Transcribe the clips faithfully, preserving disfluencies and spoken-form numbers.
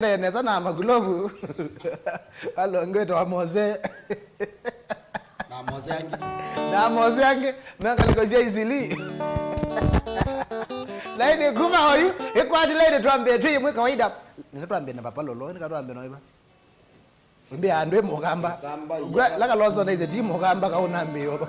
Nesa na makulovu. Alongwetwa Mose. Na Mose angĩ. Na Mose angĩ. Mengaliko sya isili. Laini kuma oyu, ikwati laini twambie tu imwe kawaida. Nina twambie na papa lolo, nika twambie na iba. Mbia andũ ĩ mũkamba. Mũkamba, yeah. Gwa, laka Lonzo na ize ti mũkamba kauna mbio.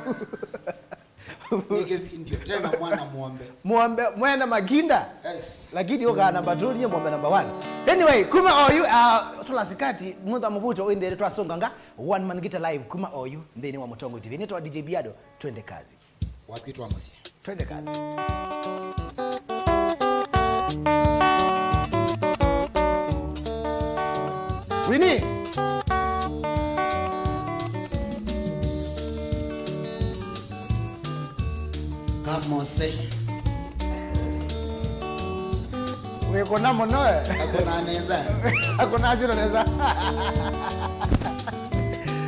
Nĩ kĩvindio, tena mwana mwombe. Mwombe, mwene makinda. Yes. Lakini ũkaa namba two, niĩ mwombe namba one. Anyway, kuma oyu, uh, tulasikati, mutha muvuto windere twasonga nga, One Man Guitar Live, kuma oyu, nthĩnĩ wa Mũtongoi T V. Nĩtwa D J Biado, twende kazi. Wakwitwa mũsyĩ. Twende kazi. Winnie. Kamose. Wĩkũna mũno, eh? Akũna nesa. Akũna sino nesa.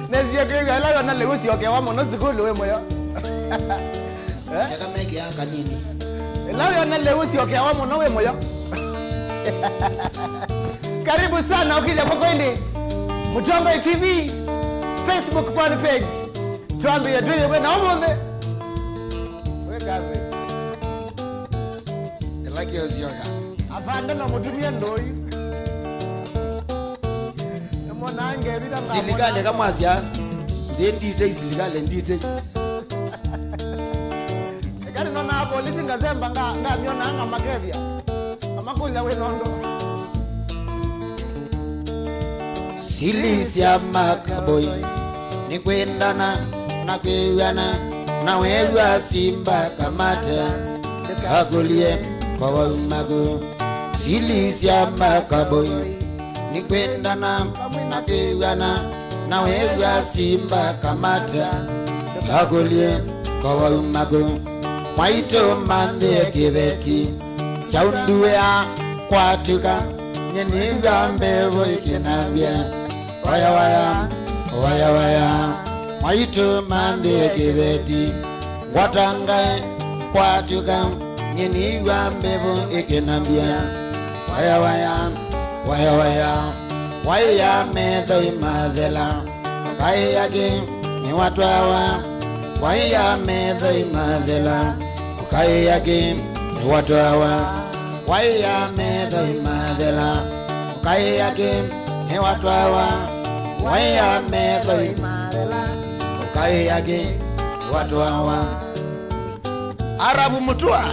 Nesie kwĩw'a ĩla wĩona lĩu syokewa mũno sukulu wĩ mũyo. Eh? Eka meke ya kanini. Ĩla wĩona lĩu syokewa mũno wĩ mũyo. Karibu sana ũkilya kwa kweli. Mũtongoi T V, Facebook fan page. Twambie twĩw'e na ũmũnthĩ. Wĩ kazi. Ĩla kĩosyoka. Avanda na mũtumia ndũi. Nĩmona ngevitha. Silikalĩ kamwasya, nthĩ nditei, silikalĩ nditei. Eka nĩnonaa polisi ngasemba nga-, ngamyonaa ngamakethya. Ngamakũlya wĩ nũndũ. Sili sya makaboi nĩ kwendana na kwĩw'ana, na weew'a simba kamata, ndũkakũlye kwa wau maku. Sili sya makaboi nĩ kwendana na kwĩw'ana, na weew'a simba kamata, ndũkakũlye kwa wau maku. Mwaitũ manthĩe kĩveti kyaũ nduea kwatw'ĩka, nyie nĩw'a mbevo ĩkĩnambya, waya waya, waya waya. Mwaitũ manthĩe kĩveti ngwatangae kwatw'ĩka, nyie nĩw'a mbevo ĩkĩnambya, waya waya, waya waya. Waĩa metho imathela, ũkaĩa kĩ nĩwatwawa. Waĩa metho imathela, ũkaĩa kĩ nĩwatwawa. Waĩa metho imathela, ũkaĩa kĩ nĩwatwawa. Waĩa metho imathela, ũkaĩa kĩ nĩwatwawa. Arabu Mũtua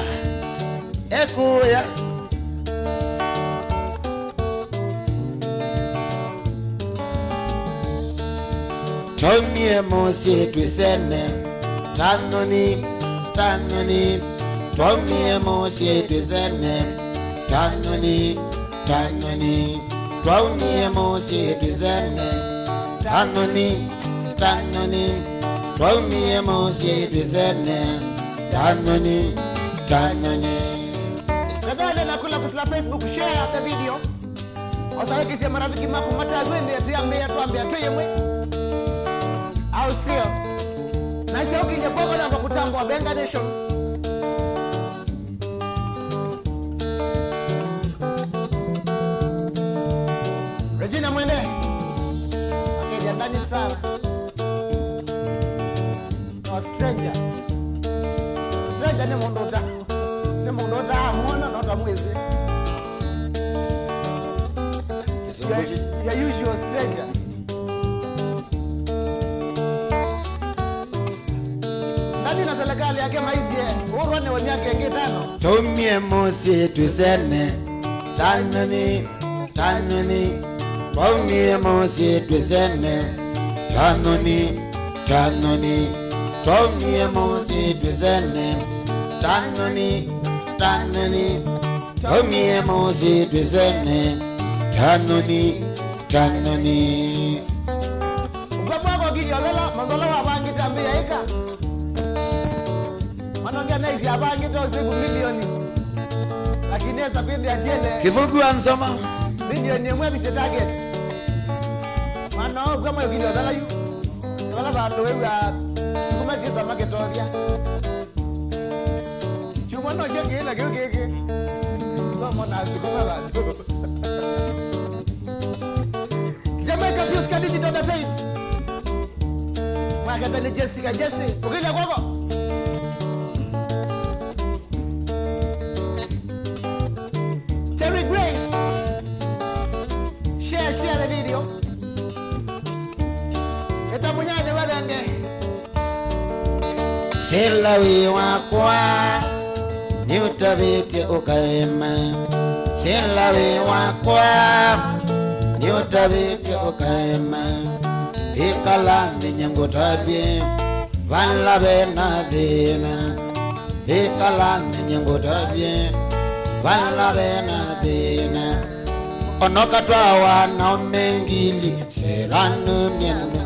ekũya. Twaumie mũsyĩ twĩsene, ta nyoni, ta nyoni. Twaumie mũsyĩ twĩsene, ta nyoni, ta nyoni. Twaumie mũsyĩ twĩsene, ta nyoni, ta nyoni. Twaumie mũsyĩ twĩsene, ta nyoni, ta nyoni. Tafadhali nakula kusila Facebook, share the video. Osawekisya marafiki maku matavwende tuyambia twambia twĩ yĩmwe. Au sio? Na sio kinye kwa wala kwa kutambwa Benga Nation. Regina Mwende. Akĩthĩa ndani sana. No stranger. Stranger nĩ mũndũ ũta-, nĩ mũndũ ũtaamwona na ũtamwĩsĩ. Your, your usual stranger. Ndani na serikali yake maisye, ũrwa nĩ wa myaka ĩngĩ ĩtano. Twaumie mũsyĩ twĩsene, ta nyoni, ta nyoni. Twaumie mũsyĩ twĩsene, ta nyoni, ta nyoni. Twaumie mũsyĩ twĩsene, ta nyoni, ta nyoni. Twaumie mũsyĩ twĩsene, ta nyoni, ta nyoni. Ũka mwaka ũkilya ũlola, mathola wavangĩte ambĩĩa ĩka. Manongea naisi avangĩte ũsiku milioni. Lakini esa kwĩthĩa tiele. Kĩthũku wa nsoma. Milioni ĩmwe visye target. Mwana ũka mwaka ũkilya ũlola yu. Vala vandũ wĩw'a sukuma syĩtwa makĩtothya. Kyumwa no kyo kĩĩ na kĩu kĩngĩ. Somo na sukuma vandũ. nĩ Jessica Jesse. Ũkĩlya kwoko. Cherry Grace. Share, share the video. Ĩta mũnyanya wa thenge. Sila wĩ wakwa, nĩũtavĩtye ũkaema. Sila wĩ wakwa, nĩũtavĩtye ũkaema. Ĩkala nthĩ nyĩngũtavye vala ve na thĩna. Ĩkala nthĩ nyĩngũtavye vala ve na thĩna. Ona ũkatwawa na ũme ngili, sila nũmye nũ.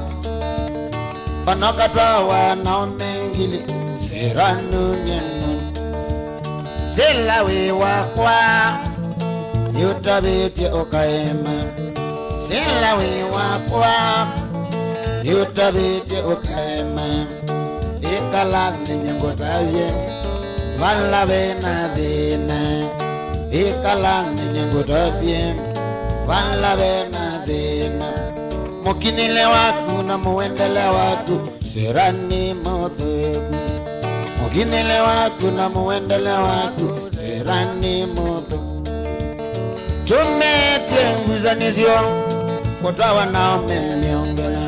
Ona ũkatwawa na ũme ngili, sila nũmye nũ. Sila wĩ wakwa, nĩũtavĩtye ũkaema. Sila wĩ wakwa, nĩũtavĩtye ũkaema. Ĩkala nthĩ nyĩngũtavye vala ve na thĩna. Ĩkala nthĩ nyĩngũtavye vala ve na thĩna. Mũkinĩle waku na mũendele waku, sila nĩ mũthũku. Mũkinĩle waku na mũendele waku, sila nĩ mũthũku. Tũmetye ngusanĩsyo kũtwawa na ũme mĩongo ĩna.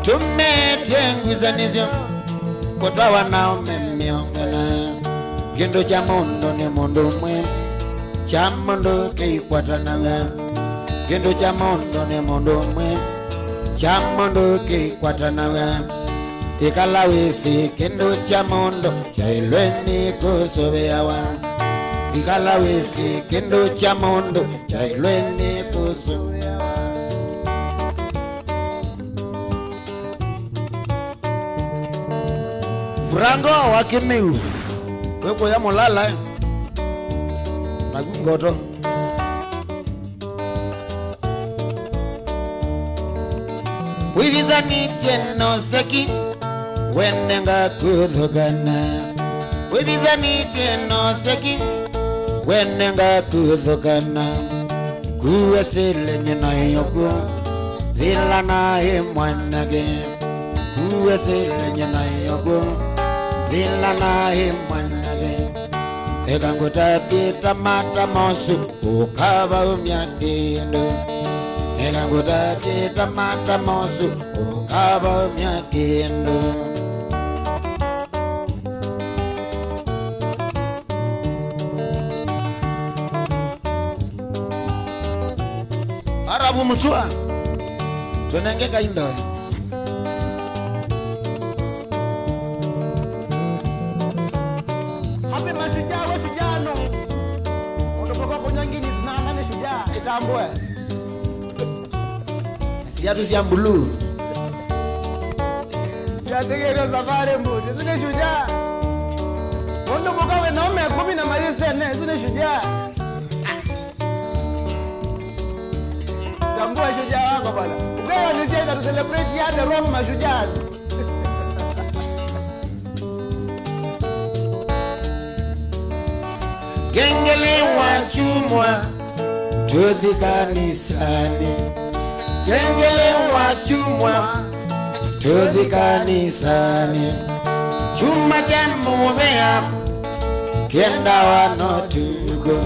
Tũmetye ngusanĩsyo kũtwawa na ũme mĩongo ĩna. Kĩndũ kya mũndũ nĩ mũndũ ũmwe, kya mũndũ kĩikwatanawa. Kĩndũ kya mũndũ nĩ mũndũ ũmwe, kya mũndũ kĩikwatanawa. Ĩkala wĩsĩ kĩndũ kya mũndũ kyaĩlwe nĩ kũsũvĩawa. Ĩkala wĩsĩ kĩndũ kya mũndũ kyaĩlwe nĩ kũsũvĩawa. Franco wa Kĩmĩu, wĩkũya mũlala, eh? Naku ngoto. Wĩvithanĩtye na ũseki, wenenga kũthũkana. Wĩvithanĩtye na ũseki, wenenga kũthũkana. Kuwe sile nyina yoku, thila na ĩ mwanake. Kuwe sile nyina yoku, thila na ĩ mwanake. Eka ngũtavye ta mata mosu, ũkavaumya kĩndũ. Eka ngũtavye ta mata mosu, ũkavaumya kĩndũ. Arabu Mutua, tũnenge kainda. Happy mashujaa, we shujaa no. Mũndũ mũka kũnywa nginyi zinanga nĩ shujaa, ĩtambũe. Siatu sya mbuluu. Twatigĩte safari mbuti, isu nĩ shujaa. Mũndũ mũka wĩ na ũme kũmi na mayĩsene, isu nĩ shujaa. Tambua shujaa wako bwana. Ukawa ni cheza to celebrate ya the wrong mashujaas. Kengele wa chumwa, tũthi kanisani. Kengele wa chumwa, tũthi kanisani. Chuma kya mũvea kĩendawa no tuko.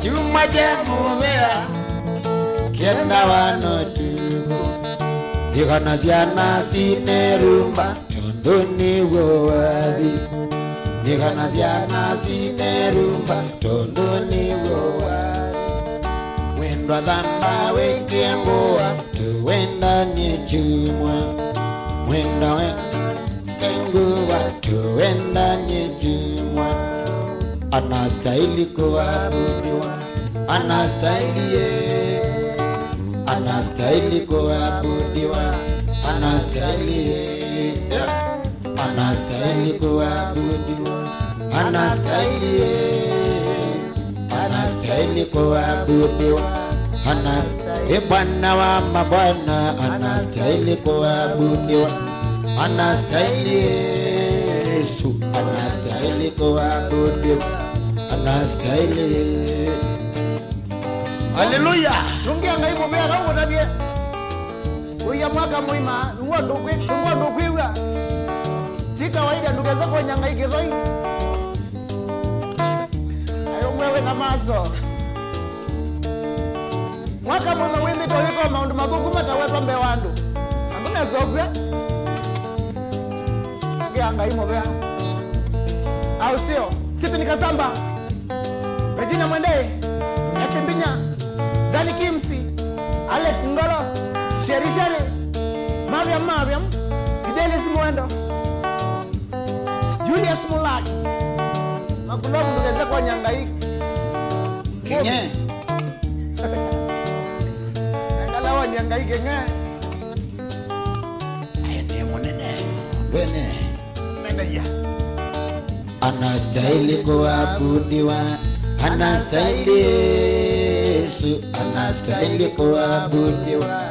Chuma kya mũvea kĩendawa no tuko. Ndikana syana sinerumba tondũ nĩw'o wathi. Ndikana syana sinerumba tondũ nĩw'o wathi. Mwendwa thamba wĩkĩe ngũa, tũendanie chumwa. Mwendwa we Nguva tuendanie chumwa. Anastahili kuabudiwa. Anastahili, eh. Anastahili kuabudiwa. Anastahili, eh. Yeah. Anastahili kuabudiwa. Anastahili, eh. Anastahili kuabudiwa. Anastahili, Bwana wa mabwana, anastahili kuabudiwa. Anastahili Yesu, anastahili kuabudiwa. Anastahili. Haleluya. Tungia Ngai mũvea kau ũtavye. Ũia mwaka mũima, nĩguo ndũkwĩ-, nĩguo ndũkwĩw'a. Ti kawaida, ndũkese kũnya Ngai kĩthoi. Ayũmwe wĩ na maso. Mwaka mũima wĩmbĩte ũyĩka maũndũ mathũku matawetwa mbee wa andũ. Andũ mesokw'a. Ngĩa Ngai mũvea. Au sio? Stephen Kasamba. Regina Mwende, Esi Mbinya, Dani Kimsi, Alex Ngolo, Sheri Sheri, Mariam Mariam, Fidelis Mwendo, Julius Mulaki, Makulovu ndũkese kũnya Ngai. Kĩng'e. Ekala wanya Ngai kĩng'e. Aye nĩ mũnene. Wene. Meneja. Anastahili kuabudiwa, anastahili Yesu, anastahili kuabudiwa,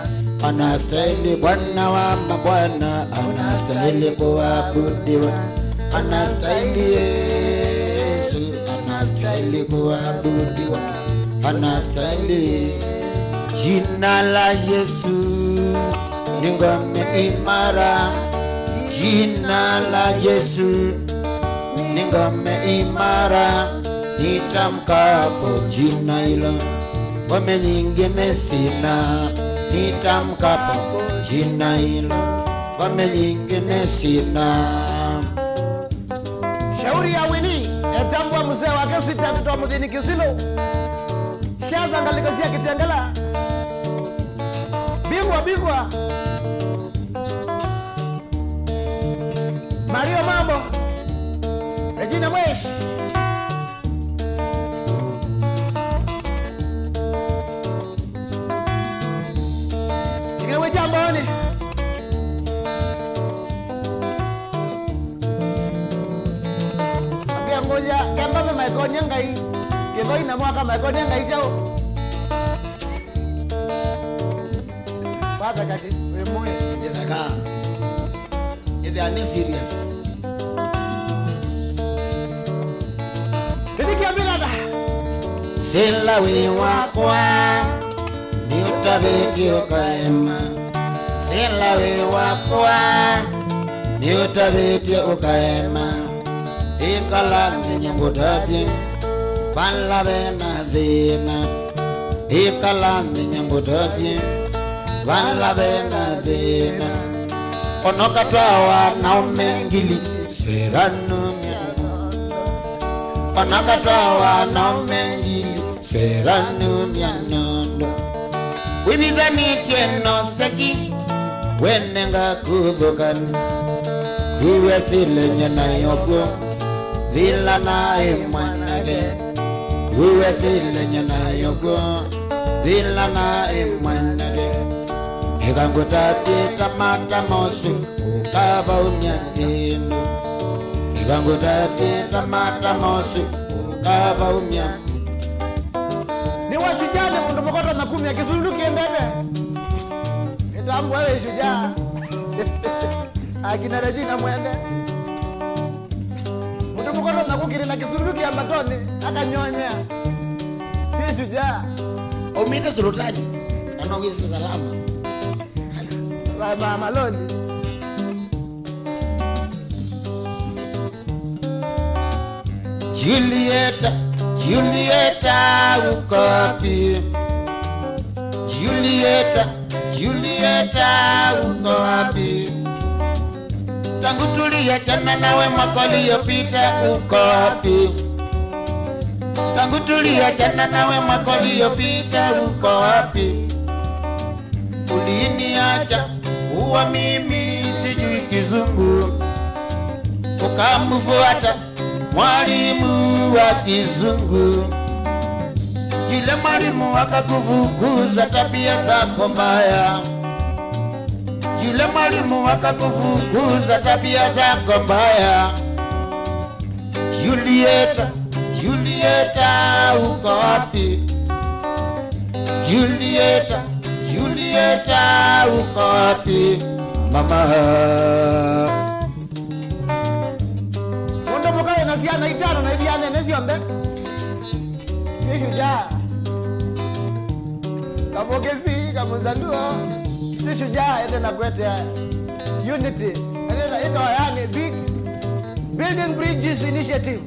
anastahili Bwana wa mabwana, anastahili kuabudiwa, anastahili Yesu, anastahili kuabudiwa, anastahili. Jina la Yesu ni ngome imara, jina la Yesu ni ngome imara, nitamkapo jina hilo, ngome nyingine sina, nitamkapo jina hilo, ngome nyingine sina. Shauri ya Winnie, etambwa mzee wake sita mtoto mdini Kisilu. Shaza ngalika sia Kitengela. Bigwa, bigwa. Mario Mambo, Regina Mwesh. Kĩw'ũ kya Mbooni. Ambĩa ngũlya, kemba ve maikonia Ngai, kĩthoi na mwaka maikonia Ngai kyaũ? Watheka kĩ, wĩ mũĩ. Itheka. Ithea nĩ serious. Tĩthĩkĩa mĩlanda. Sila wĩ wakwa, nĩũtavĩtye ũkaema. Sila wĩ wakwa, nĩũtavĩtye ũkaema. Ĩkala nthĩ nyũngũtavye, vala ve na thĩna. Ĩkala nthĩ nyũngũtavye, vala ve na thĩna. Ona ũkatwawa na ũme ngili, sera nũmya. Ona ũkatwawa na ũme ngili, sera nũmya nũndũ wĩvithanĩtye na ũseki, wenenga kũthũkana. Kuwe silenye nayo kw'o, thĩla naĩ mwanake. Kuwe silenye nayo kw'o, thĩla naĩ mwanake. Ĩka ngũtavye ta mata mosu, ũkavaumya kĩndũ. Ĩka ngũtavye ta mata mosu, ũkavaumya. Nĩ wa shujaa, nĩ mũndũ mũka ũtonya kumya kĩsululu kĩendete. Nĩtambua wĩ shujaa. Akina Regina Mwende. Mũndũ mũka ũtonya kũkĩlĩla kĩsululu kĩambatonĩ, akanyonyea. Nĩ shujaa. Aumĩte Sultani, na no wĩsĩ salama. Ma, ma, maloli. Julieta, Julieta, uko wapi? Julieta, Julieta, uko wapi? Tangu tuliachana nawe mwaka uliopita, uko wapi? Tangu tuliachana nawe mwaka uliopita, uko wapi? Uliniacha kuwa mimi sijui kizungu, ukamfuata mwalimu wa kizungu. Yule mwalimu akakufukuza tabia zako mbaya. Yule mwalimu akakufukuza tabia zako mbaya. Julieta, Julieta, uko wapi? Julieta, Julieta, uko wapi? Mama. Mũndũ mũka wĩ na syana itano na ivyana nĩ syonthe. Nĩ shujaa. Kamũkĩsi, kamũzaluo. Shujaa ende na kũetea unity. Ende na ĩtawa yani big Building Bridges Initiative.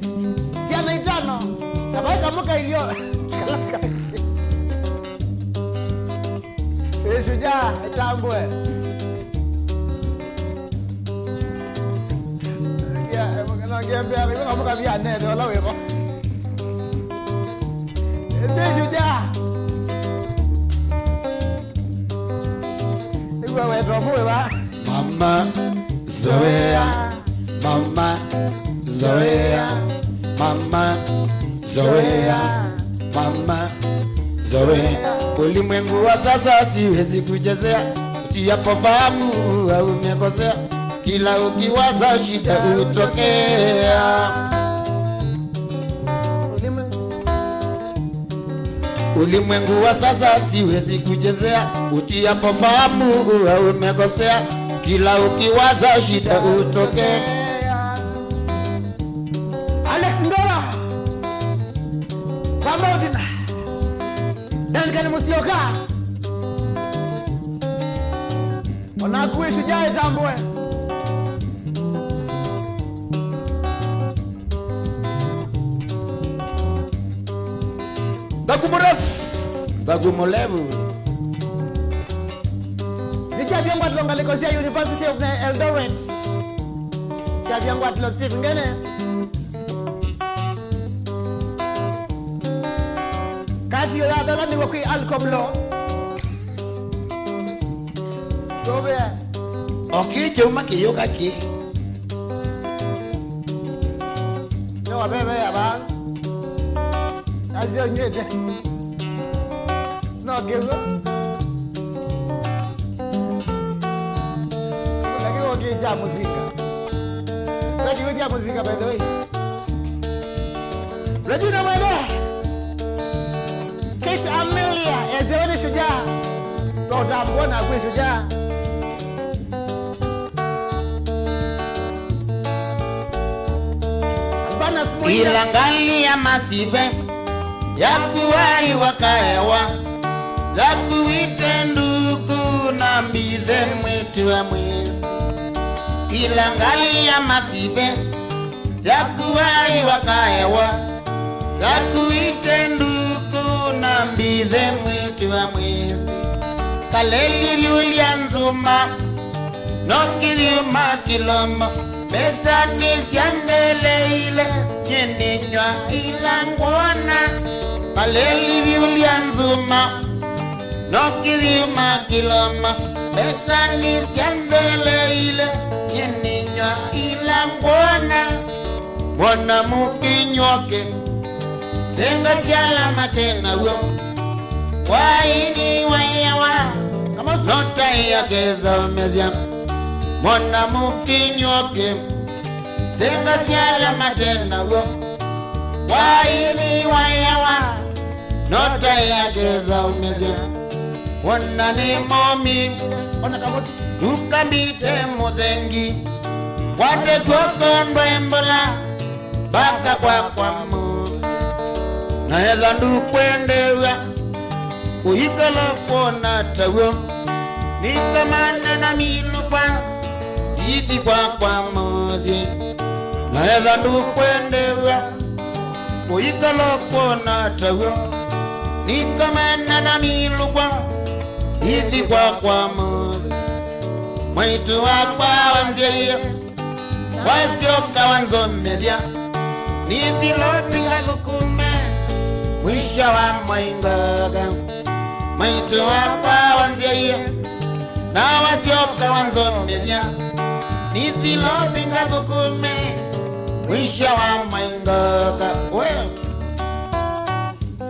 Syana itano. Na vai kamũka ilio. Ĩ Shujaa ĩtambũe. Ngia, ngia mbea, kamũka vya nene, ola wĩvo. Ĩ Shujaa. Nĩguo wetwa mũĩ va? Mama, zoea. Mama, zoea. Mama, zoea. Mama, zoea. Ulimwengu wa sasa siwezi kuchezea. Utiapo fahamu au umekosea. Kila ukiwaza shida hutokea. Ulimwengu wa sasa siwezi kuchezea, utiapo fahamu huwa umekosea, kila ukiwaza shida hutokea. Alex Ndola, Pamautina, Duncan Musyoka, onaku wĩ Shujaa ĩtambũe. Thaku mũrefu, thaku mũlevu. Nĩkyavya ngwatĩlo ngalĩko sya University of Eldoret. Kyavya ngwatĩlo Steve Ngene. Kathi ũyathalanĩw'a kwĩ Alcom Law. Sũvĩa. O kĩ kyauma kĩyũka kĩ. Nĩ wavevea vaa. Asyo nywĩte. No kĩw'o. Lakini kĩw'o kĩ kya mũsinga. Kĩw'o kya mũsinga, by the way. Regina Mwende. Kate Amelia, ezewe nĩ Shujaa. Tũtambũe naku Shujaa. Abanas Mwende. Ila ngali ya masive, yakuwaiwa kaewa, yakuwite nduku na mbithe mwĩtu wa mwĩsĩ. Ila ngali ya masive, yakuwaiwa kaewa, yakuwite nduku na mbithe mwĩtu wa mwĩsĩ. Kaleli vyulya nzuma, no kĩthyuma kĩlomo, mbesanĩ sya mbeleile, nyie nĩnyw'a ila ngwona. Kaleli vyulya nzuma, no kĩthyuma kĩlomo, mbesanĩ sya mbeleile, nyie nĩnyw'a ila ngwona. Mwana mũkĩnywoke, thenga syala mate naw'o. Waini waiawa, no tai akesa ũmesya. Mwana mũkĩnywoke, thenga syala mate naw'o. Waini waiawa, no tai akesa ũmesya. Ona nĩ momi, ona kamũti. Ndũkambite mũthengi, kwate kw'oko ndwaĩ mbola, mbaka kwakwa mũĩ. Na etha ndũkwendew'a, ũikala kwona taw'o, nĩkamana na milũkwa, ithi kwakwa mũsyĩ. Na etha ndũkwendew'a, ũikala kwona taw'o, nĩkamana na milũkwa, ithi kwakwa mũsyĩ. Mwaitũ wakwa wanzyaie, wasyoka wanzomethya, nithi lopi ngathũkũme, mwisha wa mwaingaga. Mwaitũ wakwa wanzyaie, na wasyoka wanzomethya, nithi lopi ngathũkũme, mwisha wa mwaingaga. We.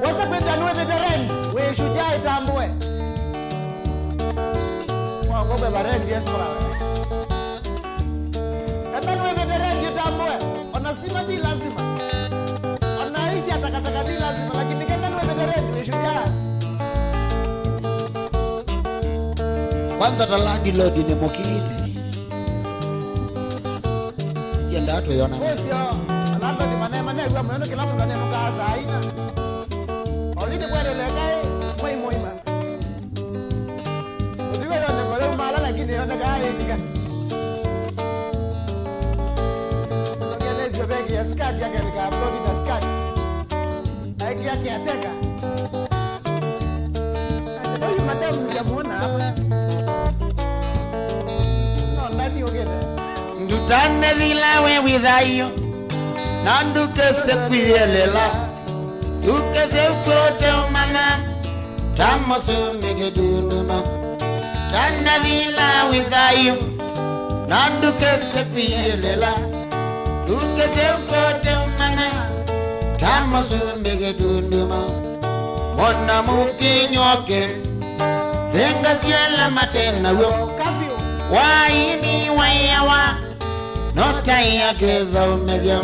Wasa kwĩthĩa nĩwĩvĩte rent, wĩ Shujaa ĩtambũe. Kwa ngombe va rent, yes, bora. Enda nĩwĩvĩte rent ĩtambũe. Ona stima ti lazima. Ona ici ya takataka ti lazima, lakini kenda nĩwĩvĩte rent, wĩ Shujaa. Kwanza ta landlord nĩ mũkiti. Tiendaa twĩona. Ũsyo, alandlord mane-, maneew'a mũyo nĩ kĩla mũndũ anenũkaa saa ina. Already kweleleka ĩ, mwei mũima. Ũtiwe yone kole Eka. Ati, "Huyu madam sijamuona hapa." No, nani ugete? Ndutane thila we wĩ thayũ, na ndukese kwĩyelela. Ndukese ũkote ũmanya, ta mũsumbĩ kĩtunduma. Tana thila wĩ thayũ, na ndukese kwĩyelela. Ndukese ũkote ũmanya, ta mũsumbĩ kĩtunduma. Mwana mũkĩnyoke, thenga syala mate naw'o. Waini waiawa, no tai akesa ũmesya.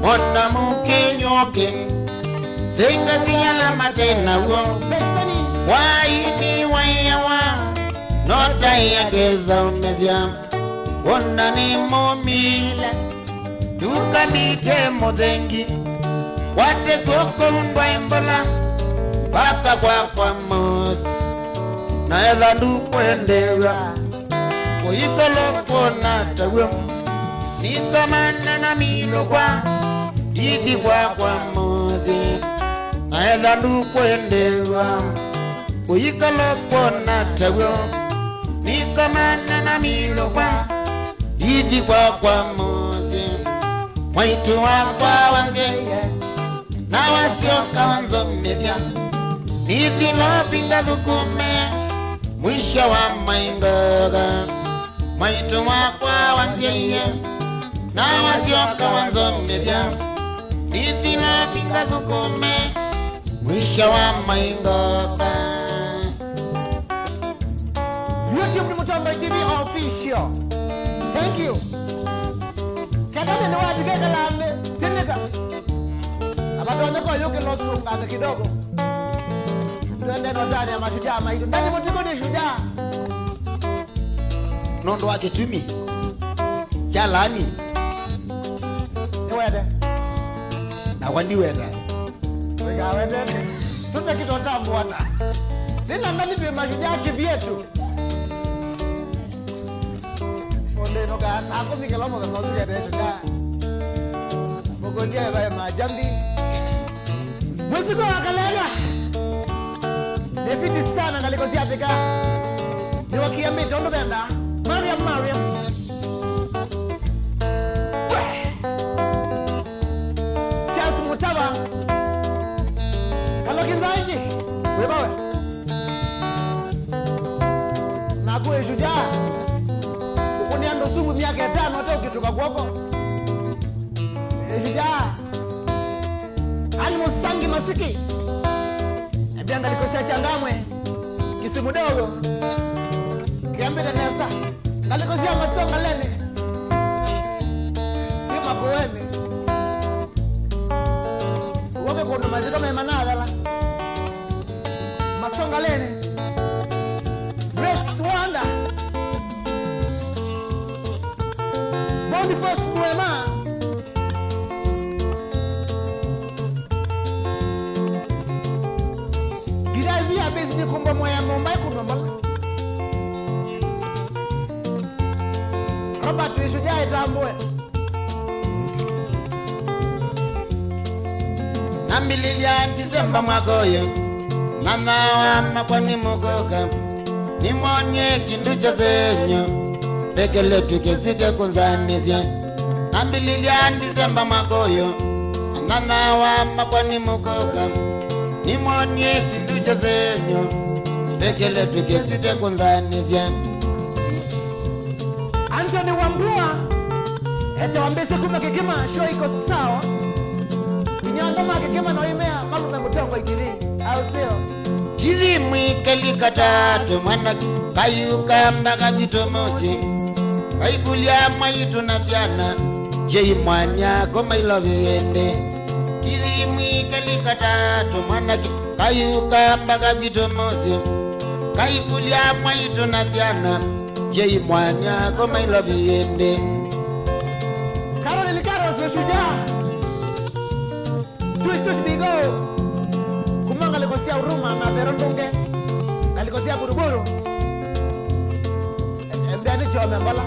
Mwana mũkĩnyoke, thenga syala mate naw'o. Waini waiawa, no tai akesa ũmesya. Ona nĩ mũmila, ndukamite mũthengi. Wate kw'oko ndwaĩ mbola, vaka kwakwa Mosi. Na etha ndũkwendeew'a, ũikala kwona taw'o. Nikomana na milũkwa, ndithi kwakwa Mosi. Na etha ndũkwendeew'a, ũikala kwona taw'o. Nikomana na milũkwa, ndithi kwakwa Mosi. Mwaitũ wakwa wa nzĩa, na wasyoka wanzomethya. Nithi lovi ngathũkũme, mwisho wa maingoga. Mwaitũ wakwa wa nzĩa, na wasyoka wanzomethya. Nithi lovi ngathũkũme, mwisho wa maingoga. YouTube nĩ Mũtamba T V Official. Thank you. Kenda nĩ wathikekala nĩ tinĩka. Abatonye kwa yuke lo tunga kidogo. Twende notani ya mashujaa maitũ. Ndani mũtuko nĩ shujaa. Nũndũ wa kĩtumi kya laani. Nĩwende. Nakwa ndiwenda. Wĩkawendete. Tũte kĩtotambuana. Nĩna ndani twĩ mashujaa kĩvyetu. Ũndĩ nũkaa saa kũmi kĩla mũthenya ũtukete shujaa. Mũkũndie vae majambi. Mũsiko wa kalelwa. Nĩ fiti sana ngalĩko sya Afrika. Nĩwakia mĩtĩ ũndũ venda. Mariam, Mariam. Charles Mutava. Kaloki Nzaingi. Wĩvawe. Naku ĩ shujaa. Ũkũnĩa andũ sumu myaka ĩtano ũte ũkĩtũka kw'oko. Ĩ shujaa. Ani Musangi Masiki. Embia ngalĩko sya Changamwe. Kisimu dogo. Kiambĩte nesa. Ngalĩko sya Masongaleni. Ĩ Makueni. Woke kũndũ maziko me manathala. Masongaleni. Grace Wanda. Boniface Mwema. Gitaithi ya besi nĩ kumba mwaya Mumbai kumba mbala. Robert Wishujaa ĩtambũe. Nambĩlĩlya Ndisemba mwaka ũyũ, mathawa makwa nĩ mũkũka. Nĩmwonie kĩndũ kya senyo, vekeletw'e kĩsite kũnzanĩsya. Nambĩlĩlya Ndisemba mwaka ũyũ, mathawa makwa nĩ mũkũka. Nĩmwonie kĩndũ kya senyo, vekeletw'e kĩsite kũnzanĩsya. Anthony Wambua, ete wambĩsye kuma Kĩkĩma, show iko sawa. Nginya andũ ma Kĩkĩma no imea malume mũtongo ikiri, au sio? Tithi mwikeli katatũ mwanake, kayuka mbaka kwitũ mũsyĩ. Kaikulya mwaitũ na syana, jei mwanya ko mailovi ĩndĩ. Tithi mwikeli katatũ mwanake, kayuka mbaka kwitũ mũsyĩ. Kaikulya mwaitũ na syana, jei mwanya ko mailovi ĩndĩ. Caroline Carlos nĩ shujaa. Tush, tush, bigo. Kuma ngalĩko sya Huruma na Thero Ndunge. Ngalĩko sya Buruburu. Embea nĩ chome mbala.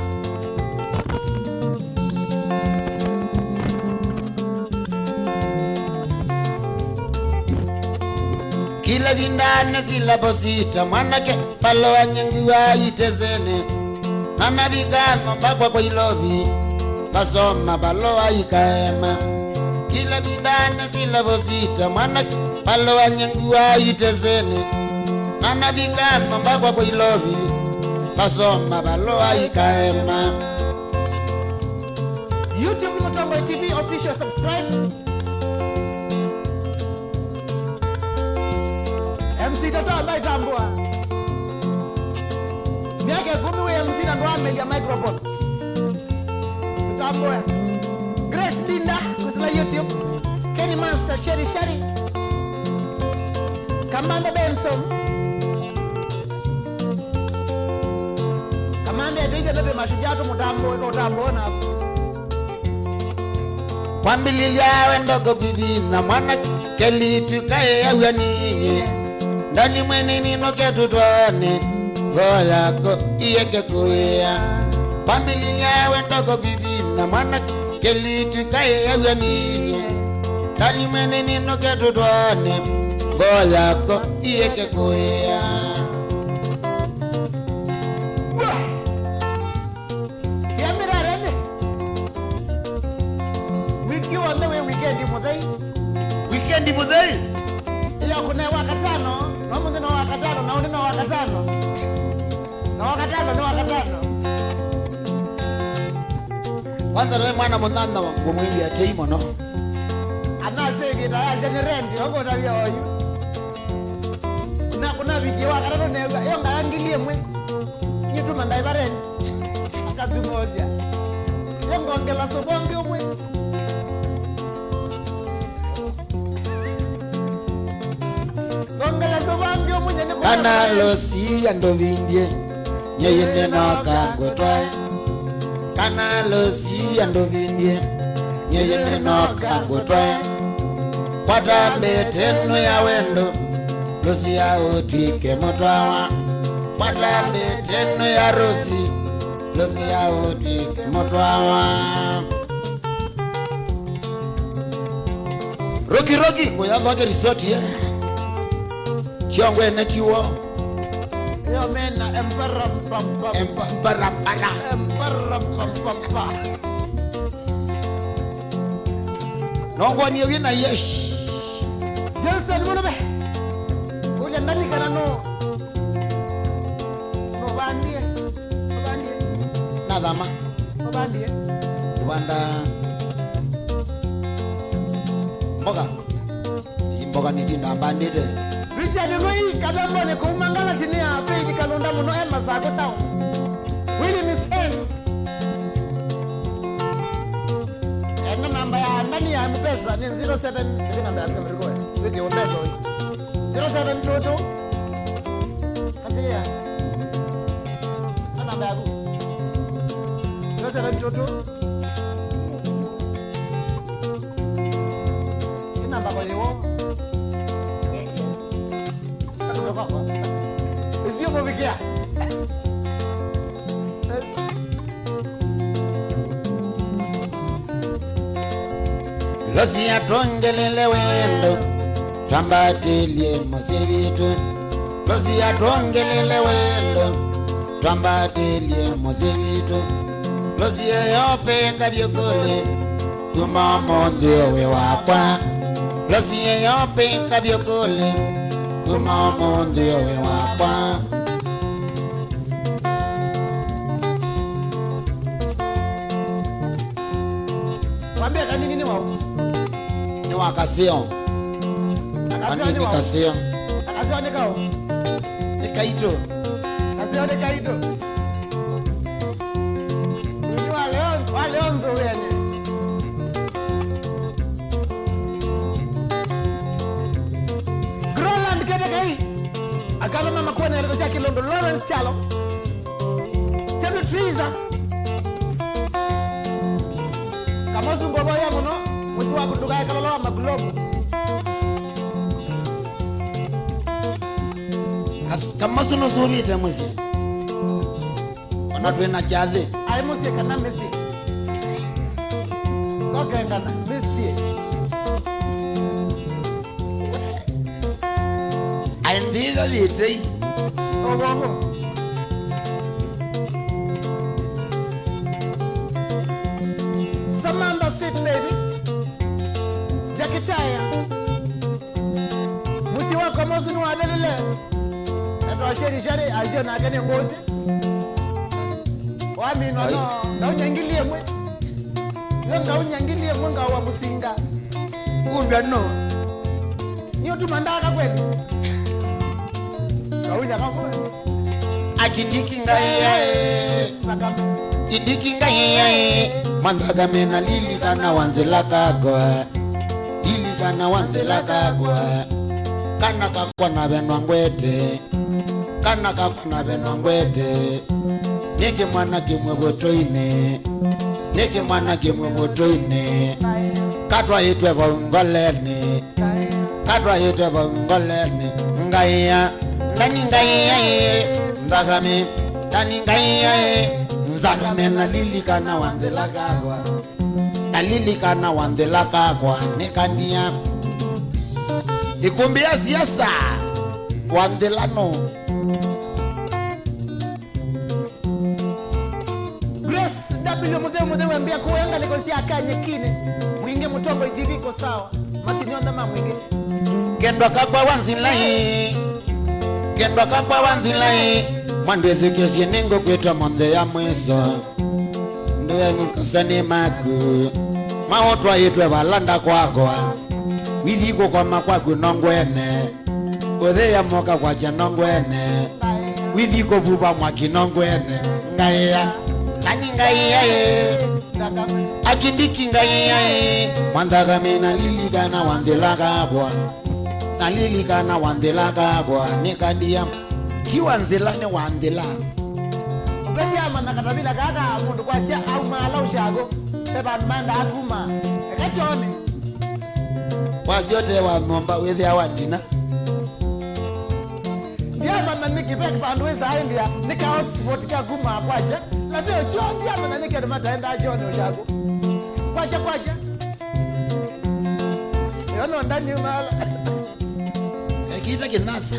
Ndane sila posita mwanake, paloa nyengiwa itesene. Nanavika nomba kwa kwa ilovi, pasoma paloa ikaema. Kila vindane sila posita mwanake, paloa nyengiwa itesene. Nanavika nomba kwa kwa ilovi, pasoma paloa ikaema. YouTube Mũtongoi T V official, subscribe. M C Toto ambaye tambua. Miaka ĩkũmi wĩ M C na ndwamelya microphone. Tambua. Grace Linda, kusila YouTube. Kenny Master, Sherry Sherry. Kamanda Benson. Kamanda ĩtũ ithe nĩ mashujaa tũmũtambũe, tũtambũe na. Kwambĩlĩlya wendo kũkĩvitha mwana kelĩtu kaĩ aw'a ninyie. Ndani mwene ninoke tũtwaane, ngoo yako iyeke kũĩa. Kwambĩlĩlya wendo kũkĩvitha mwana kelĩtu kaĩ aw'a ninyie. Ndani mwene ninoke tũtwaane, ngoo yako iyeke kũĩa. Yamĩra rĩndĩ. Wiki w'onthe wĩ wikendi mũthei. Wikendi mũthei? Ĩyo kũne wa katano, no mũthĩ no wa katano, na ũndĩ no wa katano. Na wa katano, nĩ wa katano. Kwanza nĩ mwana mũnana wa ngũmwĩia tei mũno. Anasĩvĩta ya generendi, ũkũtavya oyu. Kuna, kuna vikie wa katatũ neew'a, yo ngaya ngili ĩmwe. Nĩtuma ndaiva rent. Akatumosya. Yo ngongela sũvongi ũmwe. Ngongela sũvongi ũmwe nyeni. Kana losi andũ vindie. Nyeyĩmĩnoka ngũtwae. Kana losi andũ vindie. Nyeyĩmĩnoka ngũtwae. Kwata mbete ĩno ya wendo. Losi ya ũtw'ĩke mũtwawa. Kwata mbete ĩno ya Rosi. Losi ya ũtw'ĩke mũtwawa. Roki roki, ngoya thwake resort ye. Chiongwe netiwo. Yo mena empara pam pam. Empa-, mpara mpara. Empara pam pam pam. Nongwanie wina yesh. Nelson Mulube. Kũlya ndani kana no. No bandie. No bandie. Nathama. No bandie. Kũvanda mboga. Imboga nĩtinda mbandĩte. Richard Ng'oi, Katambonĩ kũu Mangalatini ya Faith Kalunda mũno e Masakũ town. Willy Miseni. Enda namba ya ndani ya M-Pesa nĩ zero seven, ĩĩ namba ya M-Pesa, wĩkĩe M-Pesa ũyũ. Zero seven two two. Katia. Na namba yaku. Zero seven two two. Ĩ namba kwa yĩwo. Ĩsio mũvikĩa. Losi atwongelele wendo, twambatĩlye mũsyĩ witũ. Losi atwongelele wendo, twambatĩlye mũsyĩ witũ. Losi eyo peka vyũkũlĩ, kuma ũmũnthĩ ũwĩ wakwa. Losi eyo peka vyũkũlĩ, kuma ũmũnthĩ ũwĩ wakwa. Wambia kanini nĩ wau. Nĩ wa Kaseo. Akaseo kanini nĩ wau. Kaseo. Akaseo nĩ kau. Nĩ kaitũ. Kaseo nĩ kaitũ. Nĩ wa Leon, wa Leon Nzũwene. Groland Kethekai. Akana mama kwa nĩ sya Kĩlũndũ, Lawrence Kyalo. Tenu Triza. Kamosu ngobo ya mũno, mũsyĩ wa kũndũka ya kalolo wa makulomu. Kas-, Kamosu nũsũvĩte mũsyĩ. Ona twĩ na kyathĩ. Aĩ mũsyĩ kana mĩsyĩ? Kokengana, mĩsyĩ. I Nthitho yĩtei. Ogogo. Samantha, sweet baby. Jackie Chaya. Mũsyĩ wakwa Mosi nĩwathelile. Etwa Sheri Shari, azio nake nĩ ngũsĩ. Wamina no, ngaũnya ngili ĩmwe. Yo ngaũnya ngili ĩmwe ngawa mũsinga. Kumbe no. Nĩ ũtuma ndaka kweli? Ngaũnya kakwe. Akindiki ngai yae. Kindiki ngai yae. Manthakame na lilikana wanzila kakwa. Lilikana wanzila kakwa. Kana kakwa na venwa ngwete. Kana kakwa na venwa ngwete. Nĩkĩ mwana kĩmwe vũtũinĩ. Nĩkĩ mwana kĩmwe vũtũinĩ. Katwaĩtwe vau ngolenĩ. Katwaĩtwe vau ngolenĩ. Ngaĩa. Ndani ngaĩa ĩ. Nthakame. Ndani ngaĩa ĩ. Nthakame na lilikana wanzila kakwa. Nalilikana wanzila kakwa nĩkania. Ikumbĩ ya siasa wanzila no. Grace W Mutheu Mutheu ambia kuya ngalĩko sya Kanyekini. Mwingi Mutongo I T V iko sawa. Masinyonthe ma mwingi. Kendwa kakwa wanzila ĩ. Kendwa kakwa wanzila ĩ. Mwandwĩthukĩsye nĩngũkwĩtwa monthe ya mwiso. Ndũeni kasani maku. Maũtwaĩtwe vala ndakwakwa. Withi kũkoma kwaku nongwene. Kũthĩa moka kwakya nongwene. Withi kũvuva mwaki nongwene. Ngaĩa. Nani ngaĩa ĩ. Akindiki ngaĩa ĩ. Mwanthakame na lilikana wanzila kakwa. Na lilikana wanzila kakwa. Nĩkandia. Ti wanzila nĩ wanzila. Ũkethĩa mana katavila kaka mũndũ kwakya aumaala ũshago, ve vandũ maendaa kuma. Eka kyone. Wasyote wa nyũmba wĩthĩa wa ndina. Ndiamanya nĩkĩ ve vandũ wĩsaa ĩndĩa, nĩ ka hotspot ka kuma kwakya. Na ve ũkyo, ndiamanya nĩkĩ andũ mataendaa kyone ũshago. Kwakya, kwakya. Yo no ndani maala. Ekĩte kĩnasa.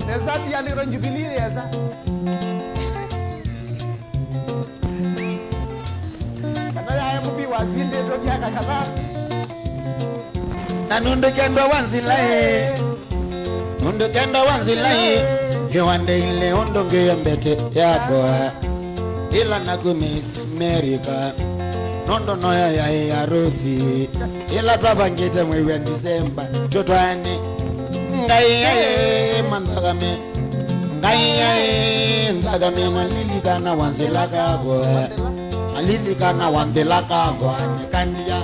Nesa thianĩro Jubilee nesa. Kana ya M P wasindĩtwe myaka kadhaa. Na nũndũ kendwa wa nzila ĩ. Nũndũ kendwa wa nzila ĩ. Ngewandeile ũndũ ngĩya mbete yakwa. Ĩla nakumĩsĩ Amerika, nũndũ noyo yaĩ arusi ĩla twavangĩte mwei wa Disemba tũtwaane. Ngai aĩ manthakame, Ngai aĩ nthakame, nalilikana wanzila kakwa, nalilikana wanzila kakwa, nĩkandia.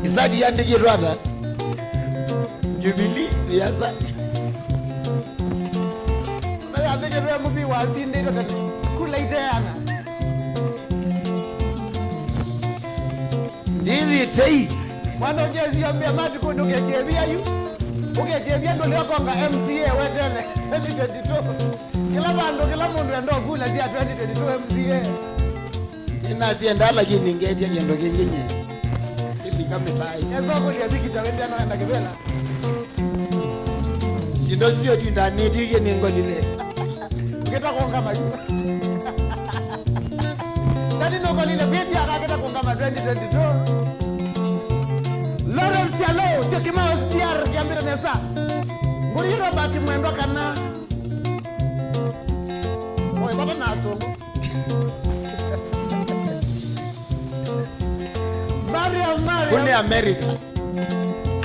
Isadi yandĩkĩtwe ata? Jubilee yasa. Yandĩkĩtwe M P wasindĩtwe tene. Kula iteana. Ndithitei. Mwana ũngĩ asiambia matukũ ndũkekĩvia yu. Ũkekĩvia ndũlĩokonga M C A wetene. Twenty twenty-two. Kĩla vandũ, kĩla mũndũ enda ũkula ndia twenty twenty-two M C A. Nĩnasiendaa, lakini ngetya kĩndũ kĩngĩ nye. Ĩlika mĩtaĩ. Esa kũlya vikita wendea no enda kĩvela. Indo sio tindanĩtie nĩngolile. Ngĩta kũngama yu. Tani nũkolile kwĩthĩa akakĩta kũngama twenty twenty-two. Lawrence Yalo, sio kĩmao S D R kĩambĩte nesa. Ngũri Robert Mwendwa kana. Oe, baba na asũngũ. Maria, Maria. Kule America.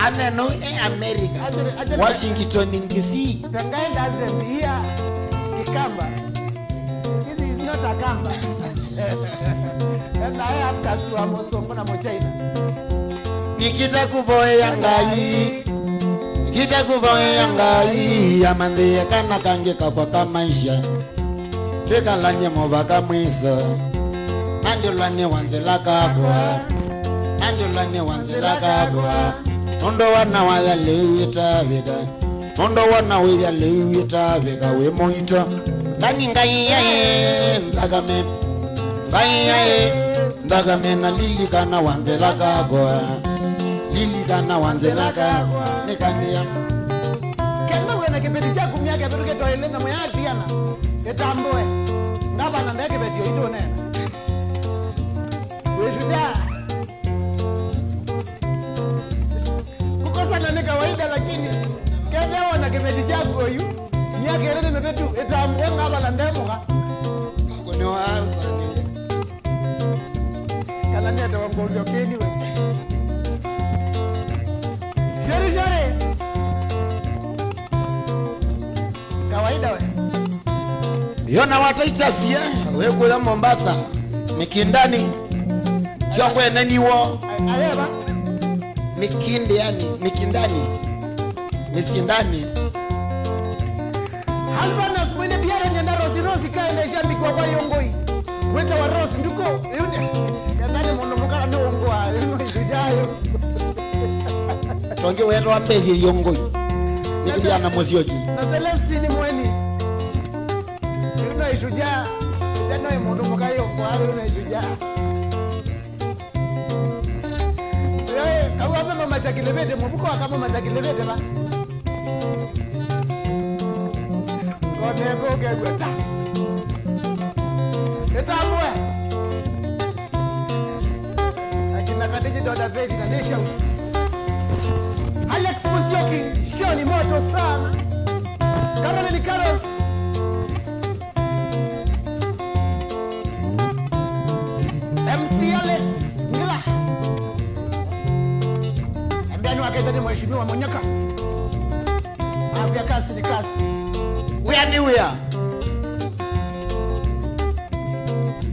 Aneno e America. Actually, actually, Washington D C. The guy doesn't hear Kikamba. This is not a Kamba. And I have Kasua Mosongo na Mochaina. Nikita kuvoya Ngai. Nikita kuvoya Ngai. Amanthie kana kangĩ kakwa ka maisha. Twĩkalany'e mũvaka mwiso. Nandĩlwa nĩ wa nzĩla kakwa. Nandĩlwa nĩ wa nzĩla kakwa. Nũndũ wona waya lĩu wĩtavĩka. Nũndũ wona wĩya lĩu wĩtavĩka wĩ mũito. Ndani Ngai aĩ nthakame. Ngai aĩ nthakame, nalilikana wa nzĩla kakwa. Lilikana wa nzĩla kakwa nĩkanĩa. Kenda wĩ na kĩveti kyaku myaka ĩvĩtũkĩte ĩlĩ na mũyatiana, ĩtambũe. Ngavana nde kĩveti o itũnena. Wĩ shujaa. Kukosana ni kawaida, lakini kethĩa wona kĩveti kyaku oyu, myaka ĩlĩ nĩ mĩvĩtu, ĩtambũe ngavana nde mũka. Kũnĩwa asante. Kana nĩetawa ngũlyo kĩni we. Sheri, sheri. Kawaida we. Yona wataitasye wĩkũya Mombasa, Mikindani, kyongwene niwo. Ayeva. Mikindani, Mikindani, Misindani. Alvanas mwene biara nyenda Rosi Rosi kaende shambikwa kwa Yongoi. Weta wa Rosi nduko. Yune. Yadhani mono mukara ni ungwa. Yune shujaa. Tongi wetwa Mbethie Yongoi. Nĩ kĩthĩana mũsyoki. Na Celestine Mweni. Yu no ĩshujaa. Ĩthe no ĩ mũndũ mũka ĩ ũkũa, yu no ĩshujaa. Ĩĩ, kau ame mama Jackie Levete, mũvuko wa kama mama Jackie Levete va. Koneko kegwe ta. Ĩtambũe. Akina Khadija Dr. Faith na Nisha. Alex Musyoki, show ni moto sana. Caroline Carlos. M C Alex Ngila. Ambiani waketani Mheshimiwa Munyaka. Ambia kasi ni kasi. Wĩa nĩ wĩa.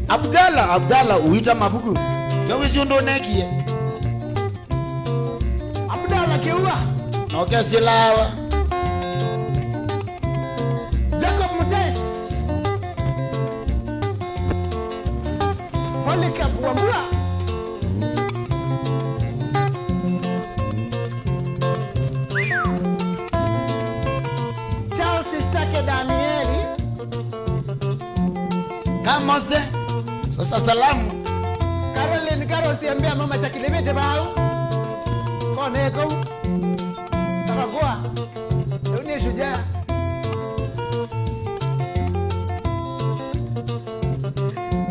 Abdala, Abdala, ũita mavuku. Nĩwĩsĩ ũndũ ũnekie. Abdala Kiua. Nokesĩlawa. Jacob Mutesh. Polycarp Wambua. Charles Stake Danieli. Kamose, sosa salamu. Caroline Karosi ambia mama Jackie Levete vau. Koneko. Takakua. Yu nĩ shujaa.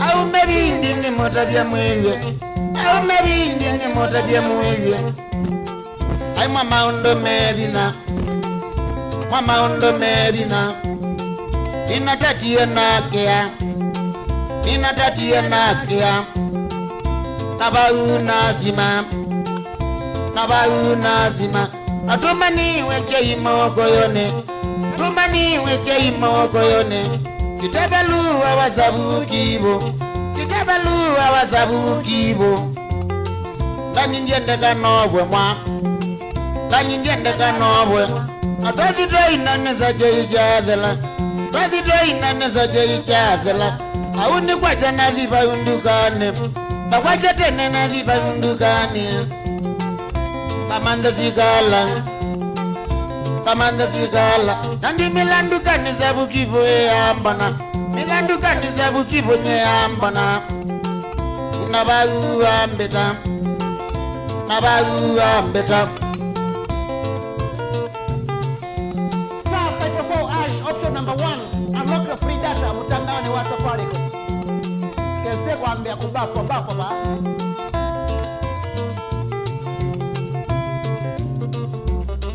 Aume vindi nĩ mũtavya mwĩw'e. Aume vindi nĩ mũtavya mwĩw'e. Ai mwa maũndũ me vinya. Mwa maũndũ me vinya. Ninatatie nakĩa. Ninatatie nakĩa. Na vau nasima. Na vau nasima. Atũmani wekyei moko yone. Atũmani wekyei moko yone. Kitabaluwa wasabu kibo. Kitabaluwa wasabu kibo. Ndani ndiendeka nobwe mwa. Ndani ndiendeka nobwe. Na twathi twainanĩsa kyei kyathela. Twathi twainanĩsa kyei kyathela. Au nĩ kwakya nathi vau ndukanĩ. Na kwakya tene nathi vau ndukanĩ. Kamantha sikala. Kamantha sikala. Na ndimila ndukanĩ sabu kibo yambana. Mila ndukanĩ sabu kibo nye yambana. Na vau ambeta. Na vau ambeta. Star five four four hash, option number one. Unlock your free data mtandaoni wa Safaricom. Kese kwambia kubafwa bafwa ba.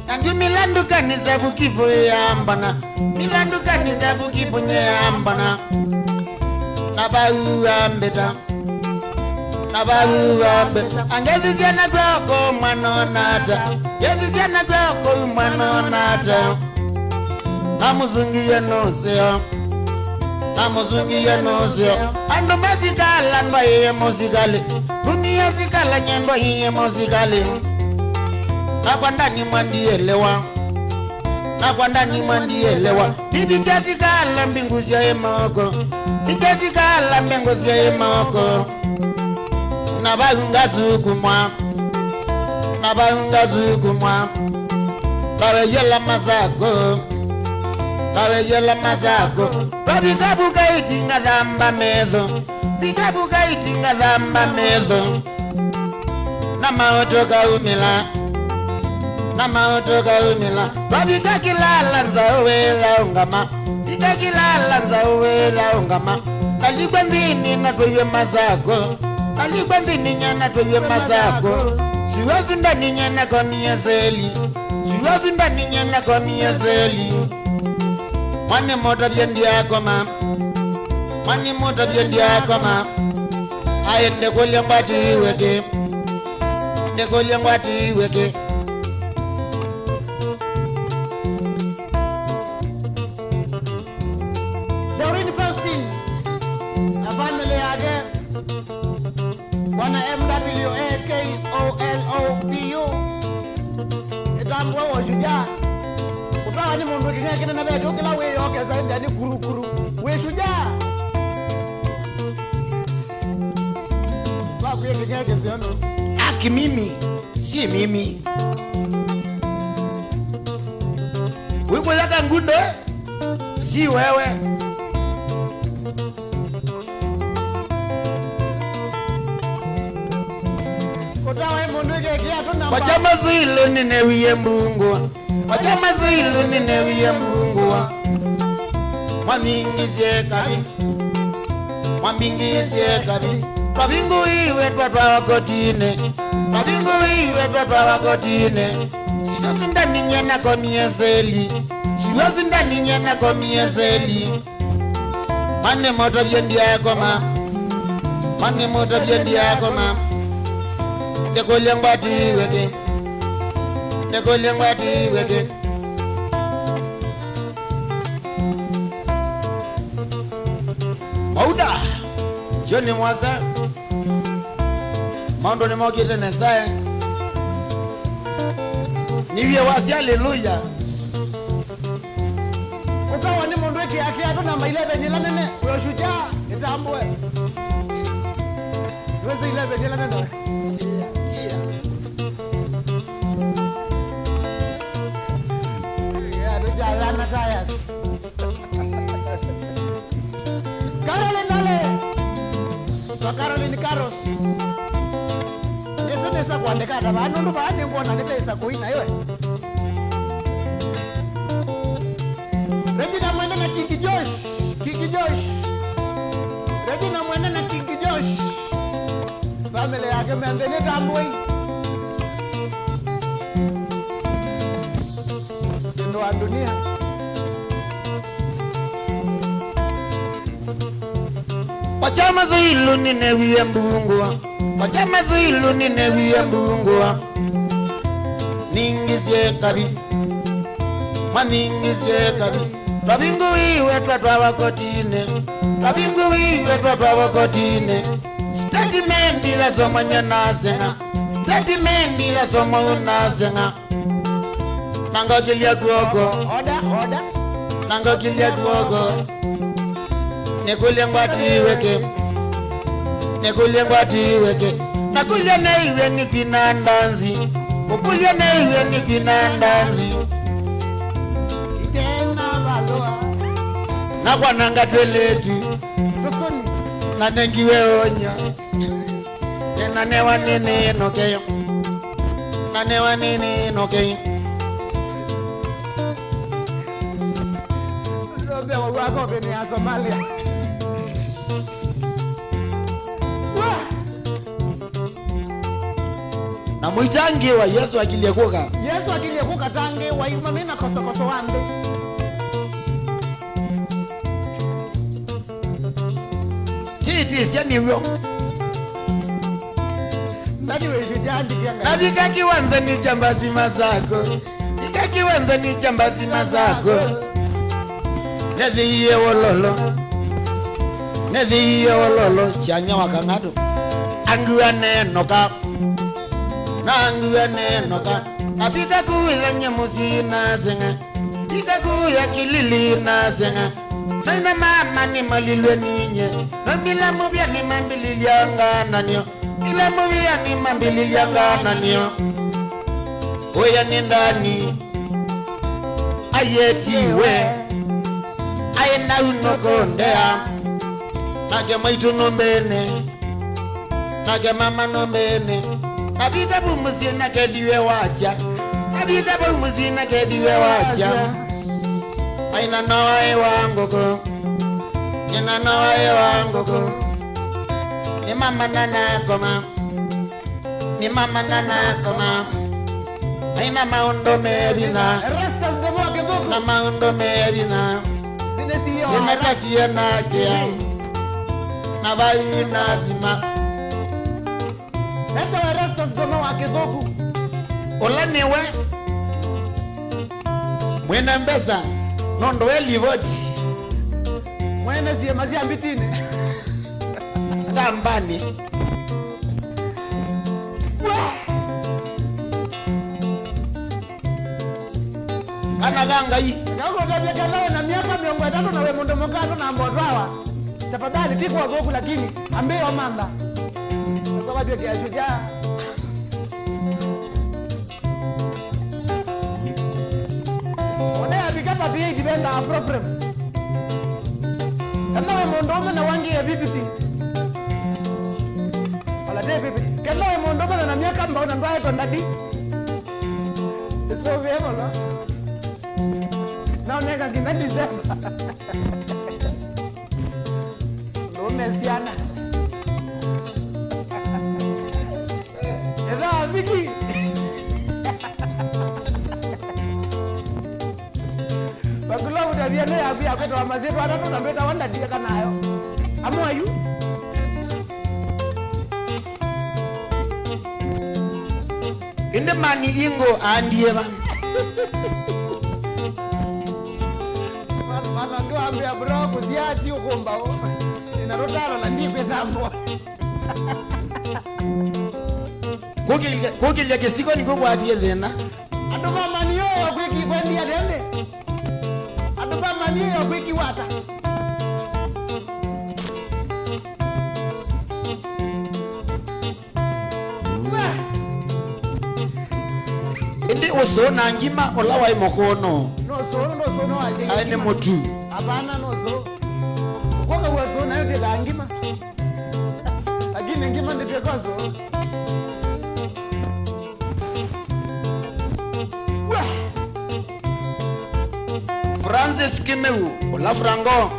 Na ndio mila ndukanĩ sabu kibo yambana. Mila ndukanĩ sabu kibo nye yambana. Na vau ambeta. Na vau ambe. Angethisia na kwako mwana onata. Ngethisia na kwako mwana onata. Na mũsungie nũseo. Na mũsungie nũseo. Andũ masikala ndwaiye mũsikali. Ndunia sikala nye ndwaiye mũsikali. Na kwa ndani mwandielewa. Na kwa ndani mwandielewa. Bibi jasikala mbingu sya imoko. Bibi jasikala mbingu sya imoko. Na vau ngasukumwa. Na vau ngasukumwa. Vaweyela masako. Vaweyela masako. Vavika vukaiti ngathamba metho. Vika vukaiti ngathamba metho. Na maũtũ kaumĩla, na maũtũ kaumĩla, twavika Kĩlala nzaũ wĩthaũngama, vika Kĩlala nzaũ wĩthaũngama, talikwa nthĩnĩ na twĩw'e masako, talikwa nthĩnĩ nye na twĩw'e masako, siwa sundani nye na komie seli, siwa sundani nye na komie seli. Mwana mũtavye ndiakoma, mwana mũtavye ndiakoma, aende kũlya ngwati weke. Nĩkũlye ngwati wĩkĩ. Doreen Faustin na family yake, wana M W A K O L O P U. Ĩtambũe wa Shujaa. Ũtawa nĩ mũndũ kĩng'e kĩnene vetũ kĩla wĩyokesa nthĩnĩ kuru kuru. Wĩ shujaa. Wakwĩkĩng'e kĩsyono. Aki mimi. Si mimi. Wĩkũya kangundo, eh? Si wewe. Kũtawa ĩ mũndũ ĩkekĩa tũ namba. Kwa chama zile ninewie mbungwa. Kwa chama zile ninewie mbungwa. Mwamingisye kavi. Mwambingisye kavi, twavingũiwe twatwawa kotinĩ, twavingũiwe twatwawa kotinĩ. Siyo sundani nye na komie seli, siyo sundani nye na komie seli. Mane mũtavye ndiakoma, mane mũtavye ndiakoma. Ndekũlya ngwati weke, ndekũlya ngwati weke. Mauda, John Mwasa, maũndũ nĩmokĩte nesa. Niwie wasya haleluya. Ũtawa nĩ mũndũ ĩkĩakĩa tũ namba eleven ĩla nene, wĩ shujaa, ĩtambũe. Wĩsĩ eleven ĩla nene. Yeah, tũkyalana tayas. Caroline Ale. Kwa Caroline Carol. Nĩsĩ nĩsa kũandĩka ata vaa, nũndũ vaa nĩngwona nĩvesa kũina ĩwe. Regina Mwende na King Josh. King Josh. Regina Mwende na King Josh. Family yake mĩambĩnĩ tambũi. Ĩndũ wa dunia. Kwa chama zulu ninewie mbungwa. Kwa chama zulu ninewie mbungwa. Ningisye kavi. Maningisye kavi. Twavingũiwe twatwawa kotinĩ. Twavingũiwe twatwawa kotinĩ. Statement ĩla somany'a naseng'a. Statement ĩla somwa ũnaseng'a. Na ngokĩlya kw'oko. Order, order. Na ngokĩlya kw'oko. Nĩkũlye ngwati weke. Nĩkũlye ngwati weke. Nakũlya neiwe nĩ kwina ndanzi. Ũkũlya neiwe nĩ kwina ndanzi. Itena valũa. Nakwananga twĩlĩtu. Tũsũni. Na nengiwe onyo. Nĩnanewa nĩnĩnũke. Nanewa nĩnĩnũke. Ndombe wa wako vene ya Somalia. Wa! Na mũitangĩĩwa Yesũ akilyĩ kũka. Yesũ akilyĩ kũka tangĩĩwa, imami na kosokoso wa nthĩ. Titĩsya nĩw'o. Nani wĩshũkyandikia ngai? Navika kiwanzani cha mbasi masako. Fika kiwanzani cha mbasi masako. Nethĩie wololo. Nethĩie wololo chanya wa kang'ato. Angua nenoka. Na angua nenoka. Nafika kuya nyemusi naseng'a. Fika kuya kilili naseng'a. Maina mama nĩmalilwe ninye. Nomila mũvya nĩmambililya ngananyo. Ila mũvĩa nĩmambililya ngananyo. Ũya nĩ ndani. Ayetiwe. Aĩ nau nũkũndea. Nake maitũ nũmbene. Nake mama nũmbene. Navika vau mũsyĩ na kethiwe wakya. Navika vau mũsyĩ na kethiwe wakya. Aina noe wa ngũkũ. Nyina noe wa ngũkũ. Nĩ mama na nakoma. Nĩ mama na nakoma. Aina maũndũ me vinya. Erastus Ndevo wa Kĩthũku. Na maũndũ me vinya. Nĩnatatie na kĩa. Na vai nasima. Etawa Erastus Ndevo wa Kĩthũku. Ũla nĩwe mwene mbesa, nũndũ we livoti. Mwene syĩma sya mbitinĩ. Tambani. Kana ka Ngai. Ndakũtavya kethwa wĩ na myaka mĩongo ĩtatũ na wĩ mũndũ mũka nũnamba ũtwawa. Tafadhali, ti kwa ũthũku, lakini ambĩĩa ũmantha. Sasa wajue kiasi cha. Ona yavika thirty-eight vendaa problem. Kana wĩ mũndũũme na wangĩe fifty. Wala nĩ fifty. Kana wĩ mũndũũme na myaka mbau na ndwaetwa ndadi. Ĩsũvĩe mũno. Na ũnenga nginya December. Ndũũme syana. Ĩthaa viki. Vakulovu tavia nĩ yaku ya kwĩtawa masyĩtwa atatũ na ndwĩtawa ndatieka nayo. Amwayu. Ĩndĩ mani ingũ aandie va? Mana ngĩwambĩa bro kũthya ti ũkũmbaũ. Nĩna rũtalo na ndikwĩtambũa. Kũkĩlya, kũkĩlya kĩsiko nĩkw'o kwatie thĩna. Andũ ma Man U yo kwĩki-, kwendia rĩndĩ? Andũ ma Man U yo kwĩkiwa ata? We! Ĩndĩ ũsũũ na ngima ũla waĩ mũkũũ nũũ? No ũsũũ, no ũsũũ, no aje. Aĩ nĩ ngima. Mũtu. Hapana, no ũsũũ. Ũkoka wa ũsũũ nayo twĩkaa ngima. Lakini ngima ndĩtwĩka ũsũũ. Francis Kimeu, ũla Franco.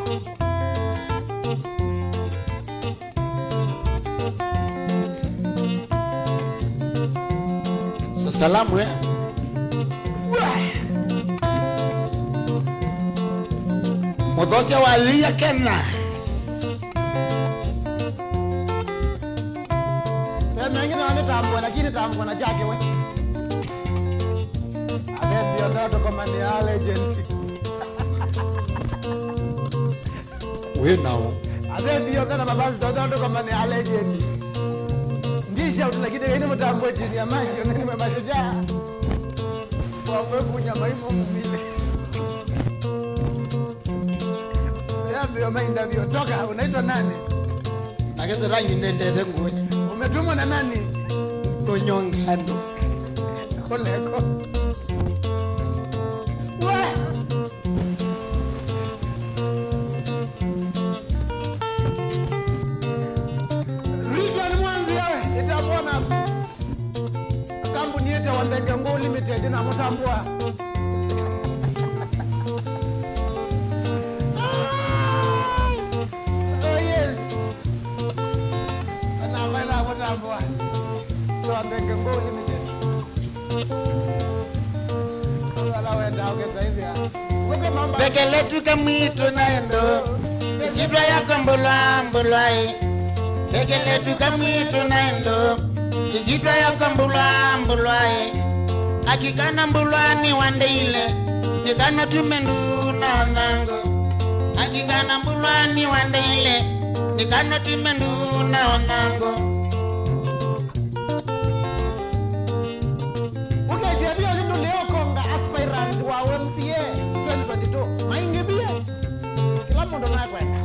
Sa-, salamu, eh? Mũthosya wa Lĩa Kenya. Ve mengine wanĩtambũa, lakini tambũa na kyake we. Athembi othe tũkomanĩa legend. Wĩ nao. Athembi othe na mabasi othe tũkomanĩa legend. Ndisha utu lakini kaini mtambue chini ya maji, oneni mwe mashujaa. Kwa kwevunya maimu mumile. Yambio mainda vio. Toka, unaitwa nani? Nake Shetani nendete ngũĩ. Umetumwa na nani? Nũnyonga andũ. Koleko. We! Region Mwanzia, ĩtambũa naku. Kambuni ĩtawa Ndenge Ngũũ Limited na mũtambũa. Oh, yes. Ana mena mũtambũa. Ĩtawa Ndenge Ngũũ Limited. Ala wendaa ũkĩsaĩthĩa. Ũke mamba. Vekele tuka mwitu na endo. Ĩsyĩtwa yako mbulwa, mbulwa, ĩ. Vekele tuka mwitu na endo. Ĩsyĩtwa yako mbulwa, mbulwa, ĩ. Akikana mbulwa nĩ wandeile. Nĩkana tume ndu na onango. Akikana mbulwa nĩ wandeile. Nĩkana tume ndu na onango. Ũkethĩa vio nĩ ndũlĩokonga aspirant wa U M C A twenty twenty-two. Maingĩvie. Kĩla mũndũ nakwenda.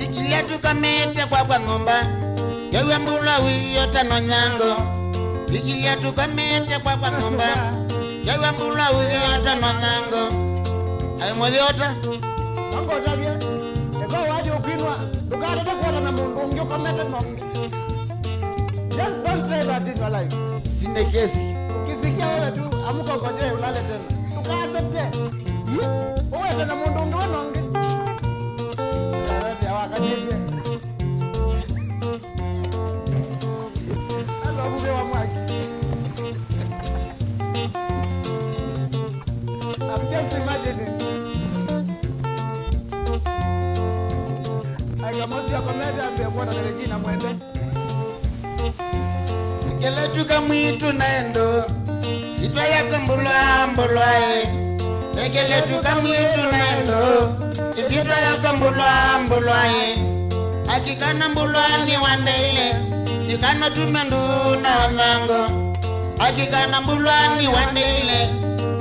Ikilia tukamĩte kwakwa nyũmba. Yew'a mbulwa wĩyota no nyango. Ikilia tukamĩte kwakwa nyũmba. Yew'a mbulwa wĩyota no nyango. Ai mũyota. Angotavye. Eka waje ukwinwa. Ukomete na ũngĩ. Just don't try that in your life. Sina kesi. Ukisikia wewe tu, amka ukojoe ulale tena. Tukaanza tena. Uwe tena mũndũ ũngĩ we na ũngĩ. Wewe ya wakanyete. Hello, mzee wa mwaki. I'm just imagining. Aya, mosi ya komete ambia kuona na Regina mwende. Keletu kamwitu nendo. Sitwa yako mbulwa, mbulwa, eh. Ekeletu kamwitu nendo. Isitwa yako mbulwa, mbulwa, eh. Akikana mbulwa ni wandeile. Ikano tume ndu na onango. Akikana mbulwa ni wandeile.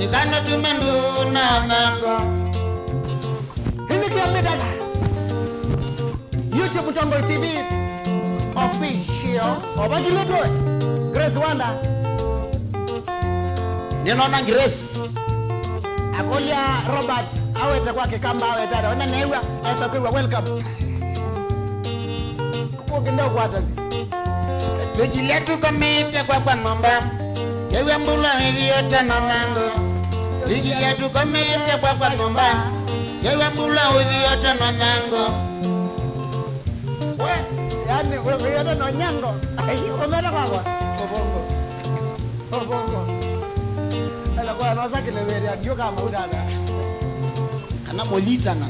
Ikano tume ndu na onango. Hilikia midana. YouTube Tongoi T V Official. Obakilutwe. Grace Wanda. Nĩnona Grace. Akolia Robert, awete kwa Kĩkamba, awete ata. Wenda newa, esa kwiwa, welcome. Kũkĩnda ũkwatasi. Tũkilya tũkomete kwa kwa nyũmba. Ewe mbula ĩthiota na nyango. Tũkilya tũkomete kwa kwa nyũmba. Ewe mbula ĩthiota na nyango. We, yani, we, we, we, no nyango. Ai, umera kwakwa. Obongo. Obongo. Ala kwa no sakile wele, ndio kama udada. Kana molitana.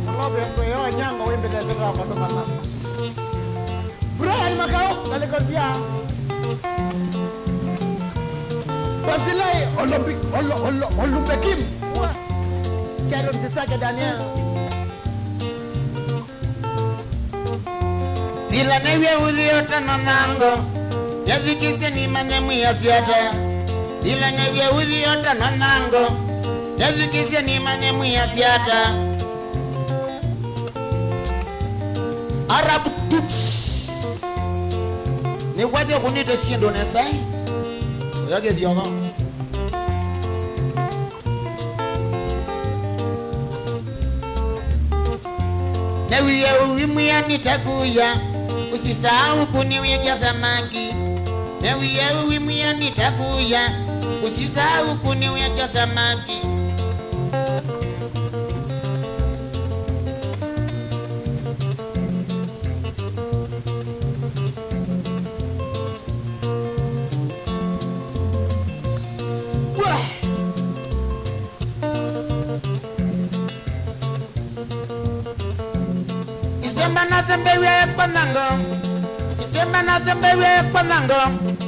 Alobe mbe yo nyango wimbe de kwa kwa tokana. Brian Makao, kalikosia. Basilai Olombi-, Olo-, Olo-, Olumbekim. Wa. Sharon Sisake Daniel. Ila nĩw'e ũthiota na nyango, nethukĩsye nĩmanye mwĩasya ata. Ila nĩw'e ũthiota na nyango, nethukĩsye nĩmanye mwĩasya ata. Arab Tuts. Nĩkwatya kũnĩte syĩndũ nesa, eh? Oya kĩthyoka. Newie uwi mwiani takuya, usisahau kuniwekea samaki. Newie uwi mwiani takuya, usisahau kuniwekea samaki. Isemba nasembewie kwa nyango. Isemba nasembewie kwa nyango.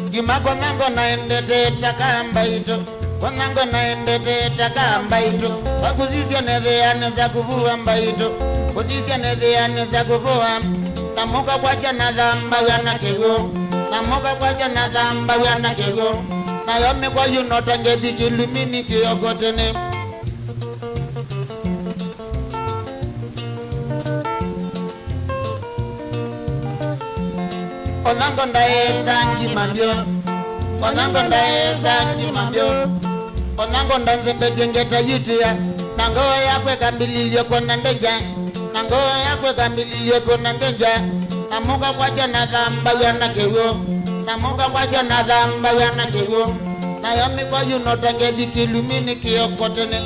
Ngima kwa nyango naendete taka mbaito. Kwa nyango naendete taka mbaito. Kwa kusisya netheane za kuvua mbaito. Kusisya netheane za kuvua. Na mũka kwakya na thamba wĩa na kĩw'ũ. Na mũka kwakya na thamba wĩa na kĩw'ũ. Nayo mĩkwa yu no ta ngethi kĩlumini kĩoko tene. Onyango ndaesa ngima mbyo. Onyango ndaesa ngima mbyo. Onyango ndanzembetye ngeta yitia. Na ngoo yakwa ĩkambililye kũna ndenja. Na ngoo yakwa ĩkambililye kũna ndenja. Na mũka kwakya na thamba wĩa na kĩw'ũ. Na mũka kwakya na thamba wĩa na kĩw'ũ. Nayo mĩkwa yu no ta ngethi kĩlumini kĩoko tene.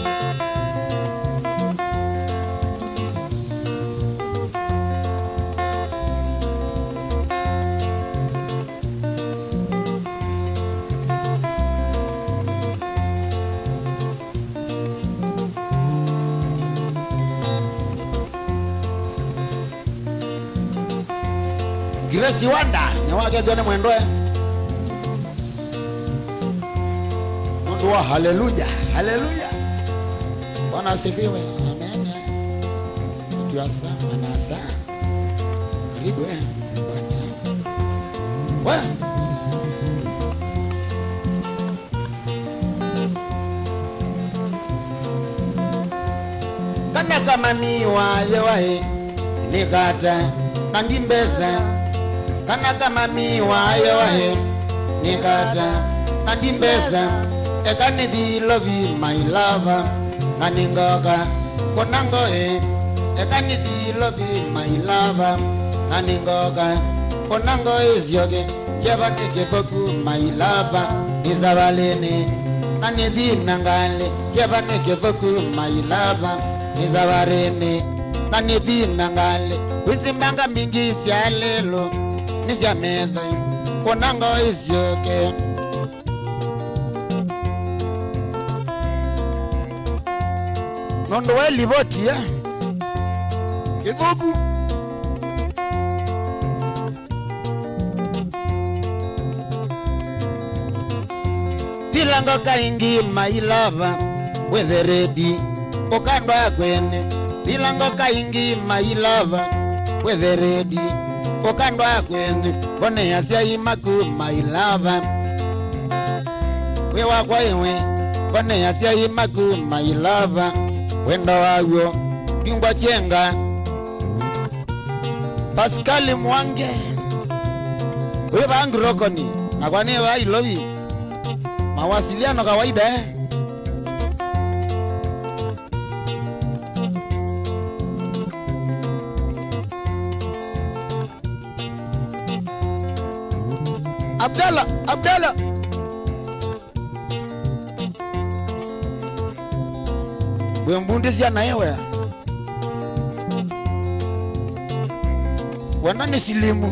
Grace Wanda, nĩwakethwa nĩ mwendwa. Mũndũ wa haleluya, haleluya. Bwana asifiwe. Amen. Tuasa, manasa. Karibu, eh. Bwana. Wa. Kana kama mi wayo wae, nĩ kata, na ndi mbesa. Kana kama mi wayo wae, nĩ kata, na ndi mbesa. Eka nĩthi lovi, my lover, na nĩngoka kũna ngoe. Eka nĩthi Ilovi, my lover, na nĩngoka. Kũna ngoo ĩsyoke, kyeva nĩ kĩthũku, my lover, nĩ savalĩnĩ. Na nĩthi na ngalĩ, kyeva nĩ kĩthũku, my lover, nĩ savalĩnĩ. Na nĩthi na ngalĩ, wĩsĩ mbanga mbingĩ sya lelũ, nĩ sya metho, kũna ngoo ĩsyoke. Nũndũ we livoti ye kĩthũku. Thilanga kaingĩ, my lover, wĩthe ready, ũkandwa kwene. Thilanga kaingĩ, my lover, wĩthe ready, ũkandwa kwene. Mbonea syai maku, my lover. Wĩ wakwa ĩwe, mbonea syai maku, my lover. Wendo waw'o, ndingwa kyenga. Pascal Mwange, wĩ vaa Ngirokoni, nakwa nĩ vaa Ilovi. Mawasiliano kawaida, eh? Abdallah, Abdallah. Wĩmbundĩsya naĩ wea. Wena nĩ silimu.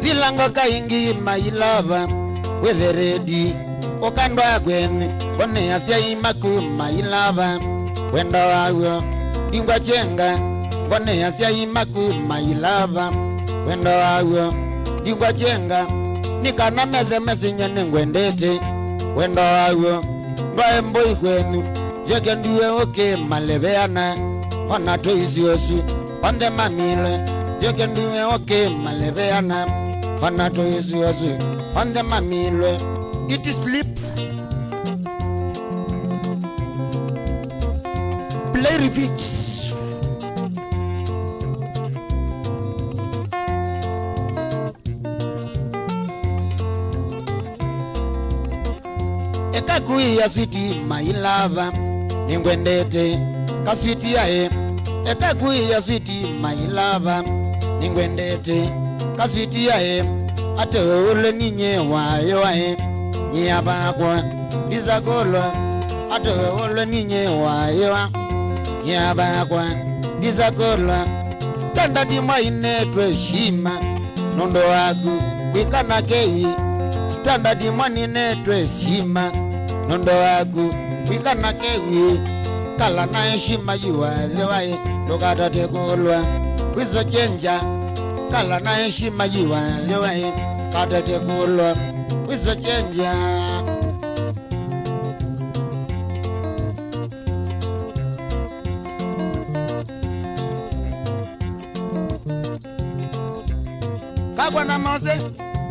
Thilanga kaingĩ, my lover, wĩthe ready, ũkandwa kwene. Mbonea syai maku, my lover, wendo waw'o, ndingwa kyenga. Mbonea syai maku, my lover, wendo waw'o, ndingwa kyenga. Nĩ kana methe mesinye nĩngwendete, wendo waw'o, ndwae mbũi kwenyu. Njoke ndue ũkĩ maleveana, ona tũisyũsũ onthe mamilwe. Njoke ndue ũkĩ maleveana, ona tũisyũsũ onthe mamilwe. It is sleep. Play repeat. Eka kuia switi, my lover, nĩngwendete. Kaswiti ae, eka kuia switi, my lover, nĩngwendete. Kaswiti ae, ate ũlwe ninye wayo ae. Nyia vakwa, ndisakolwa, ate ũlwe ninye wayo. Nyia vakwa, ndisakolwa. Standard mwainetwe shima. Nũndũ waku, wĩka na kewi. Standard mwaninetwe sima. Nũndũ waku, wĩka na kewi. Kala na heshima you are the way. Ndũkatate kũlwa, wĩso chenja. Kala na heshima you are the way. Katate kũlwa, wĩso chenja. Kakwa na Mose,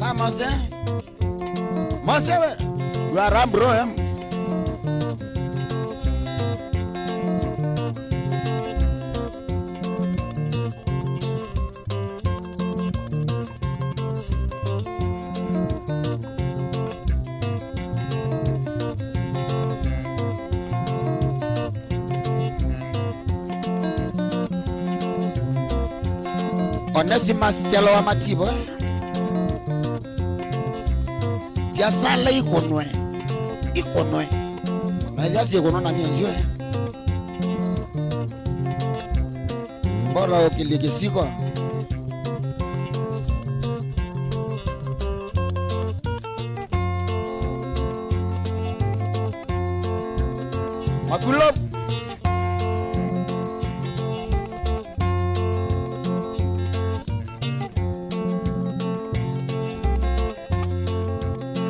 ka Mose. Mose we, you are a bro, em. Onesimus Kyalo wa Mativo. Biasala ikunwe. Ikunwe. Na ithia sikunwa na mienzio. Bora ũkĩlye kĩsiko. Makulo.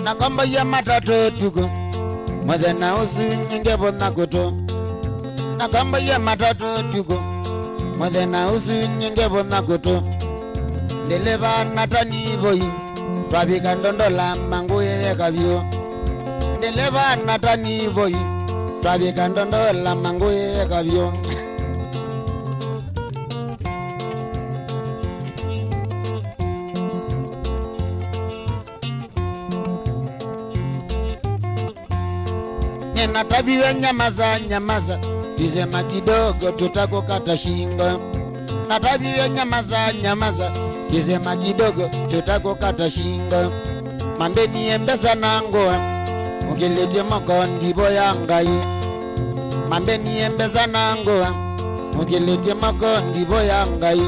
Nakombaie matatũ ũtukũ, mũthenya ũsu nyingĩvũtha kũtũ. Nakombaie matatũ ũtukũ, mũthenya ũsu nyingĩvũtha kũtũ. Ndeleva na tani voi, twavika Ndondola mangũĩ yeka vyũ. Ndeleva na tani voi, twavika Ndondola mangũĩ yeka vyũ. Natabiwe nyamaza, nyamaza, lisema kidogo tutakukata shingo. Natabiwe nyamaza, nyamaza, lisema kidogo tutakukata shingo. Mambenie mbesa na ngũa, mũkĩlĩtye moko ndivo ya Ngai. Mambenie mbesa na ngũa, mũkĩlĩtye moko ndivo ya Ngai.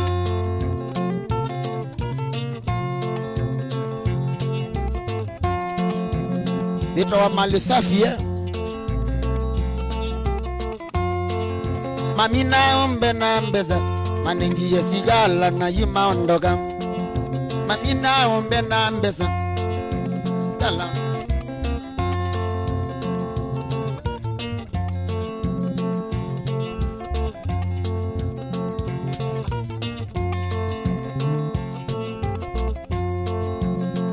Nĩtawa mali safi, eh? Mamina ombe na mbesa, manengie sigala na yu maondoka. Mamina ombe na mbesa, sigala.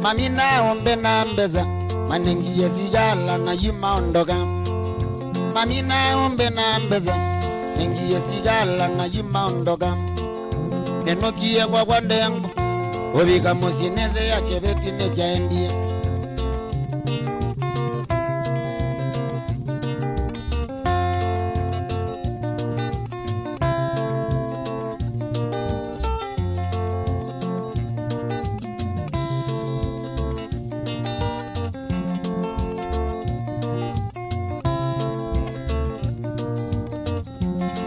Mamina ombe na mbesa, manengie sigala na yu maondoka. Mamina ombe na mbesa, nengie sigala na yu maondoka. Nenokie kwakwa ndengo, ũvika mũsyĩ nethĩa kĩveti nĩkyaendie.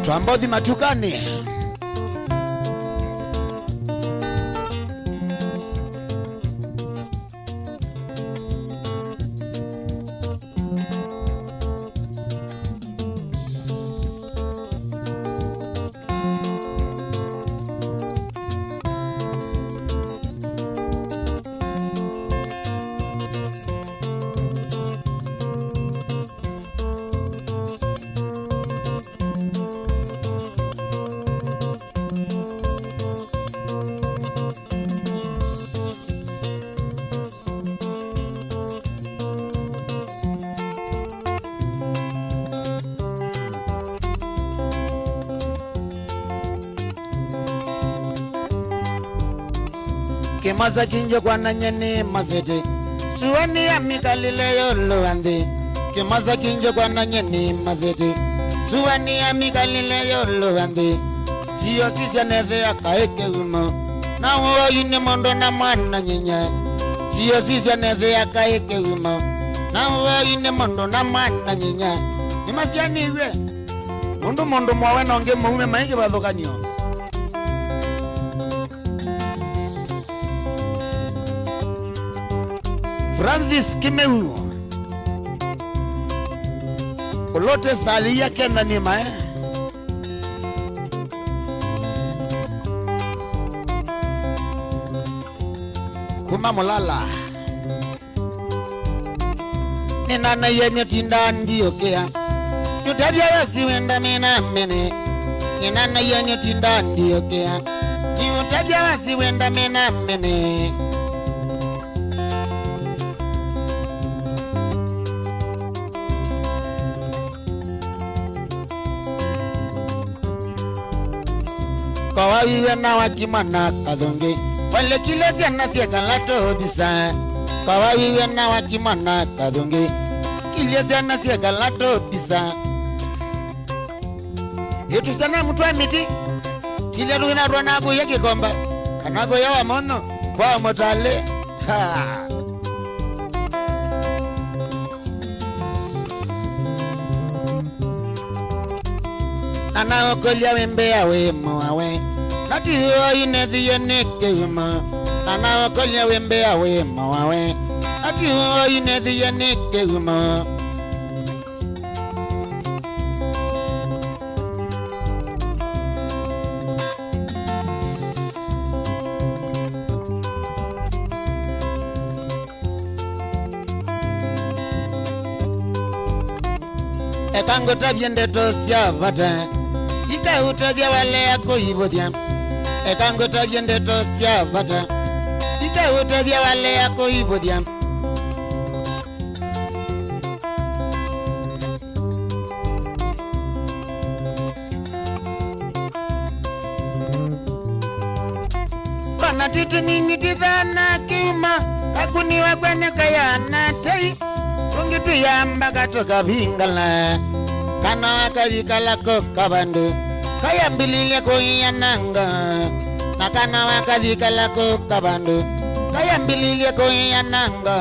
Twambothi matukanĩ. Kĩmasa kinje kwanany'e nĩ masete, sua nĩ ya mĩkalĩle yolo wa nthĩ. Kĩmasa kinje kwanany'e nĩ masete, sua nĩ ya mĩkalĩle yolo wa nthĩ. Sio sisya nethĩa kaĩ kĩumo, na ũoi nĩ mũndũ na mwana nyinya. Sio sisya nethĩa kaĩ kĩumo, na ũoi nĩ mũndũ na mwana nyinya. Nĩmasyanĩw'e, nũndũ mũndũ mwawe na ũngĩ mũume maĩ kĩvathũkany'o. Francis Kimeu, ũlote salĩ ya kenda nĩ mae. Kuma Mulala. Nĩnanaie nĩũtinda ndiũkĩa. Nĩũtavya wasi wenda mena mene. Nĩnanaie nĩũtinda ndiũkĩa. Nĩũtavya wasi wenda mena mene. Kwa wawiwe na wakimwa na kathungi, walekile syana syekala tobisa. Kwa wawiwe na wakimwa na kathungi, kilye syana syekala tobisa. Ĩtusana mũtwe mĩtĩ, kilya tũinatwa na kũya kĩkomba, kana kũya wa mono kwa mũtale. Ha! Na naũkolya wĩ mbea wĩ mũawe, na ti ũoi nethĩie nĩ kĩumo. Na naũkolya wĩ mbea wĩ mũawe, na ti ũoi nethĩie nĩ kĩumo. Eka ngũtavye ndeto sya vata, ikaũtethya walea kũivũthya. Eka ngũtavye ndeto sya vata, ikaũtethya walea kũivũthya. Kana titi nini tithana kiuma, Akuniwa kwene kayana tei, tũngĩ twĩyamba katũkavingala. Kana wakayikala ko kavandu, kayambililye kũiananga. Na kana wakayikala ko kavandu, kayambililye kũiananga.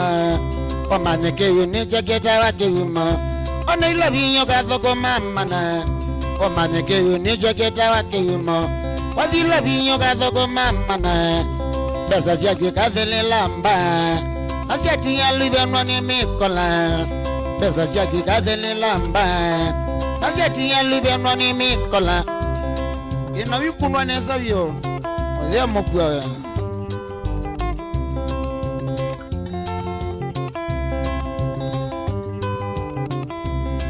Ũmanye kĩw'ũ nĩkyo kĩtawa kĩw'ũmo. Ona ila vinya ũkathũkũma mana, ũmanye kĩw'ũ nĩkyo kĩtawa kĩw'ũmo. Wathi ila vinya ũkathũkũma mana, mbesa syaku ikathĩlĩla mbaa, na syatia luvenwa nĩ mĩkola. Mbesa syaku ikathĩlĩla mbaa, na syatia luvenwa nĩ mĩkola. Ĩno ikunwa nesa vyũ, ũthĩa mũkua we.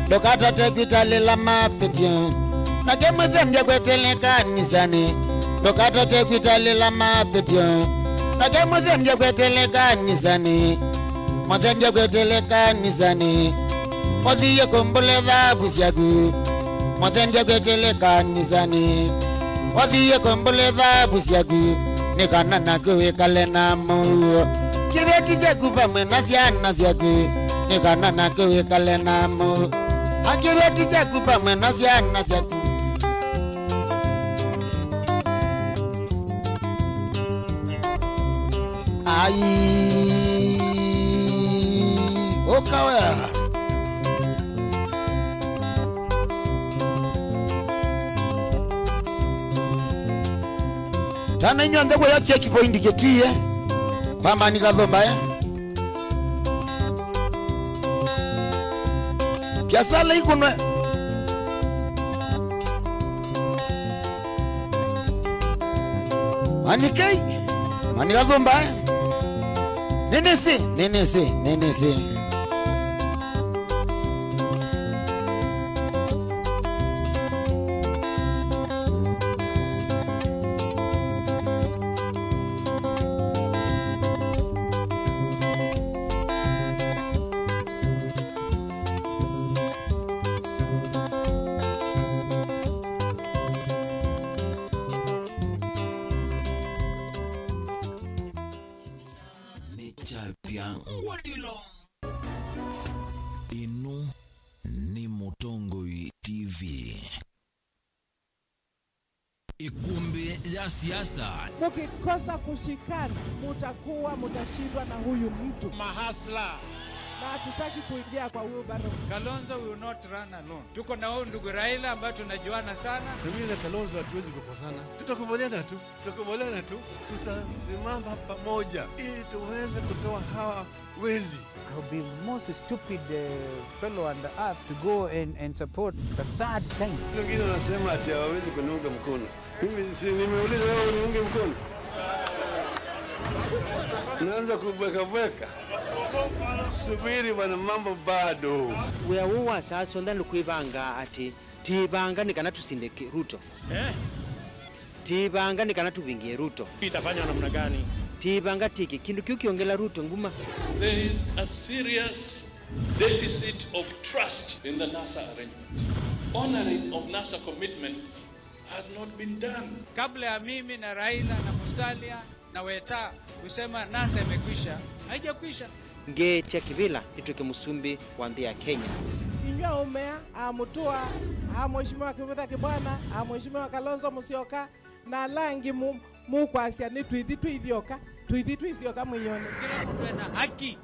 Ndũkatate kwĩtalĩla mavĩtyo, nake mũthembya kwetele kanisanĩ. Ndũkatate kwĩtalĩla mavĩtyo, nake mũthembya kwetele kanisanĩ. Mũthembya kwetele kanisanĩ, ũthiĩ kũmbũle thavu syaku. Mũthembya kwetele kanisanĩ, ũthiĩ kũmbũle thavu syaku, nĩ kana naku wĩkale na mũuo. Kĩveti kyaku vamwe na syana syaku, nĩ kana naku wĩkale na mũuo. A kĩveti kyaku vamwe na syana syaku. Ai, ũka wea. Tana inyw'onthe kũya checkpoint Kitui, eh? Kwa Mani Kathũmba, eh? Biasala ikunwe. Mani Kei, Mani Kathũmba, eh? Nĩnĩsĩ, nĩnĩsĩ, nĩnĩsĩ. Nĩ kyapya ngwatĩlo. Ĩno nĩ Mũtongoi T V. Ĩkũmbĩ ya siasa. Mkikosa kushikana, mutakuwa, mutashindwa na huyu mtu. Mahasla. Na hatutaki kuingia kwa wheelbarrow. Kalonzo will not run alone. Tuko na huyu ndugu Raila ambaye tunajuana sana. Na mimi na Kalonzo hatuwezi kukosana. Tutakubaliana tu. Tutakubaliana tu. Tutasimama pamoja ili tuweze kutoa hawa wezi. I'll be the most stupid, uh, fellow on the earth to go and, and support the third time. Wengine wanasema ati hawawezi kuniunga mkono. Mimi si nimeuliza wewe uniunge mkono? Naanza kubweka bweka. Subiri bwana, mambo bado. Wĩa ũũ wa saa syonthe nĩ kwĩvanga atĩ, "Tĩĩvanga nĩ kana tũsinde kĩ-, Ruto." Eh? Tĩĩvanga nĩ kana tũvingie Ruto. Itafanywa namna gani? Tĩĩvanga tĩke kĩndũ kĩu kĩongela Ruto nguma. There is a serious deficit of trust in the NASA arrangement. Honoring of NASA commitments has not been done. Kabla ya mimi na Raila na Musalia na Weta kusema NASA imekwisha, haijakwisha. Ngeetya kĩvĩla nĩtw'ĩke mũsumbĩ wa nthĩ ya Kenya. Inyw'a ũmea, a Mũtũa, a Mheshimiwa Kĩvutha Kĩbwana, a Mheshimiwa Kalonzo Musyoka, na ala angĩ mu-, mũkwasya nĩ tũithi twĩ ithyoka, tũithi twĩ ithyoka mwĩone. Kĩla mũndũ ena haki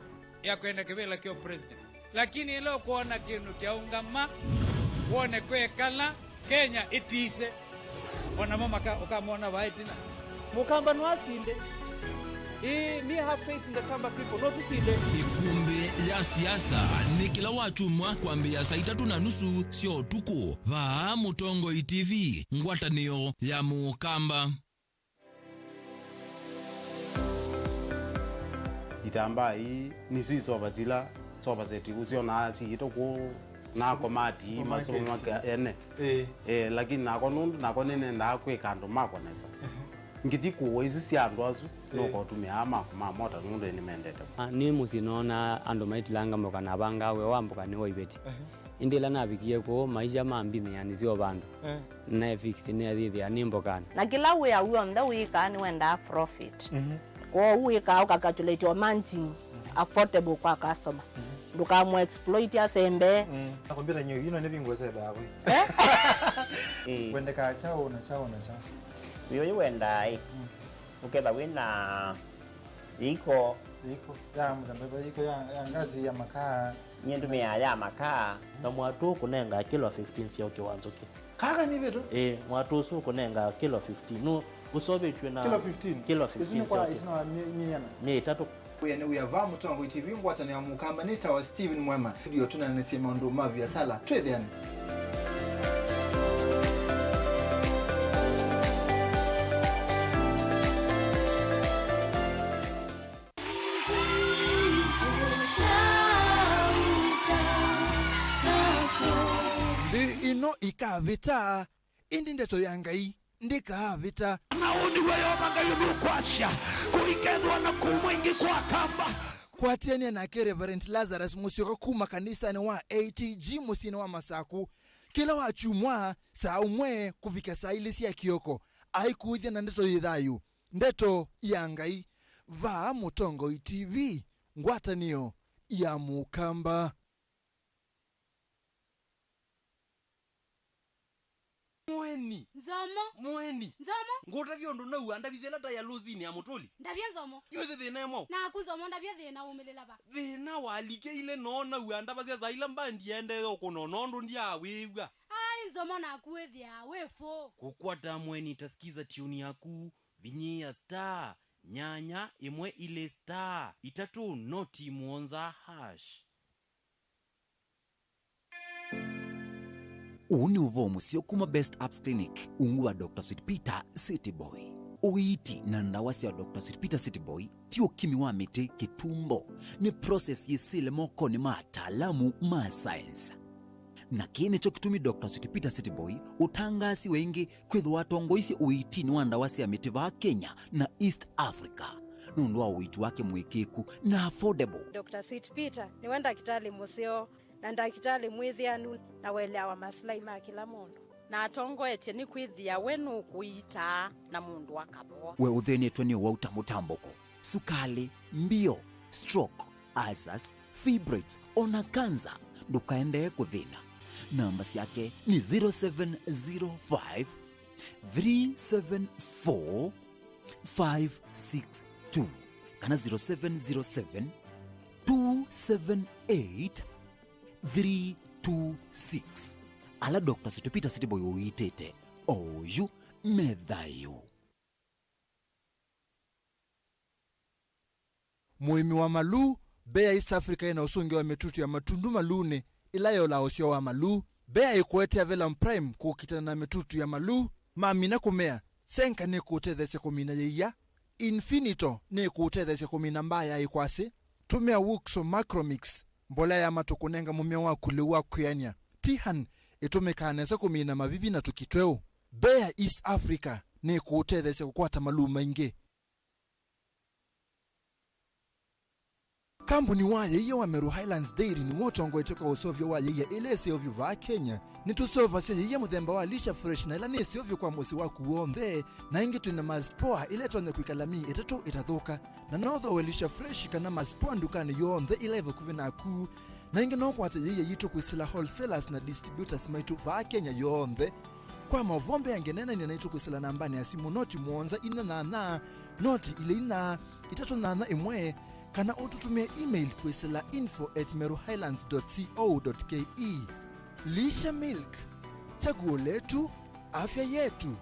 ya kwenda kĩvĩla kya president. Lakini ĩla ũkwona kĩndũ kyaũngama, wone kwekala, Kenya ĩtise. O namo maka-, ũkamona vaa ĩtina. Mũkamba no asinde. Ĩĩ, me have faith in the Kamba people. No tũsinde. Ĩkũmbĩ ya siasa nĩ kĩla wakyumwa kwambĩĩa saa itatũ na nusu sya ũtukũ. Vaa Mũtongoi T V, ngwatanĩo ya Mũkamba. Itambaa ii nĩsyo isova sila sofa set ũsyonaa siĩtwe kũu na komati masũmake ene. Ĩĩ. Eh, lakini nakwa nũndũ nakwa nĩnendaa kwĩka andũ makwa nesa. Ngĩthi kũũa isu sya andũ asu, nũkotũmĩaa makwa ma mota nũndũ nĩmendete. Ah, nĩ mũsyĩ noonaa andũ maitilanga mboka na avangaa wĩa wa mboka nĩ wa iveti. Ĩndĩ ĩla navikie kũu, maisha mambinĩanĩsya o vandũ. Eh. Naefix nĩathĩthĩa nĩ mbokanĩ. Na kĩla wĩa w'onthe wĩkaa nĩwendaa profit. Mhm. Kwoou wĩkaa ũkacalculate o margin affordable kwa customer. Ndũkamũ exploit asembe. Mm. Nakwambia nyo ino ni bingo sebe hapo. Eh. Kwendeka chao na chao na chao. Wĩ ũyũ wendaa ĩ. Ũketha wĩna iko. Iko ya mũthemba iko ya, ya ngazi ya makaa. Nyie ndũmĩaa ya makaa. Na mwatũ ũkũnengaa kilo fifteen sya ũkĩ wa nzũkĩ. Kaka nĩ vitu. Ĩĩ, mwatũ ũsu ũkũnengaa kilo fifteen. Nũ ũseũvĩtw'e na kilo fifteen. Kilo fifteen. Isu nĩ kwa isu na mĩ- mĩana. Mĩ ĩtatũ. Wĩa nĩ wĩa va Mũtongoi T V ngwatanĩo ya Mũkamba nĩ tawa Steven Mwema. Studio tũnanĩsye maũndũ ma viasala. Twĩthĩane. Nthĩ ĩno ĩkavĩta, ĩndĩ ndeto ya Ngai ndĩkaavĩta. Na ũũ nĩw'o Yeova Ngai ũnũkwasya, kũikethĩwa na kũumwa ĩngĩ kwa kamba. Kwatĩanĩa nake Reverend Lazarus Mũsyoka kuma kanisanĩ wa A T G mũsyĩnĩ wa Masaku kĩla wa kyumwa saa ũmwe kũvika saa ilĩ sya kĩoko, aikũĩthya na ndeto yĩ thayũ, ndeto ya Ngai, vaa Mũtongoi T V, ngwatanĩo ya Mũkamba. Mũeni. Nzomo. Mũeni. Nzomo. Ngũtavya ũndũ nauaa ndavisye ĩla ta ya lũsinĩ ya mũtũli. Ndavya Nzomo. Yu ĩsĩ thĩna ĩmwe. Naku Nzomo ndavya thĩna umĩlĩla va. Thĩna walikeile noo nauaa ndavasya saa ila mbandi yendee ũkũna nondũ ndyaawĩw'a. Ai, Nzomo naku wĩthĩaa wĩ fũ. Kũkwata Mũeni ta skiza tune yaku, vinyĩĩa star nyanya ĩmwe ilĩ star itatũ noti mũonza hash. Ũũ nĩ ũvoo mũseo kuma Best Apps Clinic, ungu wa Doctor Sweet Peter City Boy. Ũiiti na ndawa sya Doctor Sweet Peter City Boy ti ũkimi wa mĩtĩ kĩtumbo, nĩ process yĩsĩle mokonĩ ma ataalamu ma science. Na kĩĩ nĩkyo kĩtumi Doctor Sweet Peter City Boy ũtangaasiwe ĩngĩ kwĩthĩwa atongoisye ũiitinĩ wa ndawa sya mĩtĩ vaa Kenya na East Africa nũndũ wa ũiiti wake mũĩkĩĩku na affordable. Doctor Sweet Peter nĩwe ndakĩtalĩ mũseo na ndakĩtalĩ mwĩthĩanu na ũeleawa masilai ma kĩla mũndũ. Na atongoetye nĩ kwĩthĩa we nũkũiitaa na mũndũ akavoa. We ũthĩnĩtwe nĩ ũwau ta mũtambũko, sukalĩ, mbio, stroke, ulcers, fibroids, o na kanza, ndũkaendee kũthĩna. Namba syake nĩ zero seven zero five, three seven four, five six two kana zero seven zero seven, two seven eight, three two six. Ala Doctor Sweet Peter City Boy ũiitĩte oyu me thayũ. Mũĩmi wa maluu. Bayer East Africa ĩna ũsũngĩo wa mĩtutu ya matundu maluunĩ ĩla yolaa ũseo wa maluu. Bayer ĩkũetee Velum Prime kũkitana na mĩtutu ya maluu. Mamina kũmea, Senka nĩkũũtetheesya kũmina yĩia. Infinito nĩkũũtetheesya kũmina mbaa ya ĩkwasĩ. Tũmĩa Wuxo Macromix, mbolea ya matũ kũnenga mũmea waku lĩu wa kwĩanĩa. Tihan ĩtũmĩkaa nesa kũmina mavivi na tũki tweũ. Bayer East Africa nĩkũũtetheesya kũkwata maluu maingĩ. Kambuni wa yĩia wa Meru Highlands Dairy nĩw'o ũtongoetye kwa ũseũvyo wa yĩia ĩla ĩseũvyo vaa Kenya. Nĩtũseũvasya yĩia mũthemba wa Lisha Fresh na ĩla nĩ ĩseũvyo kwa mũsyĩ waku w'onthe, na ĩngĩ twĩ na Mars Poa ĩla ĩtonya kwĩkala myei ĩtatũ ĩtathũka. Na no ũthooe Lisha Fresh kana Mars Poa ndukanĩ yonthe ĩla ĩ vakuvĩ naku. Na ĩngĩ no ũkwate yĩia yitũ kwĩsĩla wholesalers na distributors maitũ vaa Kenya yonthe. Kwa maũvoo mbeange, neenany'a naitũ kwĩsĩla nambanĩ ya simũ noti mũonza inya nyanya, noti ilĩ inya, itatũ nyanya ĩmwe, kana ũtũtũmĩe email kwĩsĩla info at meruhighlands dot co dot ke. Lisha Milk, chaguo letu, afya yetu.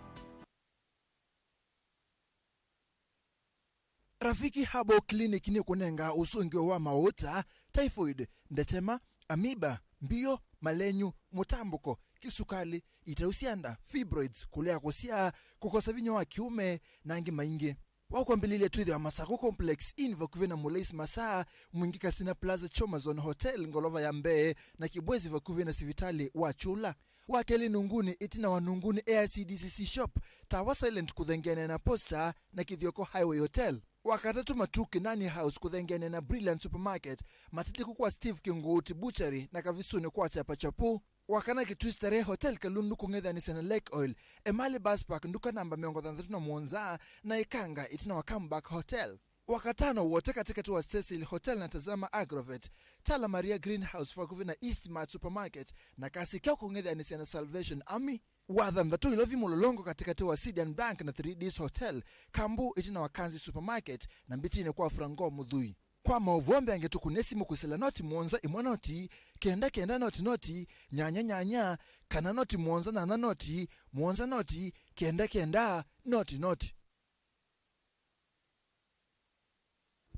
Rafiki Herbal Clinic nĩkũnengaa ũsũngĩo wa maũũta, typhoid, ndetema, amoeba, mbio, malenyu, mũtambũko, kĩsukalĩ, itau sya nda, fibroids, kũlea kũsyaa, kũkosa vinya wa kĩũme, na angĩ maingĩ. Wakwambĩlĩlya twĩthĩwa Masako Complex Inn vakuvĩ na Mulais Masaa, Mwingi Kasina Plaza, Choma Zone Hotel, ngolova ya mbee, na Kibwezi vakuvĩ na sivitalĩ wa Chula. Wa kelĩ Nunguni, ĩtina wa Nunguni A I C D C C Shop, Tawa Silent kũthengeanĩa na Posta na Kithioko Highway Hotel. Wa katatũ Matuki Nani House kũthengeanĩa na Brilliant Supermarket, Matiliku kwa Steve Kinguuti Butchery na Kavisunĩ kwa Chapa Chapu. Wa kana Kitui Starehe Hotel Kalundu kũng'ethanĩsya na Lake Oil, Emali Bus Park nduka namba mĩongo thanthatũ na mũonza na Ikanga ĩtina wa Comeback Hotel. Wakatano wote katĩkatĩ wa Cecil Hotel na Tazama Agrovet, Tala Maria Greenhouse vakuvĩ na East Mart Supermarket, na kasi kya kũng'ethyanĩsya na Salvation Army. Wathanthatũ Ilovi Mũlolongo katĩkatĩ wa Sidian Bank na three Ds Hotel, Kambu ĩtina wa Kanzi Supermarket, na Mbĩtinĩ kwa Franco Mũthui. Kwa maũvoo mbeange tũkũnĩe simũ kwĩsĩla noti mũonza ĩmwe noti kenda kenda noti noti nyanya nyanya, kana noti mũonza nyanya noti mũonza noti kenda kenda noti noti.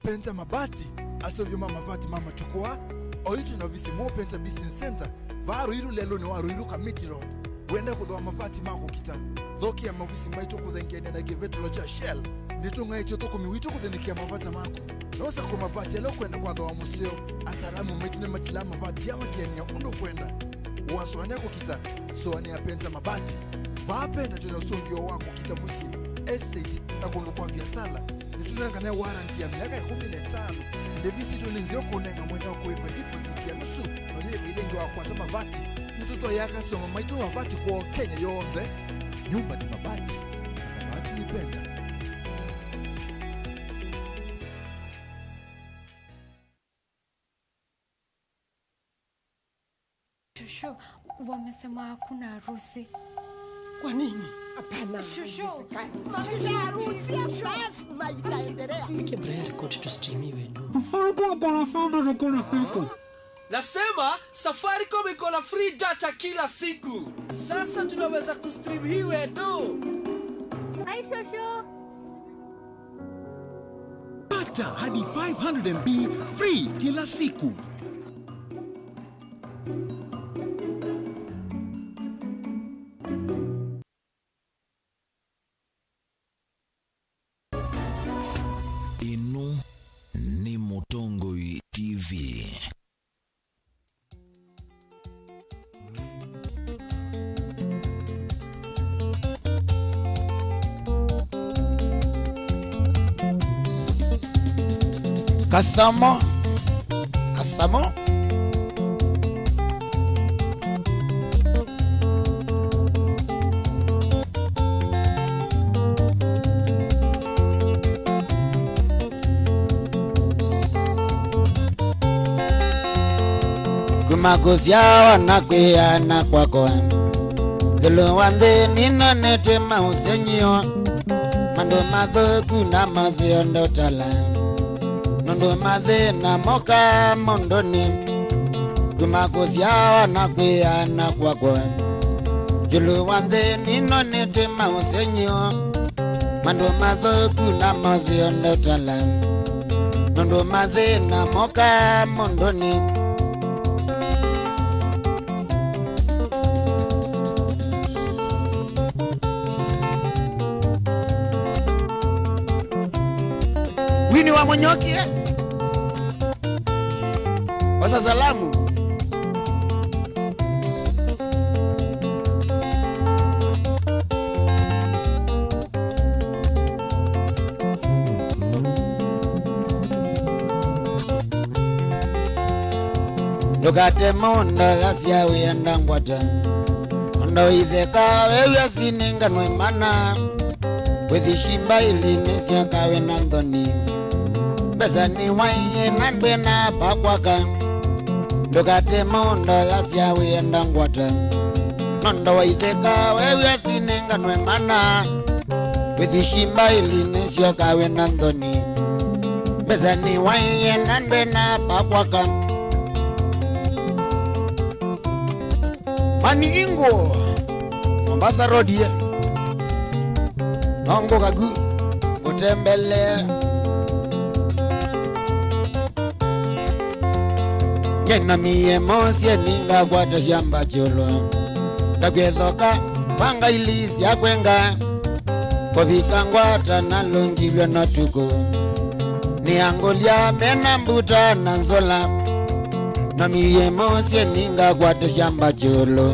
Penta Mabati, aseũvyo ma mavati ma matukũ aa. Oyu twĩ na ovisi mwaũ Penta Business Center, vaa Ruiru lelũnĩ wa Ruiru Kamiti Road. Wenda kũthooa mavati ma kũkita? Thokea maovisi maitũ kũthengeania na kĩvetelo kya Shell. Nĩtũng'aĩtye ũthũkũmi witũ kũthĩnĩkĩa mavata maku. No ũsakũe mavati ala ũkwenda kwa thooa mũseo. Ataalamu maitũ nĩmatilaa mavati aa makeanĩa ũndũ ũkwenda. Ũasũanĩa kũkita? Sũanĩa Penta Mabati. Vaa Penta twĩ na ũsũngĩo wa kũkita mũsyĩ, estate, na kũndũ kwa viasala. Nĩtũnenganae warranty ya myaka ĩkũmi na ĩtano. Ndĩvi sitũ nĩ nzeo kũnenga mũthenya wa kũĩva deposit ya nusu, na ũyĩva ĩla ĩngĩ wakwata mavati. Nĩtũtwaĩaa customer maitũ mavati kwoo Kenya yonthe. Nyumba ni mabati, na mabati ni Penta. Shosho, wamesema hakuna harusi. Kwa nini? Hapana, shosho, haiwezekani. Maisha ya harusi lazima itaendelea. Nike Brian record to stream iwe do. Ufaruku wa parafanda na kona hako. Nasema Safaricom iko na free data kila siku. Sasa tunaweza kustream hii wetu. Hi, shosho. Pata hadi five hundred M B free kila siku. Ĩno nĩ Mũtongoi T V. Kasamo. Kasamo. Kuma kũsyawa na kwĩana kwakwa, ĩũlũ wa nthĩ nĩnonete maũsengy'o, maũndũ mathũku na maseo ndatala, nũndũ mathĩna mokaa mũndũnĩ. Kuma kũsyawa na kwĩana kwakwa, ĩũlũ wa nthĩ nĩnonete maũsengy'o, maũndũ mathũku na maseo ndatala, nũndũ mathĩna mokaa mũndũnĩ. Winnie wa Mũnyokie. Wasa salamu. Ndũkate mũndũ asya wĩenda ngwata. Ũndũ itheka wew'a sininganwe mana. Wĩthi shimba ilinĩ sya kawe na nthoni. Mbesa nĩ waiye na ndwena pa kwaka. Ndũkate mũndũ asya wĩenda ngwata. Nũndũ wa itheka wew'a sinenganwe mana. Wĩthi shimba ilinĩ sya kawe na nthoni. Mbesa nĩ waiye na ndwena pa kwaka. Mani Ingo, Mombasa Road ye. Nongo kagu, ngũtembelee. Ngenamie mosye ningakwata syamba kyũlũ. Ngakwethoka, panga ili sya kwenga. Kũvika ngwata na lũngilwe na tukũ. Nĩ angũlya mena mbuta na nzola. Namie mosye ningakwata syamba kyũlũ.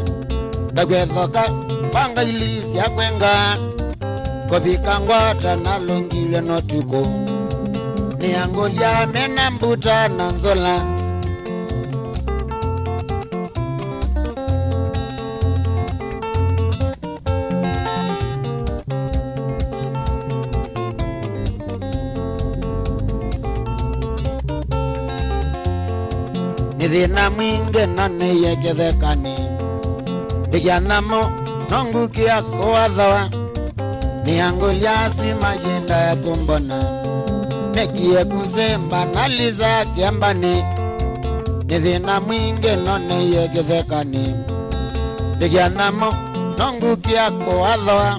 Ngakwethoka, panga ili sya kwenga. Kũvika ngwata na lũngilwe na tukũ. Nĩ angũlya mena mbuta na nzola. Thĩna mwingĩ nonĩie kĩthekanĩ, ndĩkya nyamũ no ngũkĩa kũathawa. Nĩangũlya asu mayĩenda kũmbona, nekie kũsemba na lisa kĩambanĩ. Nĩ thĩna mwingĩ nonĩie kĩthekanĩ, ndĩkya nyamũ no ngũkĩa kũathawa.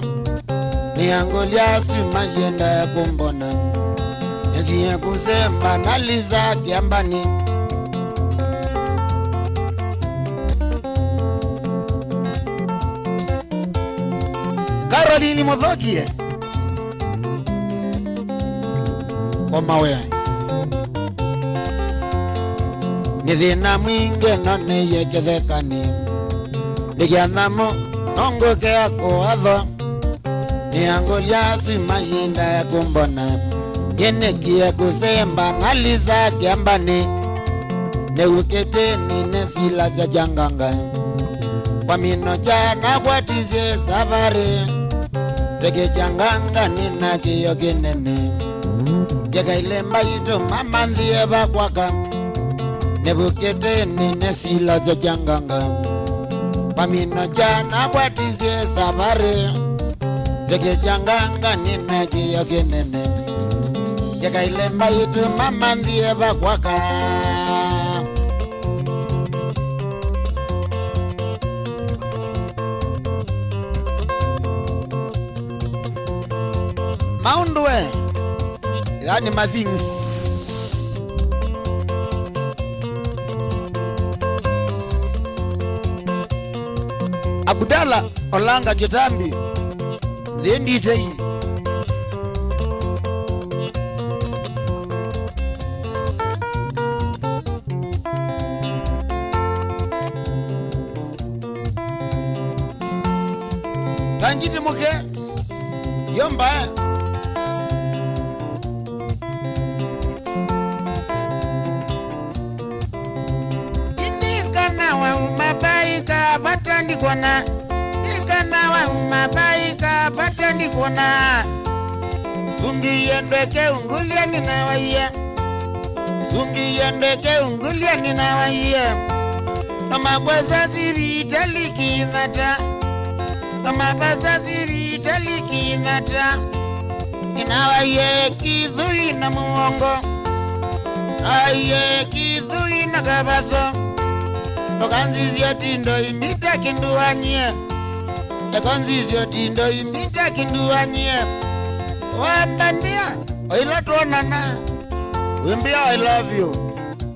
Nĩangũlya asu mayĩenda kũmbona, nekie kũsemba na lisa kĩambanĩ. Caroline Mũthokie. Koma we. Nĩ thĩna mwingĩ nonĩie kĩthekanĩ, ndĩkya nyamũ no ngũkĩa kũathawa. Nĩangũlya asu mayĩenda kũmbona, nĩnekie kũsemba na lisa kĩambanĩ. Nĩw'ĩkĩte nĩnesilasya kyanganga, kwa mĩno kya nakwatisye savarĩ. Nzeke kyanganga nĩna kĩyo kĩnene, yekaile mbaitũ mamanthie vakwaka. Nĩvukĩte nĩnesilasya kyanganga, kwa mĩno kya nakwatisye savarĩ. Nzeke kyanganga nĩna kĩyo kĩnene, yekaile mbaitũ mamanthie vakwaka. Maũndũ we, yani ma things. Abdala Olanga Kitambi, Lady Tei. Tangiti mũke, yomba. Indikana wauma paika vatandikwana. Ndikana wauma paika vatandikwana. Zungiye ndweke ungulia ninawaia. Zungiye ndweke ungulia ninawaia. Mama kwa sasiri taliki nata. Mama kwa sasiri taliki nata. Nĩnawaiye kĩthũi na mũongo, aiye kĩthũi na kavaso. Ndũkanzisye tindo imbita kĩndũ wanyie, ekonzisye tindo imbita kĩndũ wanyie. Wambambĩa oila twonana, wĩmbĩa I love you.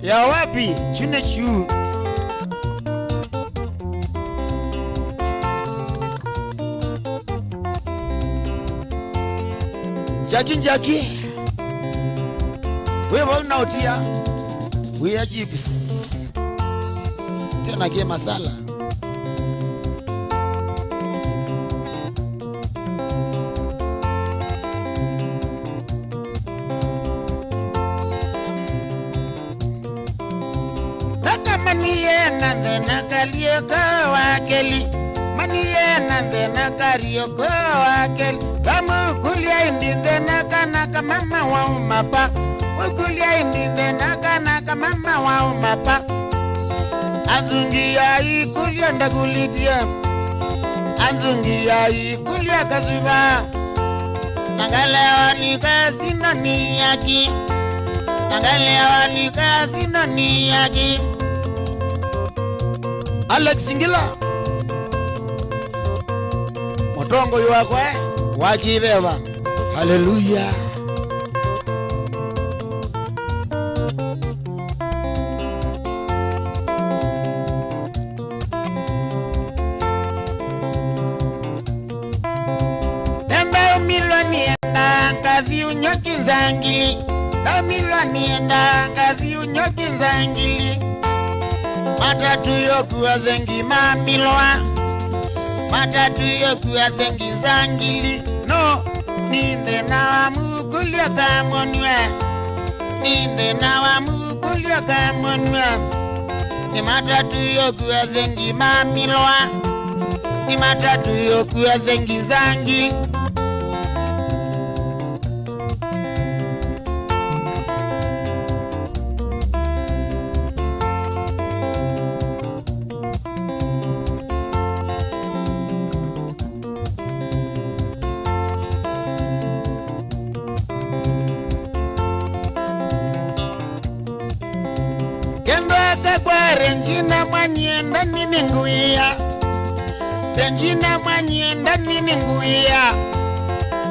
Ya wapi? Chune chu. Jackie, Jackie. Wĩ vau na ũtia. Wĩa chips. Tena kĩ masala. Naka maniye na nthena kalioko wa keli. Maniye na nthena kalioko wa keli. Kamukulia indi nthena kana kamama wa umapa. Mukulia indi nthena kana kamama wa umapa. Anzungi ya ikulia ndakulitie. Anzungi ya ikulia kazuba. Nangalewa ni kasino ni yaki. Nangalewa ni kasino ni yaki. Alex Ngila. Mũtongoi wakwa wa kĩveva. Haleluya. Ndaumilwa nienda ngathi unyoki nzangili. Ndaumilwa nienda ngathi unyoki nzangili. Matatu yoku athengi mamilwa. Matatu yoku athengi nzangili. No, ni nthĩna wa mũkũlyo kamũnw'a. Ni nthĩna wa mũkũlyo kamũnw'a. Ni matatu yoku athengi mamilwa. Ni matatu yoku athengi nzangi. Regina Mwanyi, enda nini nguia. Regina Mwanyi, enda nini nguia.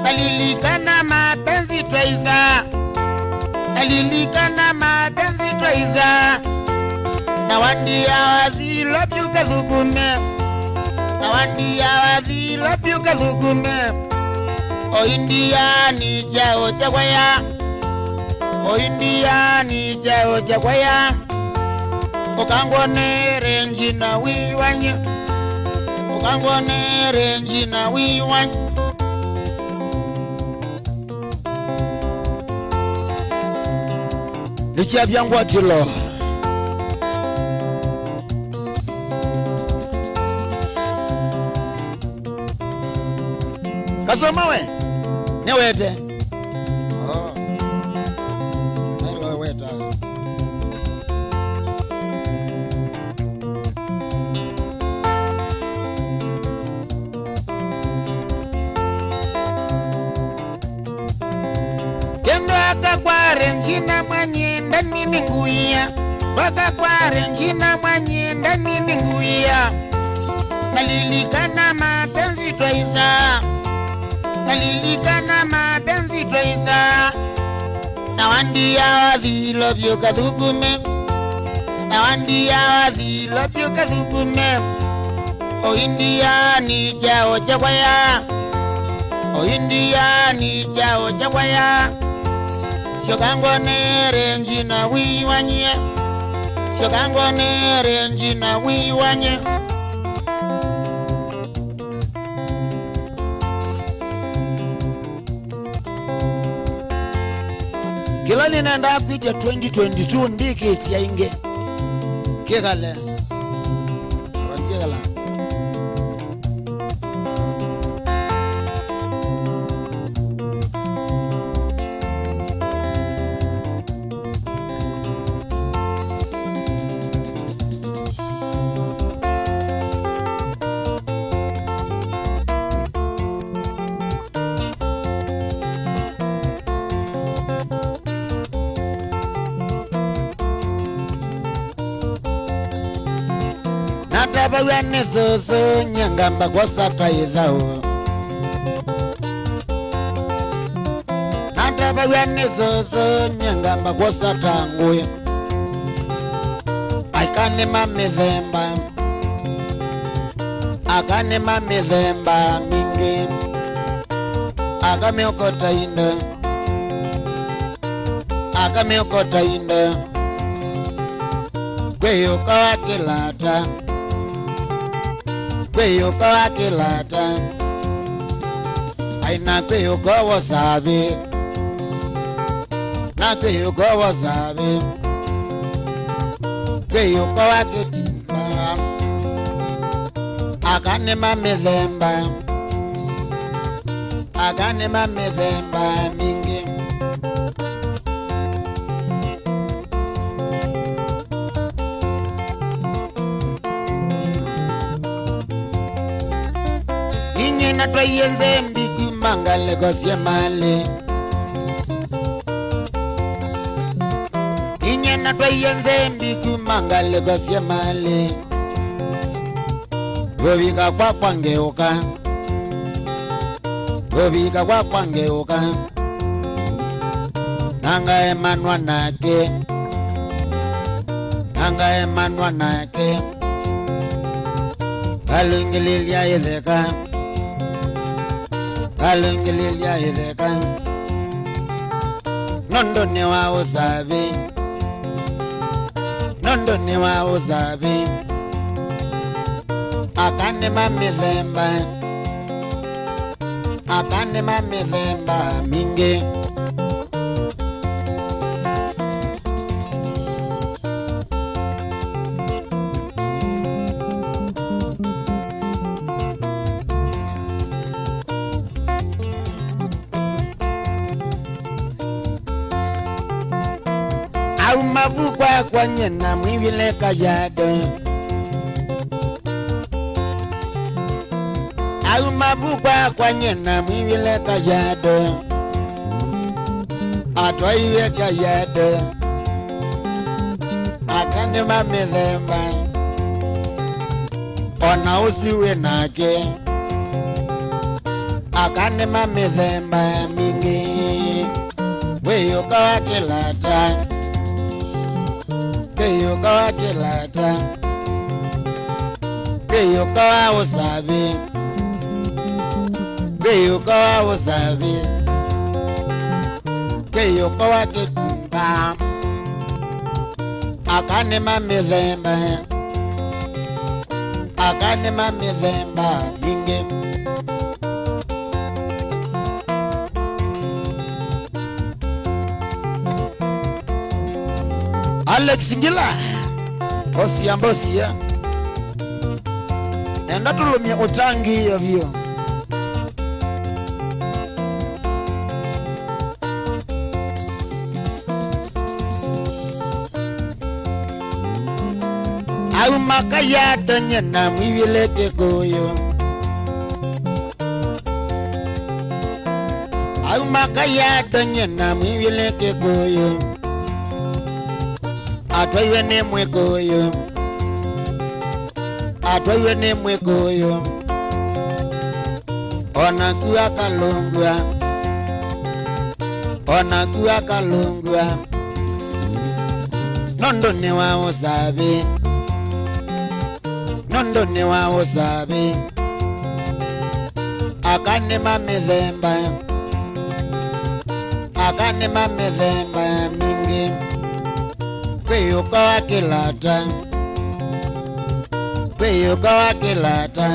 Nalilikana mapenzi twaisa. Nalilikana mapenzi twaisa. Na wandia wathi love you kathukume. Na wandia wathi love you kathukume. O India ni chao cha kwaya. O India ni chao cha kwaya. Ũkangwone Regina wiwanye. Ũkangwone Regina wiwanye. Nĩkyavya ngwatĩlo. Kasoma we, nĩwete. Oh. Hello, weta. Kendo aka kwa Regina Mwanyi, enda nini nguia. Waka kwa Regina Mwanyi, enda nini nguia. Nalilikana mapenzi twaisa. Nalilikana mapenzi twaisa. Na wandia wathi love you kathukume. Na wandia wathi love you kathukume. O India ni chao cha kwaya. O India ni chao cha kwaya. Syoka ngwone Regina wiwanye. Syoka ngwone Regina wiwanye. Kĩla nĩnendaa kwĩtya twenty twenty-two ndĩkĩtya ĩngĩ. Kĩkale. Kĩkala. Natavaw'a nĩ sũsũ, nyie ngamba kwosa ta ĩthaũ. Natavaw'a nĩ sũsũ, nyie ngamba kwosa ta ngũĩ. Aika nĩ ma mĩthemba, aka nĩ ma mĩthemba mingĩ. Aka mĩũkota indo, aka mĩũkota indo. Kwĩ ũka wa kĩlata, kwĩ ũka wa kĩlata. Aina kwĩ ũka wa ũsavĩ, na kwĩ ũka wa ũsavĩ. Kwĩ ũka wa kĩtimba, aka nĩ ma mĩthemba. Aka nĩ ma mĩthemba mingĩ. Ninyie natwaie nzembi kuma ngalĩko sya malĩ. Ninyie natwaie nzembi kuma ngalĩko sya malĩ. Kũvika kwakwa ngeũka, kũvika kwakwa ngeũka, na ngaemanwa nake, na ngaemanwa nake. Ngalũngĩlĩlya ĩtheka, ngalũngĩlĩlya ĩtheka, nũndũ nĩ wa ũsavĩ. Nũndũ nĩ wa ũsavĩ. Aka nĩ ma mĩthemba, aka nĩ ma mĩthemba mingĩ. Auma vu kwakwa nyie namwĩw'ĩle kayado. Auma vu kwakwa nyie namwĩw'ĩle kayado. Atwaiwe kayado. Aka nĩ ma mĩthemba, o na ũsu wĩ nake. Aka nĩ ma mĩthemba mingĩ. Kwĩ ũka wa kĩlata, kwĩ ũka wa kĩlata, kwĩ ũka wa ũsavĩ, kwĩ ũka wa ũsavĩ, kwĩ ũka wa kĩtumba. Aka nĩ ma mĩthemba, aka nĩ ma mĩthemba mingĩ. Alex Ngila, mbosia mbosia, nenda tũlũmye ũtangĩĩo vyũ. Auma kayatany'a na mwĩw'ĩle Kĩkũyũ. Auma kayatany'a na mwĩw'ĩle Kĩkũyũ. Atwaiwe nĩ Mwĩkũyũ. Atwaiwe nĩ Mwĩkũyũ. Onaku akalũngw'a, onaku akalũngw'a, nũndũ nĩ wa ũsavĩ, nũndũ nĩ wa ũsavĩ. Aka nĩ ma mĩthemba, aka nĩ ma mĩthemba mingĩ. Kwĩ ũka wa kĩlata, kwĩ ũka wa kĩlata,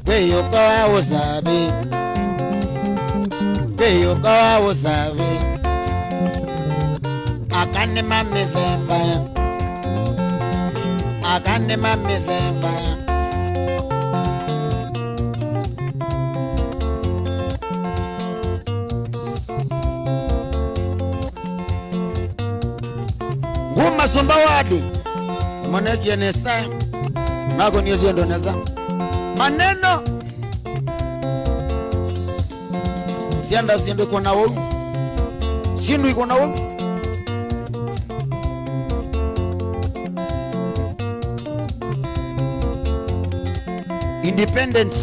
kwĩ ũka wa ũsavĩ, kwĩ ũka wa ũsavĩ. Aka nĩ ma mĩthemba, aka nĩ ma mĩthemba. Nguma sumba wadi. Mwanekie nesa. Nako nĩ syĩndũ nesa. Maneno. Sianda syĩndũ iko na ũu. Syĩndũ iko na ũu. Independent.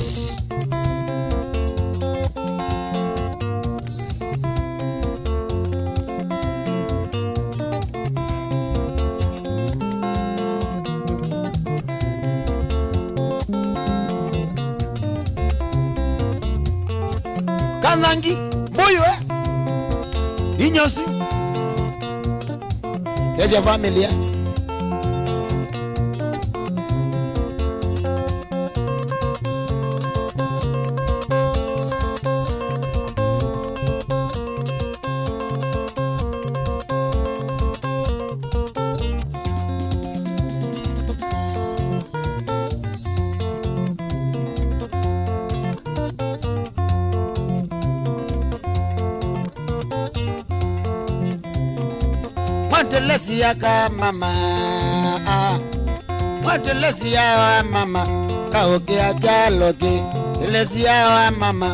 Kanangi, mbuyu, eh? Inyosi. Kethya family, eh? Mwatelesia ka mama, ah. Mwatelesia wa mama, kaũkĩa kyalo kĩ. Telesia wa mama,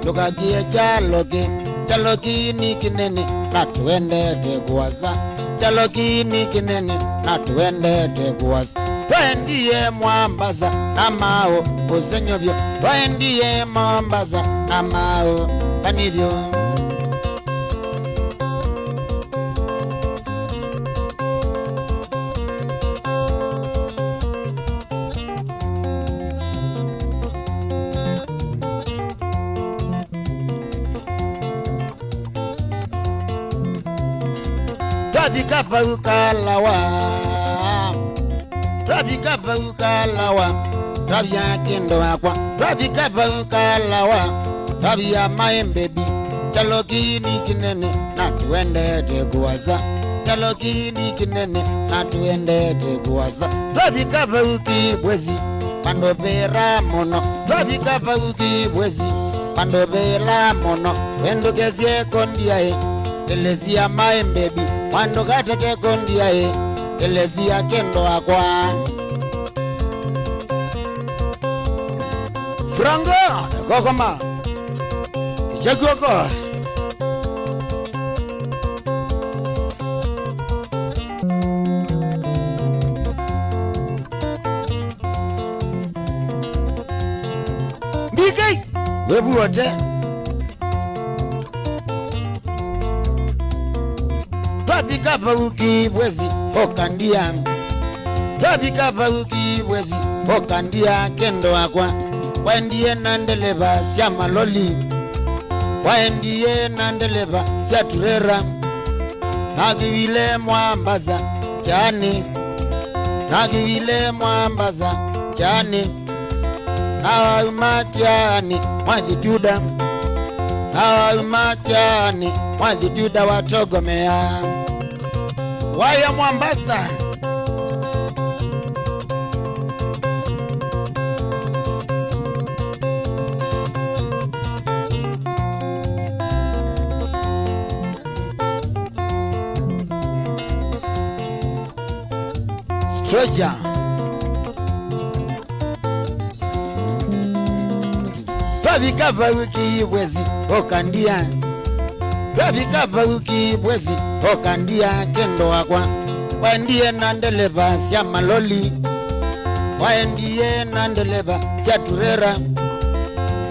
ndũkakie kyalo kĩ. Kyalo kĩ nĩ kĩnene, na tũendete kũasa. Kyalo kĩ nĩ kĩnene, na tũendete kũasa. Twaendie Mombasa na maũ ũsenyo vyũ. Twaendie Mombasa na maũ kanithyo. Twavika vau kalawa. Twavika vau kalawa. Twavya kĩndũ wakwa. Twavika vau kalawa. Twavya maembe. Kyalo kĩ nĩ kĩnene na tũendete kũasa. Kyalo kĩ nĩ kĩnene na tũendete kũasa. Twavika vau Kĩbwezi, vandũ vĩla mũno. Twavika vau Kĩbwezi, vandũ vĩla mũno. Wendũkesye kondiaĩ, telesia my baby. Wandũkatate kondiaĩ, telesia kĩndũ wakwa. Franco, kokoma. Icha kw'oko. Ikei, webu wote. Twavika vau Kĩvwesi, ũkandia. Twavika vau Kĩvwesi, ũkandia kĩndũ wakwa. Waendie na ndeleva sya maloli. Waendie na ndeleva sya turera. Nakĩvile Mwambasa kyani. Nakĩvile Mwambasa kyani. Nawauma kyani mwathi Tuda. Nawauma kyani mwathi Tuda watogomea. Waya Mwambasa. Stranger. Twavika vau Kĩvwesi, ũkandia. Twavika vau Kĩvwesi, ũkandia kĩndũ wakwa. Waendie na ndeleva sya maloli. Waendie na ndeleva sya turera.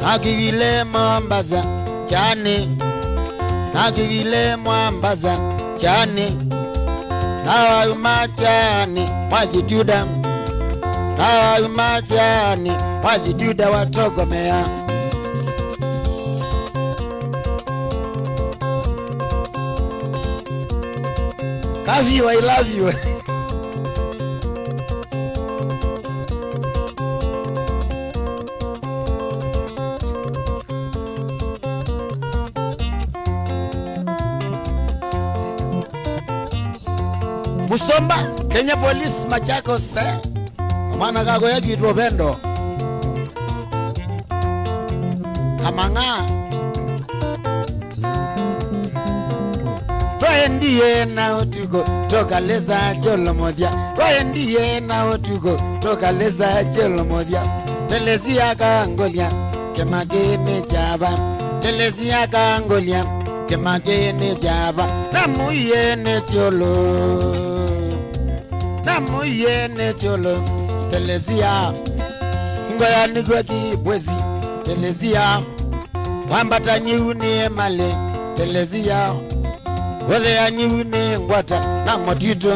Nakĩvile Mombasa kyani. Nakĩvile Mombasa kyani. Nawauma kyani mwathi Tuda. Nawauma kyani mwathi Tuda watogomea. Curfew, I love you. Musomba, Kenya Police, Machakos, eh? Mwana kako ya kitu upendo. Kamang'a. Twaendie na ũtukũ, tũkalĩsa kyolo mũthya. Twaendie na ũtukũ, tũkalĩsa kyolo mũthya. Telesia kangũlya, kĩmakĩnĩ kyava. Telesia kangũlya, kĩmakĩnĩ kyava. Namũie nĩ kyolo. Namũie nĩ kyolo. Telesia. Ngoya nĩkw'a Kĩvwesi. Telesia. Wambata nyiu nĩ malĩ, telesia. Ũthea nyiu nĩ ngwata na mũtitũ.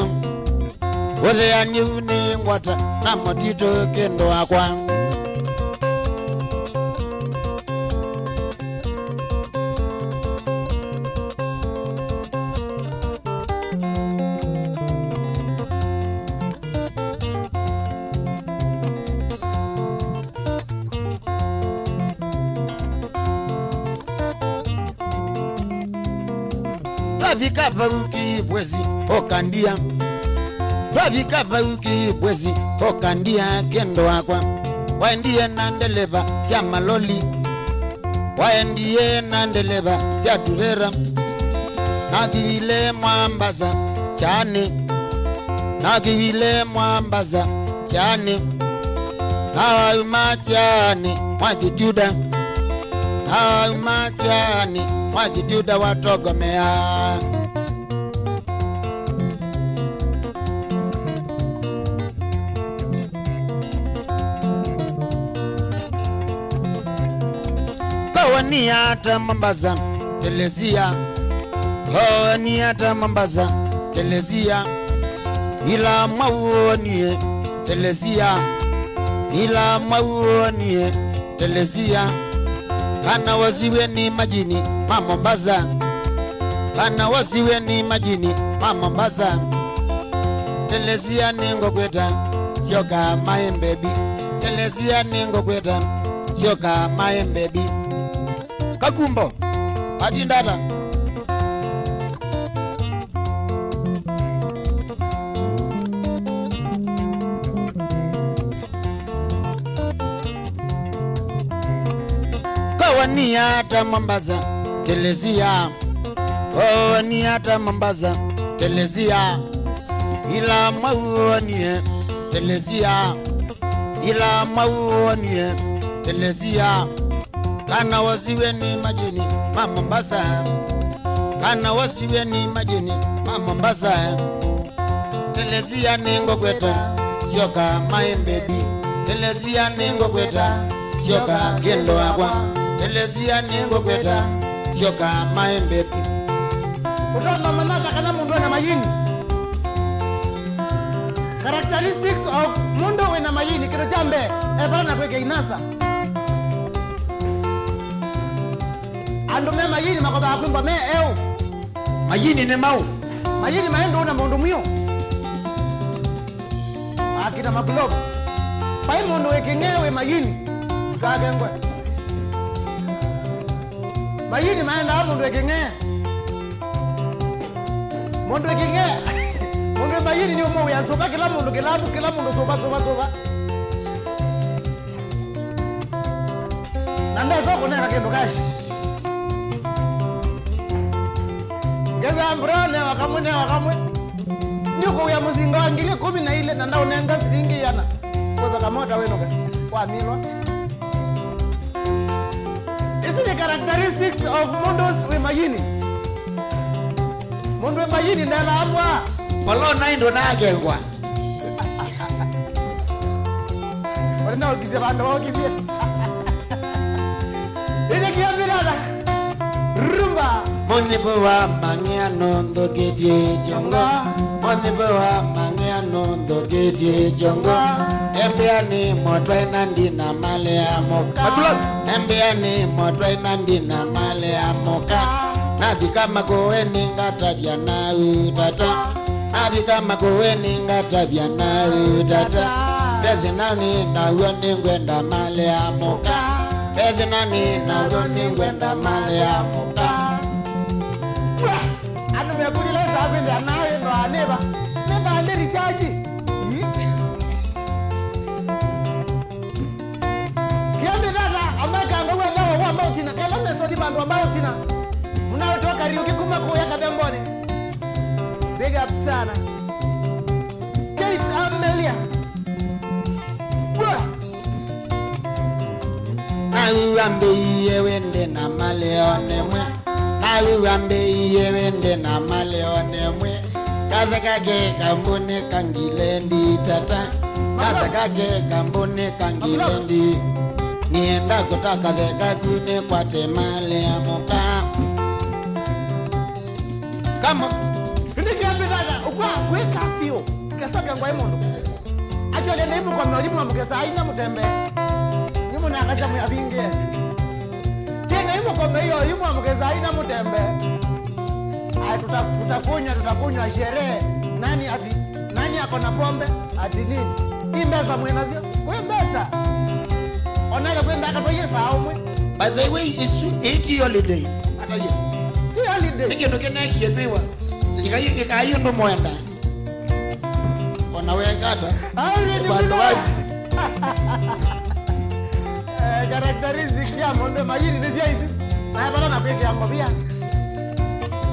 Ũthea nyiu nĩ ngwata na mũtitũ kĩndũ wakwa. Twavika vau Kĩvwesi, ũkandia. Twavika vau Kĩvwesi, ũkandia kĩndũ wakwa. Waendie na ndeleva sya maloli. Waendie na ndeleva sya turera. Nakĩvile Mwambasa kyani. Nakĩvile Mwambasa kyani. Nawauma kyani mwathi Tuda. Nawauma kyani mwathi Tuda watogomea. Kawani ata Mombasa, telesia. Kawani ata Mombasa, telesia. Ila mwauonie, telesia. Ila mwauonie, telesia. Kana wosiwe ni majini ma Mombasa. Kana wosiwe ni majini ma Mombasa. Telesia nĩngũkwĩta, syoka my baby. Telesia nĩngũkwĩta, syoka my baby. Kakumbo, atindata. Kawani ata Mombasa, telesia. Kawani ata Mombasa, telesia. Ila mwauonie, telesia. Ila mwauonie, telesia. Kana wosiwe ni majini ma Mombasa. Kana wosiwe ni majini ma Mombasa. Telesia nĩngũkwĩta, syoka my baby. Telesia nĩngũkwĩta, Syoka, kĩndũ wakwa, Telesia nĩngũkwĩta. Syoka, my baby. Ũtonya manata kana mũndũ ena mayini. Characteristics of mũndũ wĩna mayini, kĩndũ kya mbee, evana na kwĩka inasa. Andũ me mayini makotaa kwĩmbwa me eũ. Mayini nĩ mau. Mayini maendũ na mũndũ mwiũ. Akina makulovu. Vai mũndũ wĩ kĩng'ee wĩ mayini. Ndũkakengwe. Mayini maendaa mũndũ wĩ kĩng'ee. Mũndũ wĩ kĩng'ee. Mũndũ wĩ mayini nĩ ũmwe wĩa sũva kĩla mũndũ kĩlavu, kĩla mũndũ sũva, sũva, sũva. Na ndesa kũnenga kĩndũ kashi. Ngesa mbura newa kamwe, newa kamwe. Nĩũkũwĩa mũsinga wa ngili ĩkũmi na ilĩ na ndaũnenga silingi iana. Kwosa kamota wĩnũke. Wamilwa. Ici nĩ characteristics of mũndũ wĩ mayini. Mũndũ wĩ mayini ndelaa mbwa. Vala ũnaĩ ndũnakengwa. Ũrenda ũkithye vandũ waũkithye. Ĩnĩ kĩambĩlala. Rumba. Mũnyĩvo wa mang'ĩa nũnthũkĩtye kyongo. Mũnyĩvo wa mang'ĩa nũnthũkĩtye kyongo. Embĩa nĩ motwaĩ na ndina malea mũka. Makula. Embĩa nĩ motwaĩ na ndina malea mũka. Navika makũweni ngatavya na utata. Navika makũweni ngatavya na utata. Vethĩna nĩ naw'o nĩngwenda malea mũka. Vethĩna nĩ naw'o nĩngwenda malea mũka. Andũ mekũlila ĩsaa kwĩthĩa naĩ ndo anĩva. Nĩthaa ndĩri kyaji. Kĩambĩ tata, amekanga wenda wa mautina, kela mesothi vandu wa mautina. Mnaotoa Kariuki kuma kuya Kathemboni. Big up sana. Kate Amelia. Wah! Naw'ambĩie wĩndĩ na maleo nĩmwe. Naw'ambĩie wĩndĩ na maleo nĩmwe. Katheka ke kambuni ka Ngilendi tata. Katheka ke kambuni ka Ngilendi. Nienda kũtaka theka ku nĩkwate malea mũka. Kama. Ĩndĩ kĩambĩthaga ũkwa kwĩka vyũ. Kĩsakya ngwaĩ mũndũ. Actually, nĩ mũkome ũlimũ wa mũkesa aina mũtembe. Nĩ mũnakasya mwĩavingĩe. Tena imũkome iyo imwe mũkesa aina mũtembe. Ai, tuta-, tutakunywa, tutakunywa sherehe. Nani ati, nani ako na pombe? Ati nini? Hii mbesa mwenazio? Kwe mbesa. Onale kwe mbaka kwa yesa umwe. By the way, isu, iti holiday. Hata hiyo. Ti holiday. Nĩ kĩndũ kĩnekie twĩwa. Ĩkai, ĩkai ũndũ mwenda. Ona wekata. Ai, nĩ vandũ mũno. Vai. Eh, characteristic ya mũndũ mayini nĩ sya isu. Na vata na kwĩkĩa ngovia.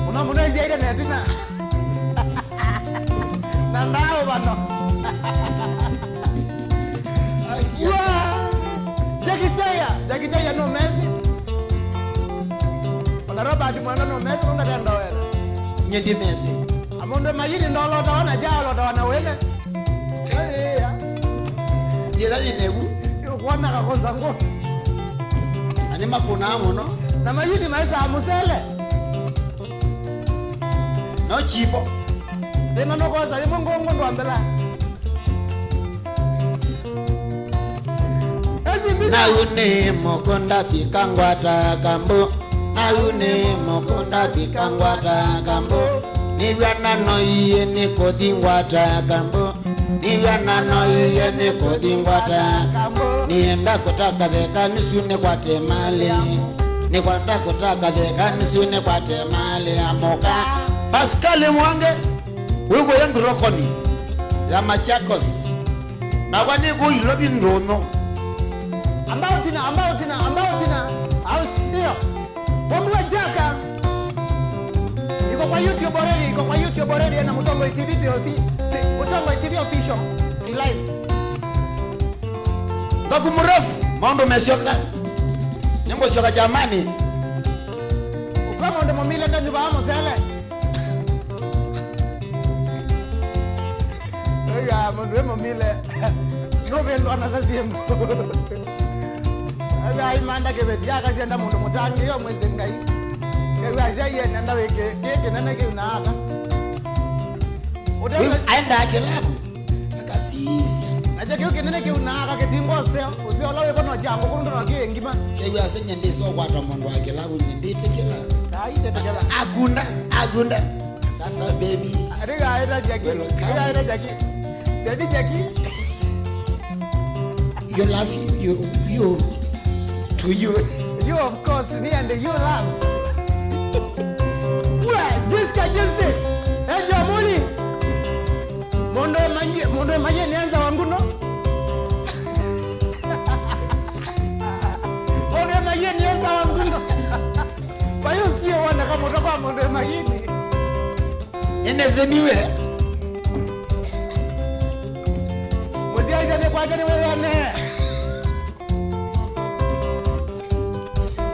Mũno mũno ĩsyaile na ĩtina. Na ndaũ vano. Ai, Wa! Jackie Chaya, Jackie Chaya no Messi. Ona Robert Mwenda no Messi, nũndũ ndatenda wena. Nye ndi Messi. Amũndũ mayini ndolotawa na jalotawa na wene. Ĩĩa. Njĩra yĩ nevu. Ũkwona kakonza ngũ. Ani makũnaa mũno. Na mayini maĩsaa mũsele. No chipo. Thĩna nũkosa ĩmwe ngũngũ ndwambela. Nau nĩ mũkũnda vika ngwata kambu. Nau nĩ mũkũnda vika ngwata kambu. Nĩw'ana noiĩ nĩ kũthi ngwata kambu. Nĩw'ana noiĩ nĩ kũthi ngwata. Nĩenda kũtaka theka nĩsu nĩkwate malĩ. Nĩkwata kũtaka theka nĩsu nĩkwate malĩ ya mũka. Pascal Mwange. Wĩkũya ngirokoni ya Machakos. Nakwa nĩ kũu Ilovi ndũnyũ. Ambao tina, ambao tina, ambao tina. Au sio? Wambua Jaka. Iko kwa YouTube already, iko kwa YouTube already, na Mutongoi T V T V, Mutongoi T V official. Ni live. Thaku mrefu, maũndũ mesyoka. Nĩngũsyoka jamani. Kwa maũndũ momile ndanyuvaa mũsele. Oiga mũndũ wĩ mũmile. Nũvĩndwa na sasimu. Ethĩwa aimantha kĩveti, akasyenda mũndũ mũtangĩĩo mwĩsĩ Ngai. Kew'a asya, "Iye nenda wĩke kĩĩ kĩnene kĩu na aka." Ũtenda- Rĩu aendaa kĩlavu, akasisya. Nakyo kĩu kĩnene kĩu na aka kĩtinga ũseo, ũseo ũla wĩvo no kya ngũkũ, nũndũ no kĩĩ ngima. Kew'a asya, "Nye ndĩsĩ ũkwata mũndũ wa kĩlavu, nye ndĩtĩkĩla." Ai, ndĩtĩkĩla. Akunda, akunda. Sasa, baby. Ati aeta Jackie. Welcome. Ati aeta Jackie. Baby Jackie. You love you, you, you, to you. You, of course, me and you love. Well, Jessica Jesse. Hey, Jamuli. Mũndũ ĩmanyie, mũndũ ĩmanyie nĩ enza wangu no. Mũndũ ĩmanyie nĩ enza wangu no. Kwa hiyo sio wana kama kutoka mũndũ ĩmanyie. Nĩnĩsĩniwe. Mũsyaĩĩsya nĩ kwake nĩ wĩw'ane.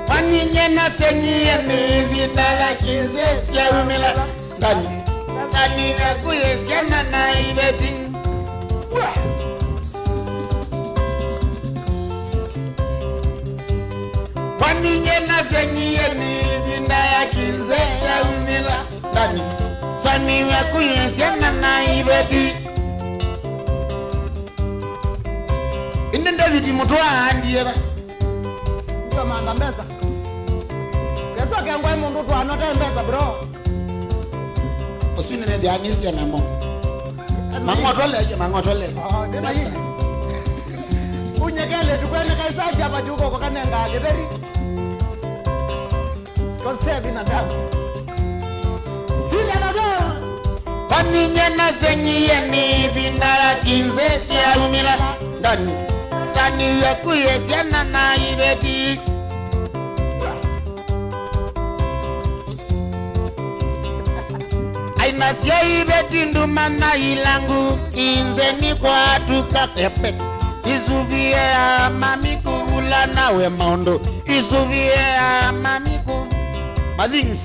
Kwani nye nasenyie nĩ ĩvinda ya kĩnzĩ kyaumĩla ndani. Sani ya kũyĩsyana na iveti. Kwani nye nasenyie nĩ ĩvinda ya kĩnzĩ kyaumĩla ndani. Sani ya kũyĩsyana na iveti. Ĩndĩ Ndeviti mũtũa aandie va? Ndio manga mbesa. Yesu akengwa mũndũ twanota mbesa, bro. Ũsu nĩnĩthĩanĩsye namo. Mang'otole, aye, mang'otole. Oh, ndĩna hii. Unyekele tukwene kaisa chapa chuko kwa kanenga kĩtheri. Sikosevi na damu. Tinda na damu. Kwani nye nasenyie nĩ ĩvinda ya kĩnzĩ kyaumĩla ndani. Sani ya kũyĩsyana na iveti. Ainasya iveti nduma na ilangu kĩnzĩ nĩ kwatuka kepet. Isuvie ya mami kuvula nawe maũndũ. Isuvie ya mami ku- Mathings.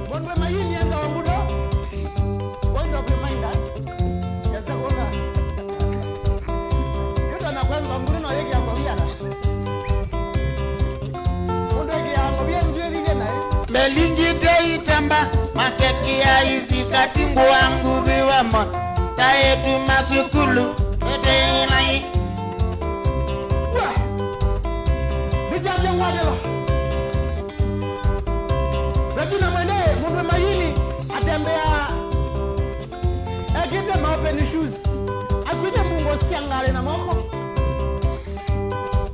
Mũndũ mayini enda wangu no. Point of reminder. Yasa kuona. Yuda na kwanza nguru no yake ya kwa wiana. Mũndũ ĩkĩaa mũvya nzwĩlile naĩ. Melingite itamba, makekĩa isikati ngũa nguvĩ wamo, taĩtu masukulu, eteelai. Wa! Nĩkyambya ngwatĩla. Regina mwene, mũndũ mayini, atembeaa ekĩte ma open shoes. Akwĩte mbungo sya ngalĩ na moko.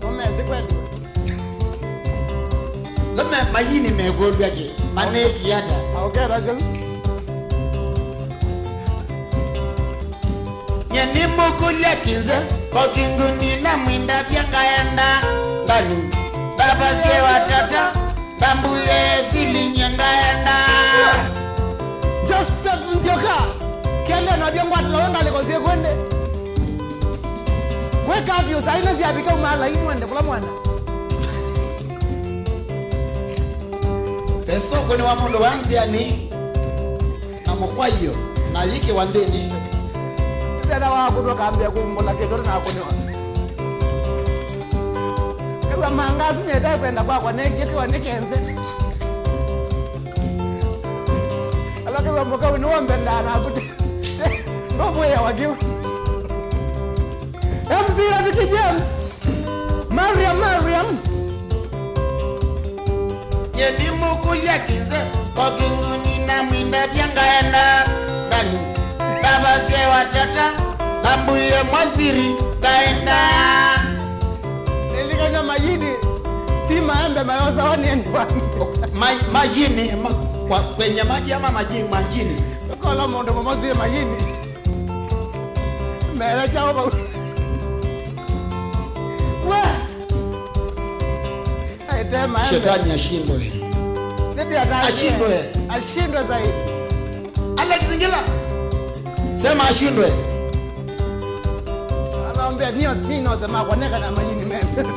Ũmesĩ kwendwa. Lome mayini mekũlw'a kĩ, manĩki ata? Aũkela kĩu. Nye nĩmũkũlya kĩnzĩ, kokinguni na mwindavya ngaenda. Nganu, ndavasye watata, ndambuye sili nye ngaenda. Joseph Nzioka, kende navyo ngwatĩla we ngalĩko syĩ kwende. Weka vyũ saa ino syavika umalai mwende kũla mwana. Pesa ũkũnĩwa mũndũ wa nzĩanĩ na mũkwaĩo na yĩkĩwa nthĩnĩ. Ĩthela wakũtwa kambĩa kũmbũla kĩtũ na kũnĩwa. Ĩw'a manga asu nyete kwenda kwakwa nekĩtwa nĩ kĩnzĩ. Ala kĩw'a mũkau nĩwombendaa naku. Ndũmwĩawa kĩu. M C Rafiki James. Mariam, Mariam. Nye nĩmũkũlya kĩnzĩ, kokinguni na mwindavya ngaenda. Nganu, ndavasye watata, ngambuye mwasiri, ngaenda. Nĩlikany'a mayini, ti maembe mayosawa nĩ ndwani. Ma-, mayini, ma-, kwa, kwenye maji ama maji, majini. Kola mũndũ mũmosie mayini. Mera chao vau. We! Aitema. Shetani ashindwe. Nĩtĩ atani. Ashindwe. Ashindwe zaidi. Alex Ngila. Sema ashindwe. Anaombea nio sino sema kuoneka na majini mema.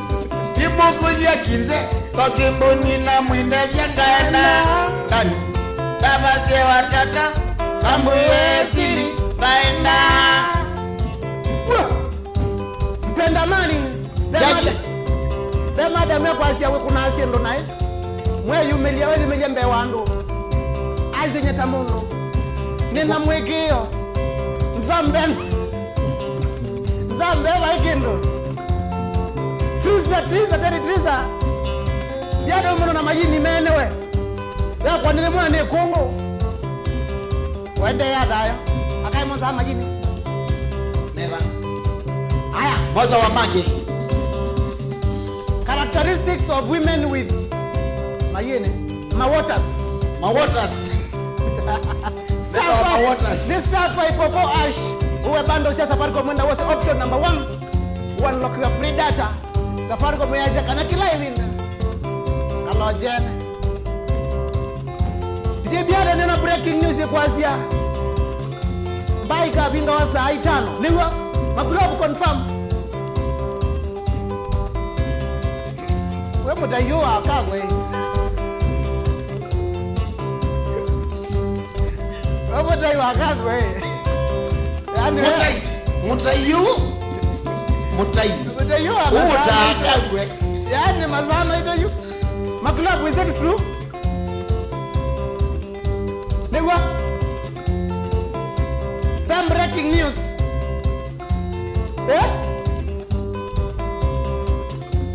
Imũkũlya kĩnzĩ, kokinguni na mwindavya ngaenda. Ndani. Ndavasye watata, kambuye sili, ngaenda. Twendamani. Ve Jackie. Mada, ve mada mekwasya wĩkũnaa syĩndũ naĩ. Mweyumĩlya, weyumĩlya mbee wa andũ. Asinye ta mũndũ. Nĩ na mwĩkĩĩo. Nzambe. Nzambe vai kĩndũ. Trisa, trisa, teri trisa. Yada mũno na mayini menewe. Yakwa nĩ mwana nĩ kũngũ. Wendeea thayũ. Akae mosa majini. Neva. Aya. Mosa wa maki. Characteristics of women with mayini. Mawaters. Mawaters. Star Power, Mawaters. Nĩ Star Power Popo Ash. Uwe bundle cia Safaricom wenda wose option number one. One lock your free data. Safaricom yasya kana kĩla ĩvinda. Kalojene. Ndibiada nena breaking news ĩkwasya. Mbai kavingawa saa itano. Nĩw'o. Makulovu confirm. We mũtai ũũ wa Kagwe. We mũtai wa Kagwe. Yaani we mũtai, mũtai ũũ. Mũtai. Mũtai ũũ wa ũũ masaa ta maitũ. Kagwe. Yaani masaa maitũ yu. Makulovu, is it true? Nĩw'o. Some breaking news. Eh?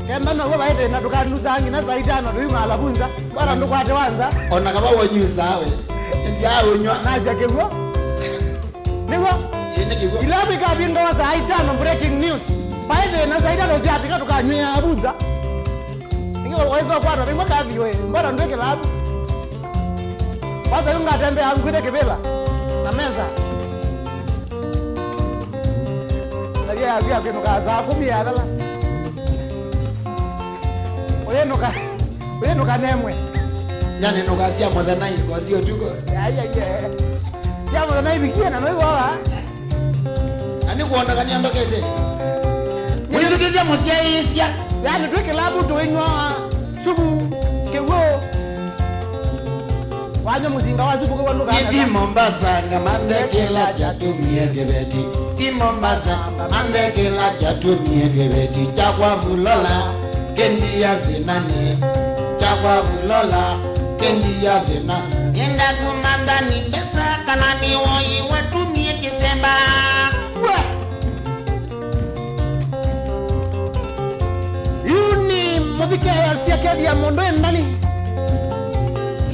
Kenda naw'o vaĩ thĩna, ndũkanusaa nginya saa itano tũimala vu nza. Bora ndũkwate wa nza. Ona kava wonyusaa we. Ndia ũnywa. Nasya kĩw'ũ. Nĩw'o. Ĩĩ nĩ kĩw'ũ. Ila ikavingawa saa itano, breaking news. Vaĩ thĩna, saa itano syavika tũkanyw'ĩaa vu nza. Nĩkĩ waweza kwata nĩmwe kathi we, mbona ndwĩ kĩlavu? Kwanza yu ngatembea ngwĩte kĩvĩla na mesa. Na yeye athi akĩnũka saa kũmi ya thela. Ũyĩnũka, ũyĩnũka nemwe. Yani nũka cia mũthenya, nũka cia ũtukũ. Ai, ai, ai. Cia mũthenya ivikie na noivoa. Na nĩkwonekania ndokete. Mwĩthukĩĩsya mũsyaĩĩsya. Yani twĩ kĩlavu tũinywaa supu, kĩw'ũ. Wanywa mũsinga wa supu kĩw'ũ ndũkana. Ithi Mombasa ngamanthe kĩla kyatumie kĩveti. Ti Mombasa, manthe kĩla kyatumie kĩveti. Kyakwa vulola, kendi ya thĩnanĩ. Kyakwa vulola, kendi ya thĩna. Nĩenda kũmantha nĩ mbesa kana nĩ woi watumie kĩsemba. We! Yu nĩ mũthikĩĩsya kethĩa mũndũ endani.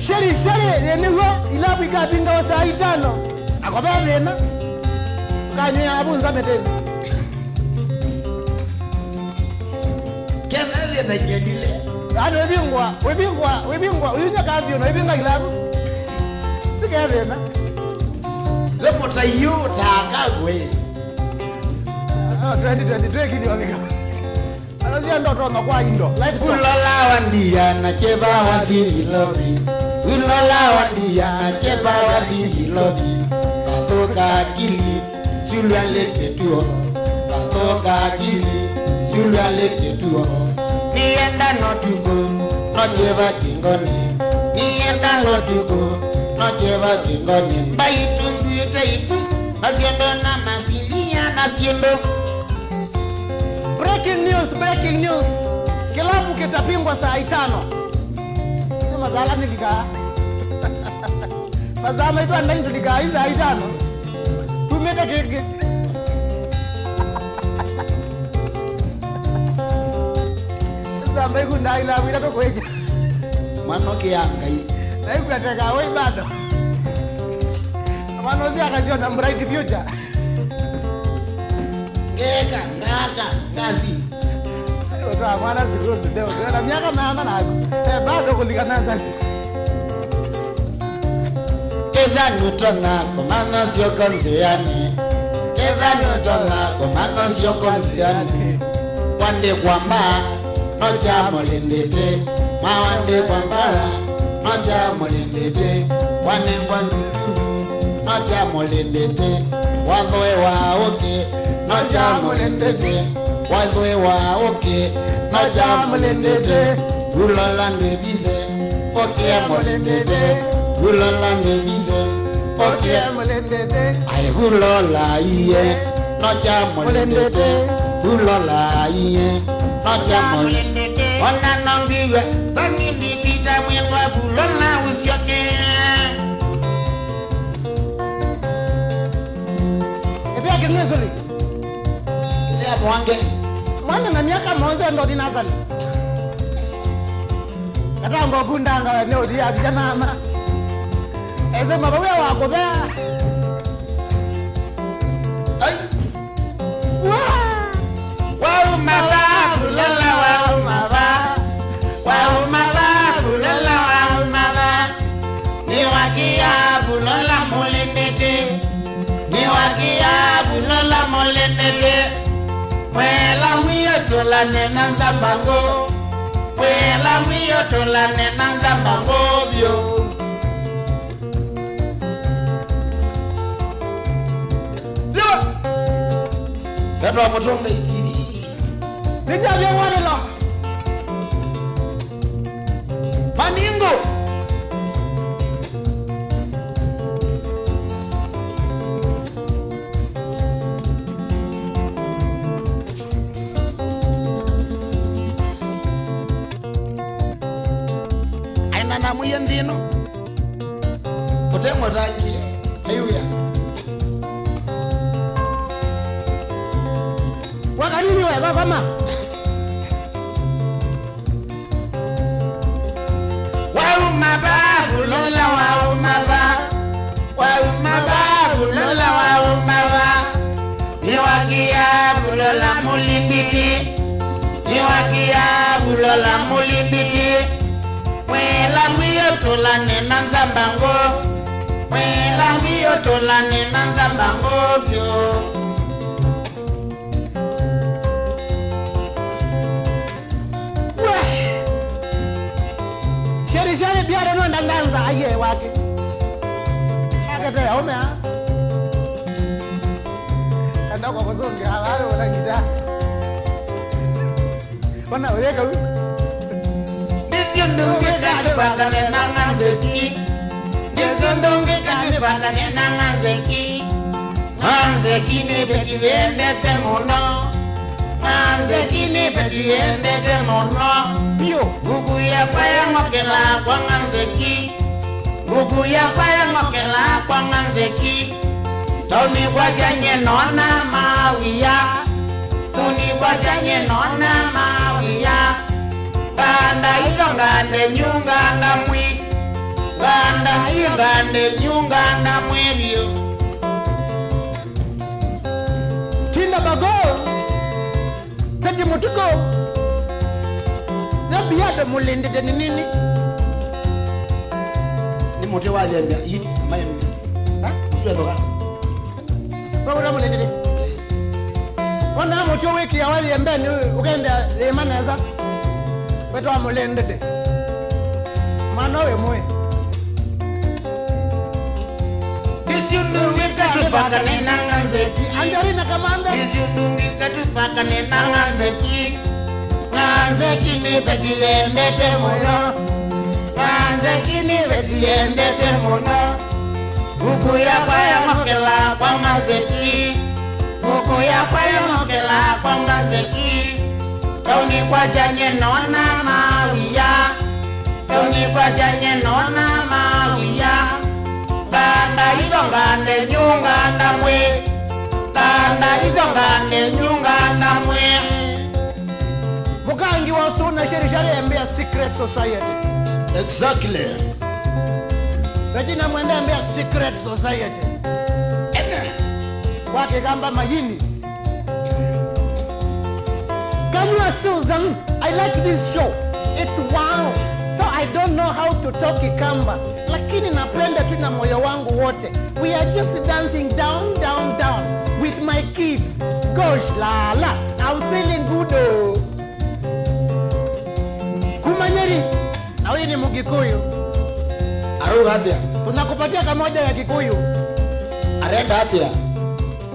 Sheri, sheri, yenĩw'o ilavu ikavingawa saa itano. Akove thĩna. Ũkanyw'ĩa avu nza mĩtĩnĩ. Kethĩa na kendile. Yaani wĩvingwa, wĩvingwa, wĩvingwa, ũyunya kathi ona wĩvinga ilavu. Sikethĩna. We mũtai ũũ ũtaaka we. Ah, twenty twenty-three kĩthi wavika. Anasia ndoto makwa indo. Livestock. Ulola wa ndia na cheva wa thithi lobi. Ulola wa ndia na cheva wa thithi lobi. Vathoka akili, sulwa leke tuo. Vathoka akili, sulwa leke tuo. Nienda no tuko, no cheva kingoni. Nienda no tuko, no cheva kingoni. Mbai tunduite iku, na siondo na masilia na siondo. Breaking news, breaking news. Kilabu kitapingwa saa itano. Nĩ masaa nĩlikaa. Masaa maitũ andai tũlikaa i saa itano. Tumĩte kĩngĩ. Samba iku ndai la wira tũkwĩkĩ. Mwana ũkĩa Ngai. Na iku ateka wĩ bado. Mwana ũcio akaziona bright future. Ngeka, ngaka, ngathi. Ũtwaa mwana sukulu leo, na miaka maana naku. Eh, bado kũlika nasa. Ketha nũtonya kũmanya syoko nzĩanĩ. Ketha nũtonya kũmanya syoko nzĩanĩ. Kwandĩkwa mbaa, no kyamũlĩndĩte. Mwawandĩkwa mbaa, no kyamũlĩndĩte. Kwanengwa ndũndũ, no kyamũlĩndĩte. Wathũĩwa ũkĩ, no kyamũlĩndĩte. Wathũĩwa ũkĩ, no kyamũlĩndĩte. Ulola ndĩvithe, ũkĩa mũlĩndĩte. Ulola ndĩvithe, ũkĩa mũlĩndĩte. Ai, ulola iye, no kyamũlĩndĩte. Vulola iye, no kya mũlĩndĩtĩ. Ona no ngwĩw'a, thoni nĩkĩta mwĩndwa vulola ũsyoke. Ĩthĩa kĩnwĩsũlĩ. Ĩthĩa mwange. Mwana na myaka mũonza ndothi nasani. Katamba ũkundanga we nĩ ũthi avika mama. Ese mavau ya wakũthea. Ai. Wa! Wauma va, vulola, wauma va. Wauma va, vulola, wauma va. Nĩwakia vulola mũlĩndĩtĩ. Nĩwakia vulola mũlĩndĩtĩ. Mwela mwĩo tũlane na nzambango. Mwela mwĩo tũlane na nzambango vyũ. Yĩwa. Vetwa mũtũnga itinĩ. Nĩkyavya mwanĩlo. Maningo. Aina namwĩie nthĩ ĩno. Ũtemũtangie. Haleluya. Wakanini we, vavama. Wauma va, vulola, wauma va. Wauma va, vulola, wauma va. Nĩwakia vulola mũlĩndĩtĩ. Nĩwakia vulola mũlĩndĩtĩ. Mwela mwĩo tũlane na nzambango. Mwela mwĩo tũlane na nzambango vyũ. We! Sheri, sheri, biara no ndandanza, aye wake. Akete, ome, ha? Enda kwa kuzungi, ha, wale wanangita. Ona, weka u. Nĩsyo ndũngĩka tũvakane na Ng'anzeki. Nĩsyo ndũngĩka tũvakane na Ng'anzeki. Ng'anzeki nĩ veti yendete mũno. Ng'anzeki nĩ veti yendete mũno. Biũ. Ngũkũ yakwa yang'okela kwa Ng'anzeki. Ngũkũ yakwa yang'okela kwa Ng'anzeki. Taũnĩ kwakya nye nona mawĩa. Taũnĩ kwakya nye nona mawĩa. Nganda itho ngande nyũ nganda mwĩ. Nganda itho ngande nyũ nganda mwĩ vyũ. Kinda bago. Tete mũtuko. Yabiada mũlĩndĩtĩ nĩ nini? Nĩ mũtĩ wa thembea, ii, maembe. Ha? Mũtĩ wa thogana. Vau na mũlĩndĩtĩ. Ona mũtĩ wĩkĩawa yembeni ũkenda yĩma nesa. Wetwa mũlĩndĩtĩ. Mwana ũyũ mũĩ. Nĩsyo ndũngĩka tũvakane na Ng'anzeki. Angelina Kamanda. Nĩsyo ndũngĩka tũvakane na Ng'anzeki. Ng'anzeki nĩ veti yendete mũno. Ng'anzeki nĩ veti yendete mũno. Ngũkũ yakwa yang'okela kwa Ng'anzeki. Ngũkũ yakwa yang'okela kwa Ng'anzeki. Taũnĩ kwakya nye nona mawĩa. Taũnĩ kwakya nye nona mawĩa. Nganda itho ngande nyũ nganda mwĩ. Nganda itho ngande nyũ nganda mwĩ. Mũkangi wa Suna Sheri Sheri embea secret society. Exactly. Regina Mwende embea secret society. Ene. Kwa Kĩkamba mayini. Kanua Susan, I like this show. It's wow. So I don't know how to talk Kikamba. Lakini napenda tu na moyo wangu wote. We are just dancing down, down, down with my kids. Gosh, la, la, I'm feeling good, oh. Kuma Nyeri, na huyu ni Mgikuyu. Arauga atĩa? Tunakupatia kamoja ya Kikuyu. Arenda atĩa?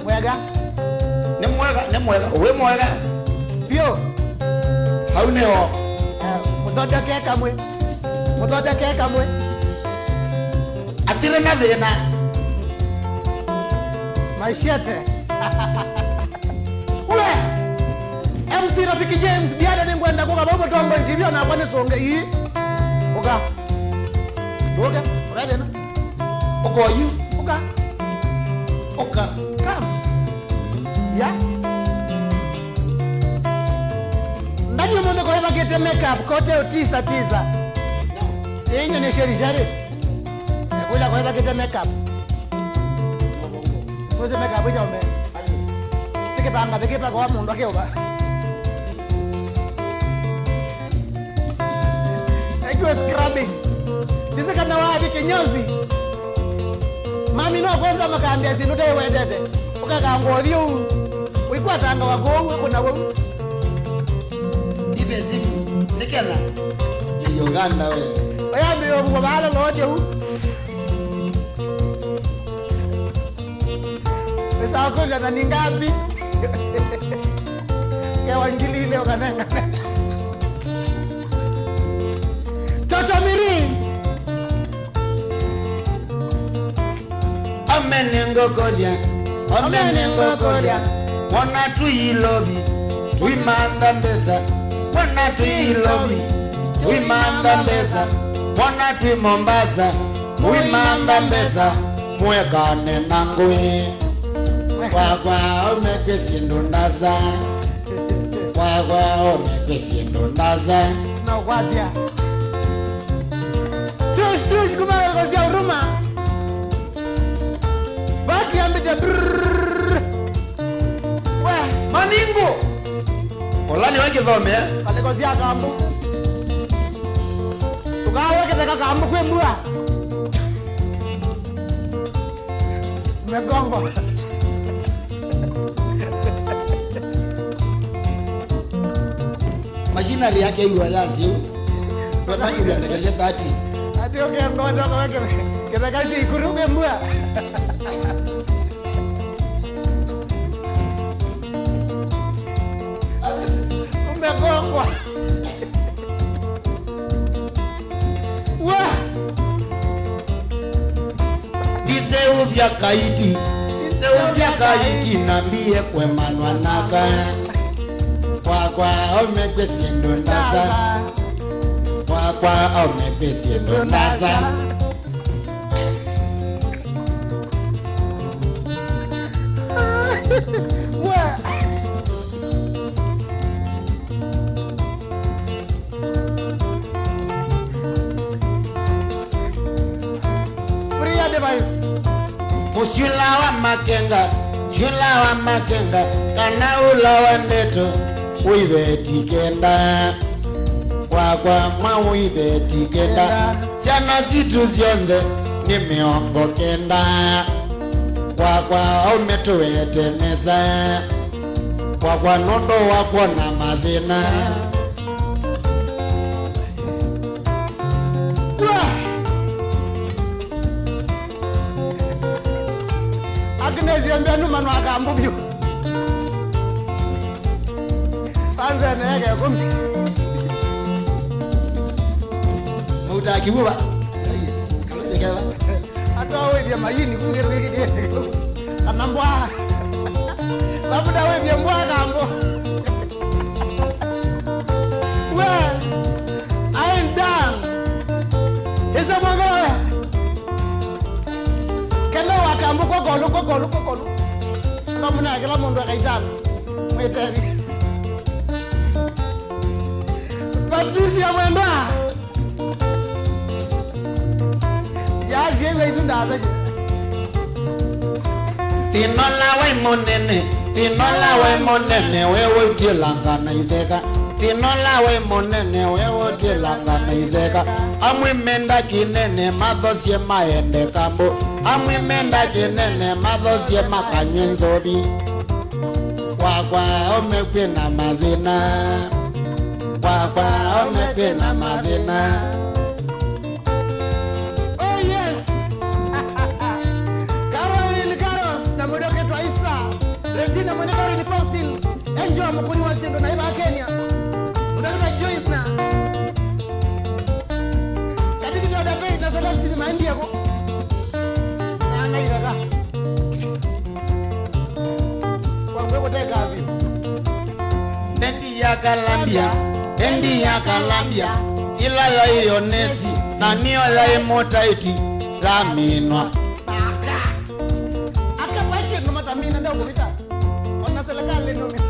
Mwega. Nĩ mwega, nĩ mwega. Wĩ mwega? Biũ. Hau nĩho. Eh, mũthondeke kamwe. Mũthondeke kamwe. Atirĩ na thĩna. Machete. Ule. Sir Rafiki James, Biada, nĩngwenda kũka vau mũtongoi T V onakwa nĩsũnge. Ii. Ũka. Ndũke. Ũkae thĩna. Ũka oyu. Ũka. Ũka. Come. Ya. Ndani ũmũnthĩ kũvakĩte makeup, kote ũtisa tisa. Ĩĩ, nĩ sheri sheri. Ekũla kũvakĩte makeup. Kũse makeup ĩkyaũme. Tikĩpanga, tikĩpaka wa mũndũ akĩũva. Thank you, scrubbing. Ndĩsĩ kana wathi kĩnyozi. Mami no kwanza makambĩa syĩndũ taiwendete. Ũkakanga ũthyũ ũu. Ũikwatanga wa kũu, ũkũna wau. Ndipe simu, nĩ Kenya. Nĩ Uganda we. Oyambĩrĩria kũkwa vaala lote u. Pesa wako na ni ngapi? Kewa ngili ile ukanenga. Toto Miri. Amenengokolya, amenengokolya. Mwana twi Ilovi, twimantha mbesa. Mwana twi Ilovi, twimantha mbesa. Mwana twi Mombasa, mwimantha mbesa. Mwekane na ngũĩ. Kwakwa aume kwĩ syĩndũ ndasa. Kwakwa aume kwĩ syĩndũ ndasa. No kwatya. Tush, tush, kuma kwa Huruma. Baki ambite brrrr. We. Maningo. Kolani wa kithome, eh? Kaleko sia kambu. Tukawa kitheka kambu kwe mbua. Megongo. Machinery yake iwa ya siu. Kwa maji uliangalia sati. Ati ukengonda kwa kitheka si ikuru kwe mbua. Umegongwa. We. Ndiseũvya kaiti, ndiseũvya kaiti na mbie kwemanwa naka. Kwakwa aume kwĩ syĩndũ ndasa. Kwakwa aume kwĩ syĩndũ ndasa. Free advice. Mũsyũla wa makenga, syũla wa makenga, kana ũla wa ndeto, ũiveti kenda. Kwakwa mwa ũiveti kenda. Syana sitũ syonthe nĩ mĩongo kenda. Kwakwa aume tũwete nesa. Kwakwa nũndũ wa kwona mathĩna. Agnes Mbenu manwa kambu vyũ. Panzene yake kumi. Mauta kibuba. Kalose keba. Atawĩthya mayini kungĩrĩkĩkĩte. Kana mbwa. Labda wĩthye mbwa kambu. We, I am done. Ĩsa mwanga we. Kenda wakambu kokolu, kokolu, kokolu. Kamuna kĩla mũndũ akaitana. Mwĩteni. Patricia Mwenda. Yasyĩw'a isu ndasakya. Thĩna ũla waĩ mũnene, thĩna ũla waĩ mũnene, we ũityĩlanga na itheka. Thĩna ũla waĩ mũnene, we ũityĩlanga na itheka. Amwe menda kĩnene, mathosye maende kambo. Amwe menda kĩnene, mathosye makanywe nzovi. Kwakwa aume kwĩna mathĩna. Kwakwa aume kwĩna mathĩna. Oh yes. Caroline Carlos na mũndũ ũkĩtwa Isa. Regina Mwene Caroline Faustin. Enjoy mũkũni wa syĩndũ na iva Kenya. Mũndũ ũkĩtwa Joyce na. Katikiti wa David na Celestine maendie ko. Na na ithaka. Kwa ngwe kuteka vyo. Bendi ya Kalambya, bendi ya Kalambya, ĩla yaĩ onesi, na nĩyo yaĩ mũtaĩti, yaminwa. Aka kwa kĩndũ matamina ndio kũvita. Ona serikali nũmĩ.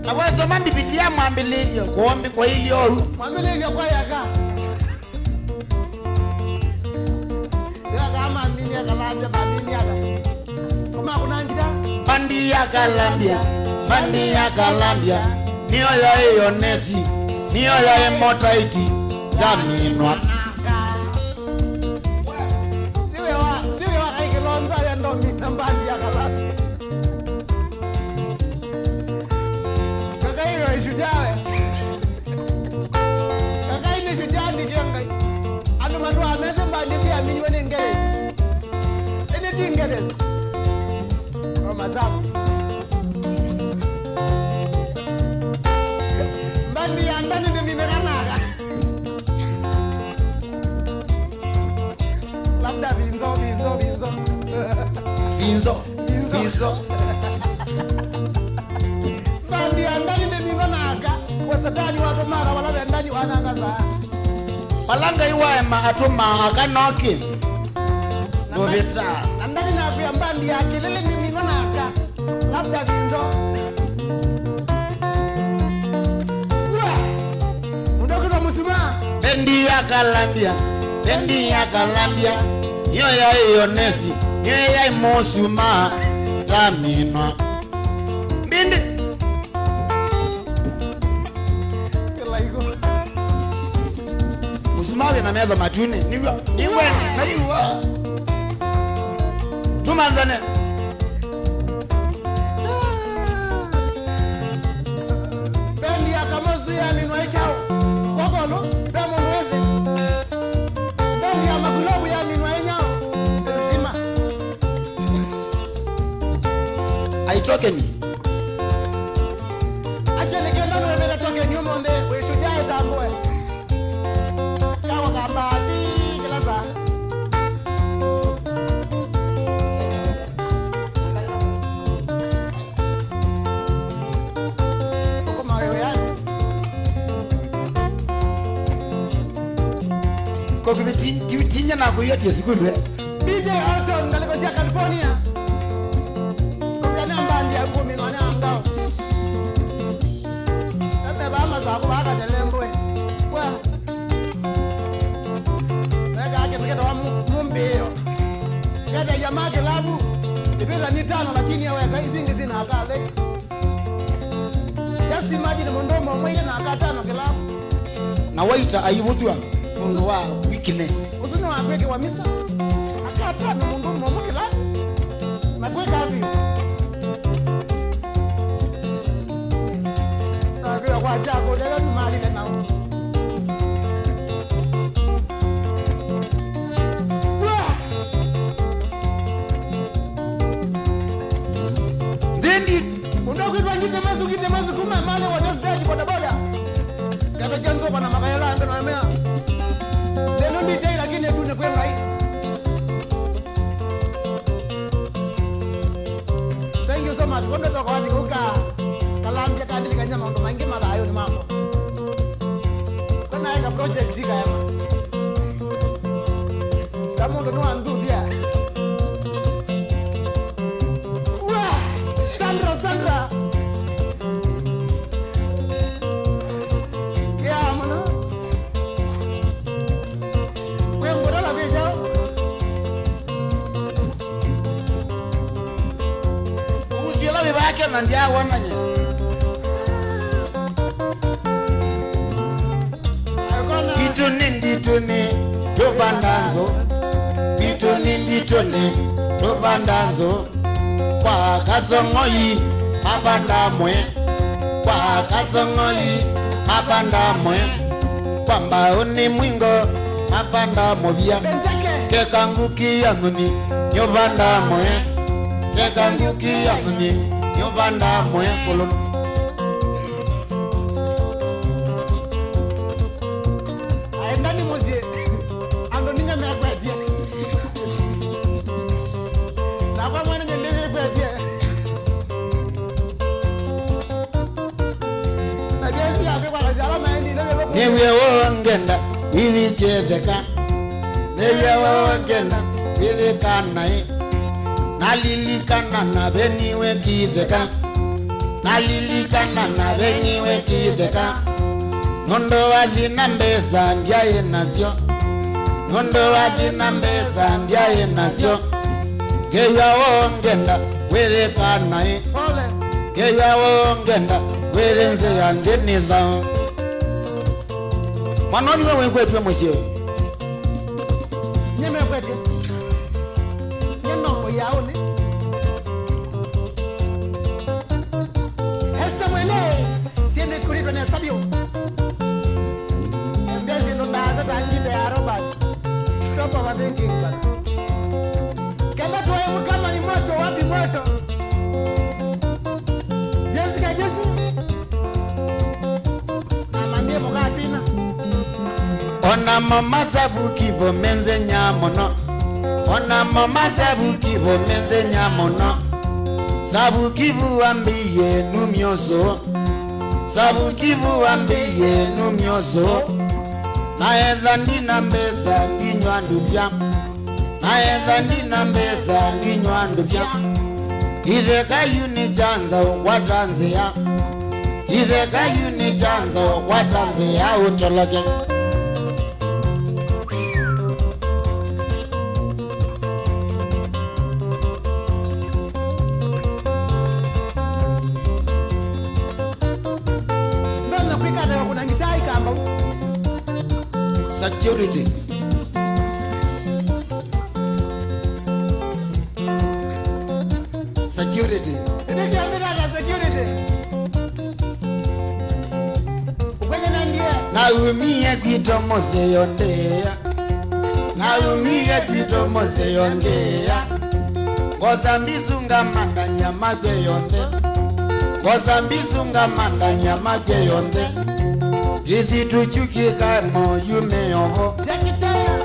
Na wasoma Mbivilia mwambĩlĩlyo kũombi kwa ilyo ũu. Mwambĩlĩlyo kwa yaka. Ĩla kaa maminie Kalambya, maminie aka. Kũma kũna ngita. Mbandi ya Kalambya, mbandi ya Kalambya, nĩyo yaĩ onesi, nĩyo yaĩ motaiti, yaminwa. Tiwe wa, tiwe wa kaikilonza ya ndomina mbandi ya Kalambya. Kakai yo ishujaa we. Kakai nĩ shujaa nĩ kĩa Ngai. Andũ matũaa mesĩ mbandi syaminiwe nĩ ngeres. Ĩndĩ ti ngeres. O masamu. Mbandi ya ndani nĩ minenanaga. Labda vinzo, vinzo, vinzo. Vinzo, vinzo. Mbandi ya ndani nĩ minenanaga. Kwa satani watũmaga wala ve ndani wanangaza. Vala Ngai waema atũmaa aka noki. Ndũvĩta. Na ndani nakwĩa mbandi ya kĩlĩlĩ nĩ minenanaga. Labda vinzo. Wa! Mũndũ ũkĩtwa mũsuma. Bendi ya Kalambya, bendi ya Kalambya, nĩyo yaĩ onesi, nĩyo yaĩ mũsuma, yaminwa. Mbindi. Kĩlaiko. Mũsumaĩ na metho matunĩ. Nĩw'a, nĩw'a, naiw'a. Tũmanthane. Bendi ya Kamosi yaminwa ĩ kyaũ? Kokolo, ve mũndũ wĩsĩ. Bendi ya Makulovu yaminwa ĩ nyaũ? Nzima. Aitokeni. Actually, kenda nũĩmĩle tokeni ũmũnthĩ, wĩ shujaa ĩtambũe. Kawa ka mbaathi kĩla saa. Ũkũma wĩ wĩanĩ. Kokiviti, ti, tinya na kuiya tie sikulu, eh? D J Alton, ngalĩko sya California. Sũvĩa nĩ mbandi ya kũminwa nĩ angao. Eme vaa masaku vaa katelembwe. Kwa. Vekaa kĩndũ kĩtawa mu-, mũmbĩĩo. Kethaia ma kĩlavu. Ivĩla nĩ tano, lakini aweka isingi sina akale. Just imagine mũndũ ũmwe ũmwe ile na akatano kĩlavu. Na waita aivũthw'a nũndũ wa weakness. Ũsu nĩ wa kwĩkĩwa misa. Akatano mũndũ ũmwe ũmwe kĩlavu. Na kwĩka vyũ. Akĩwa kwa chako, leo nĩmalile nao. Wa! Nthĩndi. Mũndũ ũkwĩtwa Ngitemasu, Ngitemasu kuma Emali, water stage, bodaboda. Kata kyanzo bana makayala ando na mea. Lelo ndi jai lakini tu ni kwenda hii. Thank you so much. Kondo toko wani kuka. Kalambya kandili kanyama ndo maingi mathayo ni mambo. Kana eka project kaema. Kama ndo no anduvia. Wa! Sandra, Sandra! Ya, mwana. Kwĩ ngũtala vĩja. Ũgusi ũla wĩ vake na ndiawonany'a. Nditũnĩ, nditũnĩ, tũvanda nzũ. Nditũnĩ, nditũnĩ, tũvanda nzũ. Kwa Kasong'oi, mavanda mwe. Kwa Kasong'oi, mavanda mwe. Kwa Mbaũnĩ Mwingo, mavanda mũvya. Keka nguki ya nyũnyi, nyũvanda mwe. Keka nguki ya nyũnyi, nyũvanda mwe kũlũ. Aendani mũsyĩ, andũ ninya mekwetie. Nakwa mwene nye ndĩvĩkwetie. Nĩw'e wongenda wĩthĩkye ĩtheka. Nĩw'e wongenda wĩthĩka naĩ. Nalilikana naveniwe kĩtheka. Nalilikana naveniwe kĩtheka. Nũndũ wa thĩna mbesa ndyaĩ nasyo. Nũndũ wa thĩna mbesa ndyaĩ nasyo. Kĩw'a wongenda wĩthĩka naĩ. Kĩw'a wongenda wĩthĩ nzĩa nthĩ nĩ thaũ. Mwana ũyũ we wĩkwetwe mũsyĩ ũyũ. Nĩmekwetye. Nĩ nombo yaũnĩ. Esta mwene, siende kulitwa nesa vyũ. Embezi ndo ndaza ta nginde ya Robert. Stop overthinking, bana. Kenda tuwe mkama ni moto, wapi moto? Jessica, Jessica. Mama ndiye mũkatwina. Onamo masavuki vo menze nya mũno. Onamo masavuki vo menze nya mũno. Savuki vu wambĩie numya ũsũũ. Savuki vu wambĩie numya ũsũũ. Na etha ndina mbesa ndinywa nduvya. Na etha ndina mbesa ndinywa nduvya. Itheka yu nĩ kyanza ũkwata nzĩa. Itheka yu nĩ kyanza ũkwata nzĩa ũtoloke. Mbona kwikata kuna ngitai kamba? Security. Security. Nĩkĩambĩra na security. Ũkwenya na ndiye. Naumie kwitũ mũsyĩ yo ndĩa. Naumie kwitũ mũsyĩ yo ngĩa. Ngosa mbisunga mandania makwe yonthe. Ngosa mbisunga mandania makwe yonthe. Ĩthi tũkyukĩkae moyume ovo.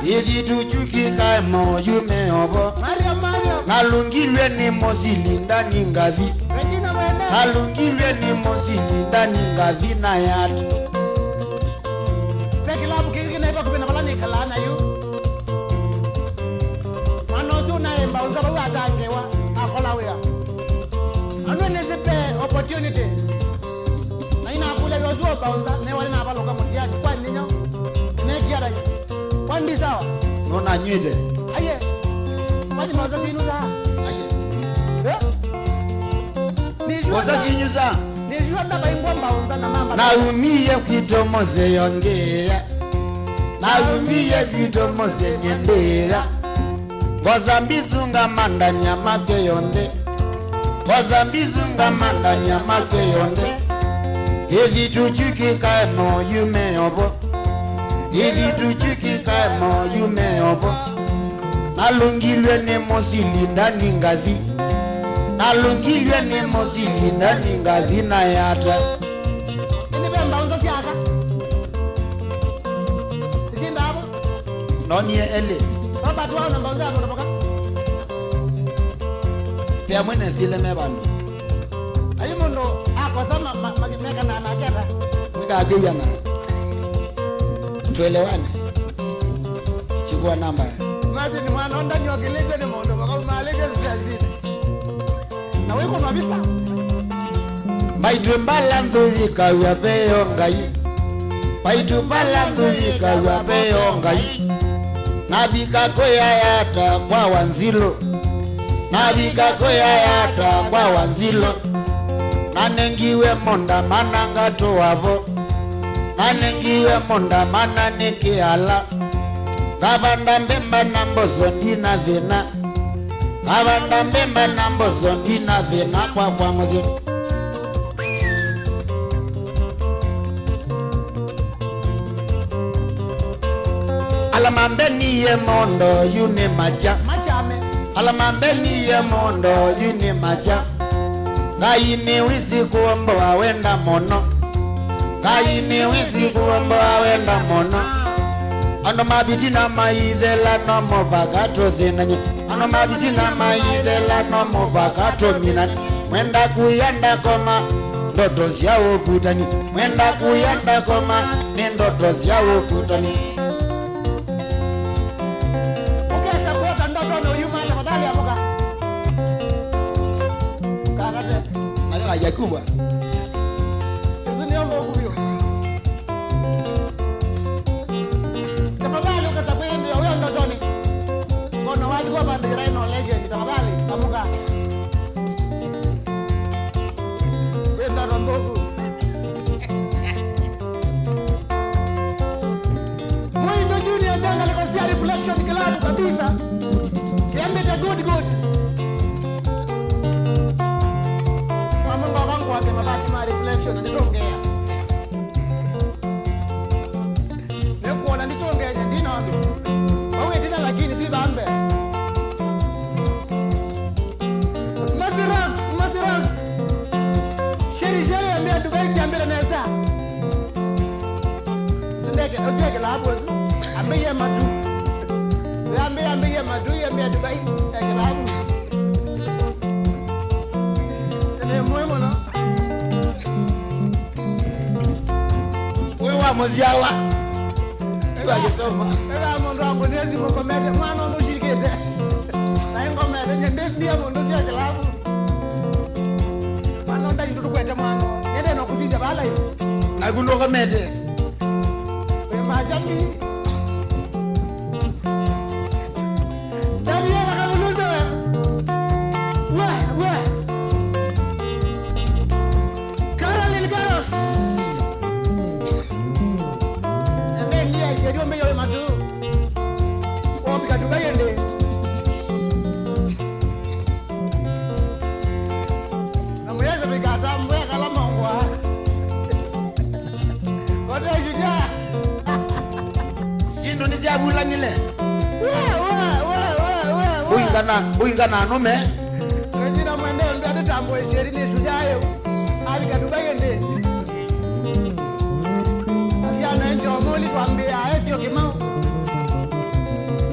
Ĩthi tũkyukĩkae moyume ovo. Nalũngilw'e nĩ mũsili ndani ngathi. Nalũngilw'e nĩ mũsili ndani ngathi na yati. Ve kĩlavu kĩngĩ kĩnaĩ vakuvĩ na vala nĩkalaa nayu. Mwana ũsu ũnaĩ mbaũnza vau atangewa, akola wĩa. Anwe nĩsĩ ve opportunity. Na inakũlya wĩa ũsu wa mbaũnza, newa nĩnavalũka mũtiani, kwa ninyo, nekiala yu. Kwa ndi sawa? Nũnanyw'ĩte? Aye. Kwani mbaũnza sinyu saa? Aye. Eh? Nĩsua mbaũnza sinyu saa? Nĩsua ndavaingwa mbaũnza na mamba. Naumie kwitũ mũsyĩ yo ngĩa. Naumie kwitũ mũsyĩ nyendĩa. Ngosa mbisunga mandania makwe yonthe. Ngosa mbisunga mandania makwe yonthe. Ĩthi tũkyukĩkae moyume ovo. Ĩthi tũkyukĩkae moyume ovo. Nalũngilw'e nĩ mũsili ndani ngathi. Nalũngilw'e nĩ mũsili ndani ngathi na yata. Ĩndĩ ve mbaũnza sya aka. Itinda avo. Nonie elĩ. Robert wao na mbaũnza ya mũtomoka. Pea mwene sile me vandũ. Ayu mũndũ akosa ma, ma, ma, mekana na akenda. Nĩkakwĩw'ana. Tuelewane. Chukua namba. Imagine mwana ondani okĩlĩtwe nĩ mũndũ makauma alĩtwe sitazini. Na wĩkũnwa visa. Mbaitũ mbala nthũyĩkaw'a veo Ngai. Mbaitũ mbala nthũyĩkaw'a veo Ngai. Navika kũyayata kwa Wanzilũ. Navika kũyayata kwa Wanzilũ. Nanengiwe mũnda mana ngatũa vo. Nanengiwe mũnda mana nĩ kĩala. Ngavanda mbemba na mboso ndina thĩna. Ngavanda mbemba na mboso ndina thĩna kwakwa mũsyĩ. Ala mambenie mondo yu nĩ makya. Ala mambenie mondo yu nĩ makya. Ngai nĩwĩsĩ kũomboa wenda mũno. Ngai nĩwĩsĩ kũomboa wenda mũno. Andũ ma vitina maithela no mũvaka tũthĩnany'e. Andũ ma vitina maithela no mũvaka tũminane. Mwenda kũya ndakoma. Ndoto sya ũkutani, mwenda kuya ndakoma, nĩ ndoto sya ũkutani. Ũkesa kwota ndoto na ũyuma, tafadhali amũka. Karate. Nayo hajakubwa. Sisi ndio nguvu hiyo. Tafadhali ukasakwe ndio huyo ndotoni. Ngono wathi kwa bandira ino legend, tafadhali amũka. Wĩ ndoto nthũku. Mwĩndo Junior ndangaliko sya Reflection Club kabisa. Kiambĩte good, good. Mama ngoka ngwake mabati ma Reflection, nĩtũngea. Nĩkuona nĩtũngenye ndinondu. Vau ĩtina lakini ti vambe. Masiranks, masiranks. Sheri, sheri, ambia Dubai kiambĩle nesa. Sindeke, usieke labu. Ambia matu. Ambia, ambia matu, ambia Dubai. Eke labu. Tene mwe mũno. Ũyũ wa mũsyawa. Ĩwa kĩsoma. Ĩla mũndũ akũnĩe simũ komete, mwana ũndũ ũshikĩte. Na ĩngomete, nye ndĩsie mũndũ sya kĩlavu. Mwana ũndai ndũtũkwete mwana. Nyende no kũsisya vala ĩu. Naku ndũkomete. Wĩ majambi. Daniela Kavuluza. We, we. Carolyn Garos. Ende ndia sherio mbeyo matu. Wofika Dubai ende. Na mweze vikata mwekala mongwa. Kote shujaa. Syĩndũ nĩsyavulanile. We, we, we, we, we, we. Ũingana, ũingana anũme. Wĩnyina mwende ũndũ atĩtambũe syeri nĩ shujaa ĩu. Alika Dubai ĩndĩ. Asiana enjo mũli kwambĩa esio kĩmau.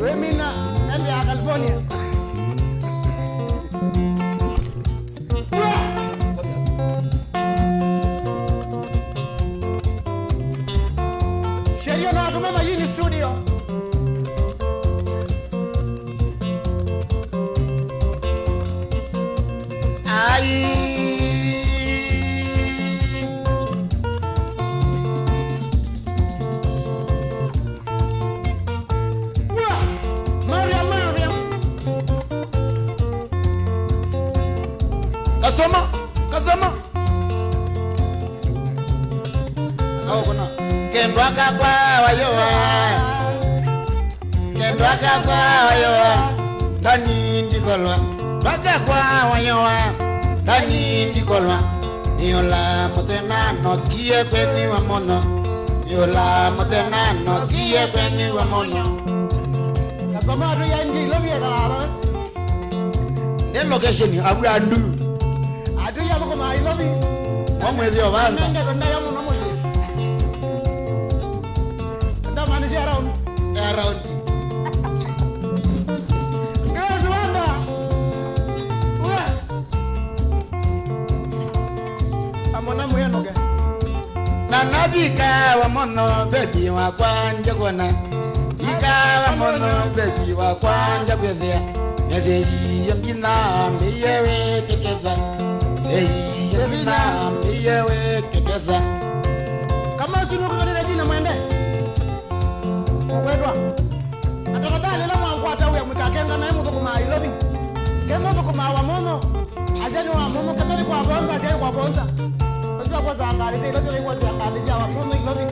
Wĩmina ende ya California. Sheria na watu mama yini studio. Ai. Maria, Maria. Kasoma, kasoma. Aukuna. Kendwa kakwa wayowa. Kendwa kakwa wayowa. Ndani ndikolwa. Ndwa kakwa wayowa. Ndani ndikolwa. Nĩola mũthenya nokie kwenyu wa mũno. Nĩola mũthenya nokie kwenyu wa mũno. Kasoma atu ya ngi lobi ya kalala. Nĩ location abu andu. Atu ya thũkũma Nairobi. Wamwĩthĩa ũvanza. Nenge tondaya mũno mũno. Ndamaanisha around. Around. Girls wonder. Ue. Amona mwĩanũke. Na navika wa mũno, baby wakwa, njakwona. Ika wa mũno, baby wakwa, njakwĩthĩa. Nethĩie mbina, mbĩie wĩkĩkĩsa. Nethĩie mbina, mbĩie wĩkĩkĩsa. Kama usinuka kanisa jina mwende. Ũkwendwa. Na tafadhali, ĩla mwakwata wĩa mũtakenga naĩ mũthũkũmaa Ilovi. Ke mũthũkũmaa wa mũno, asya nĩ wa mũno, kethwa nĩ kwa vonza, asya nĩ kwa vonza. Ũsu akwa sangalĩte Ilovi, ũla ikwa sangalĩte wa mũno Ilovi.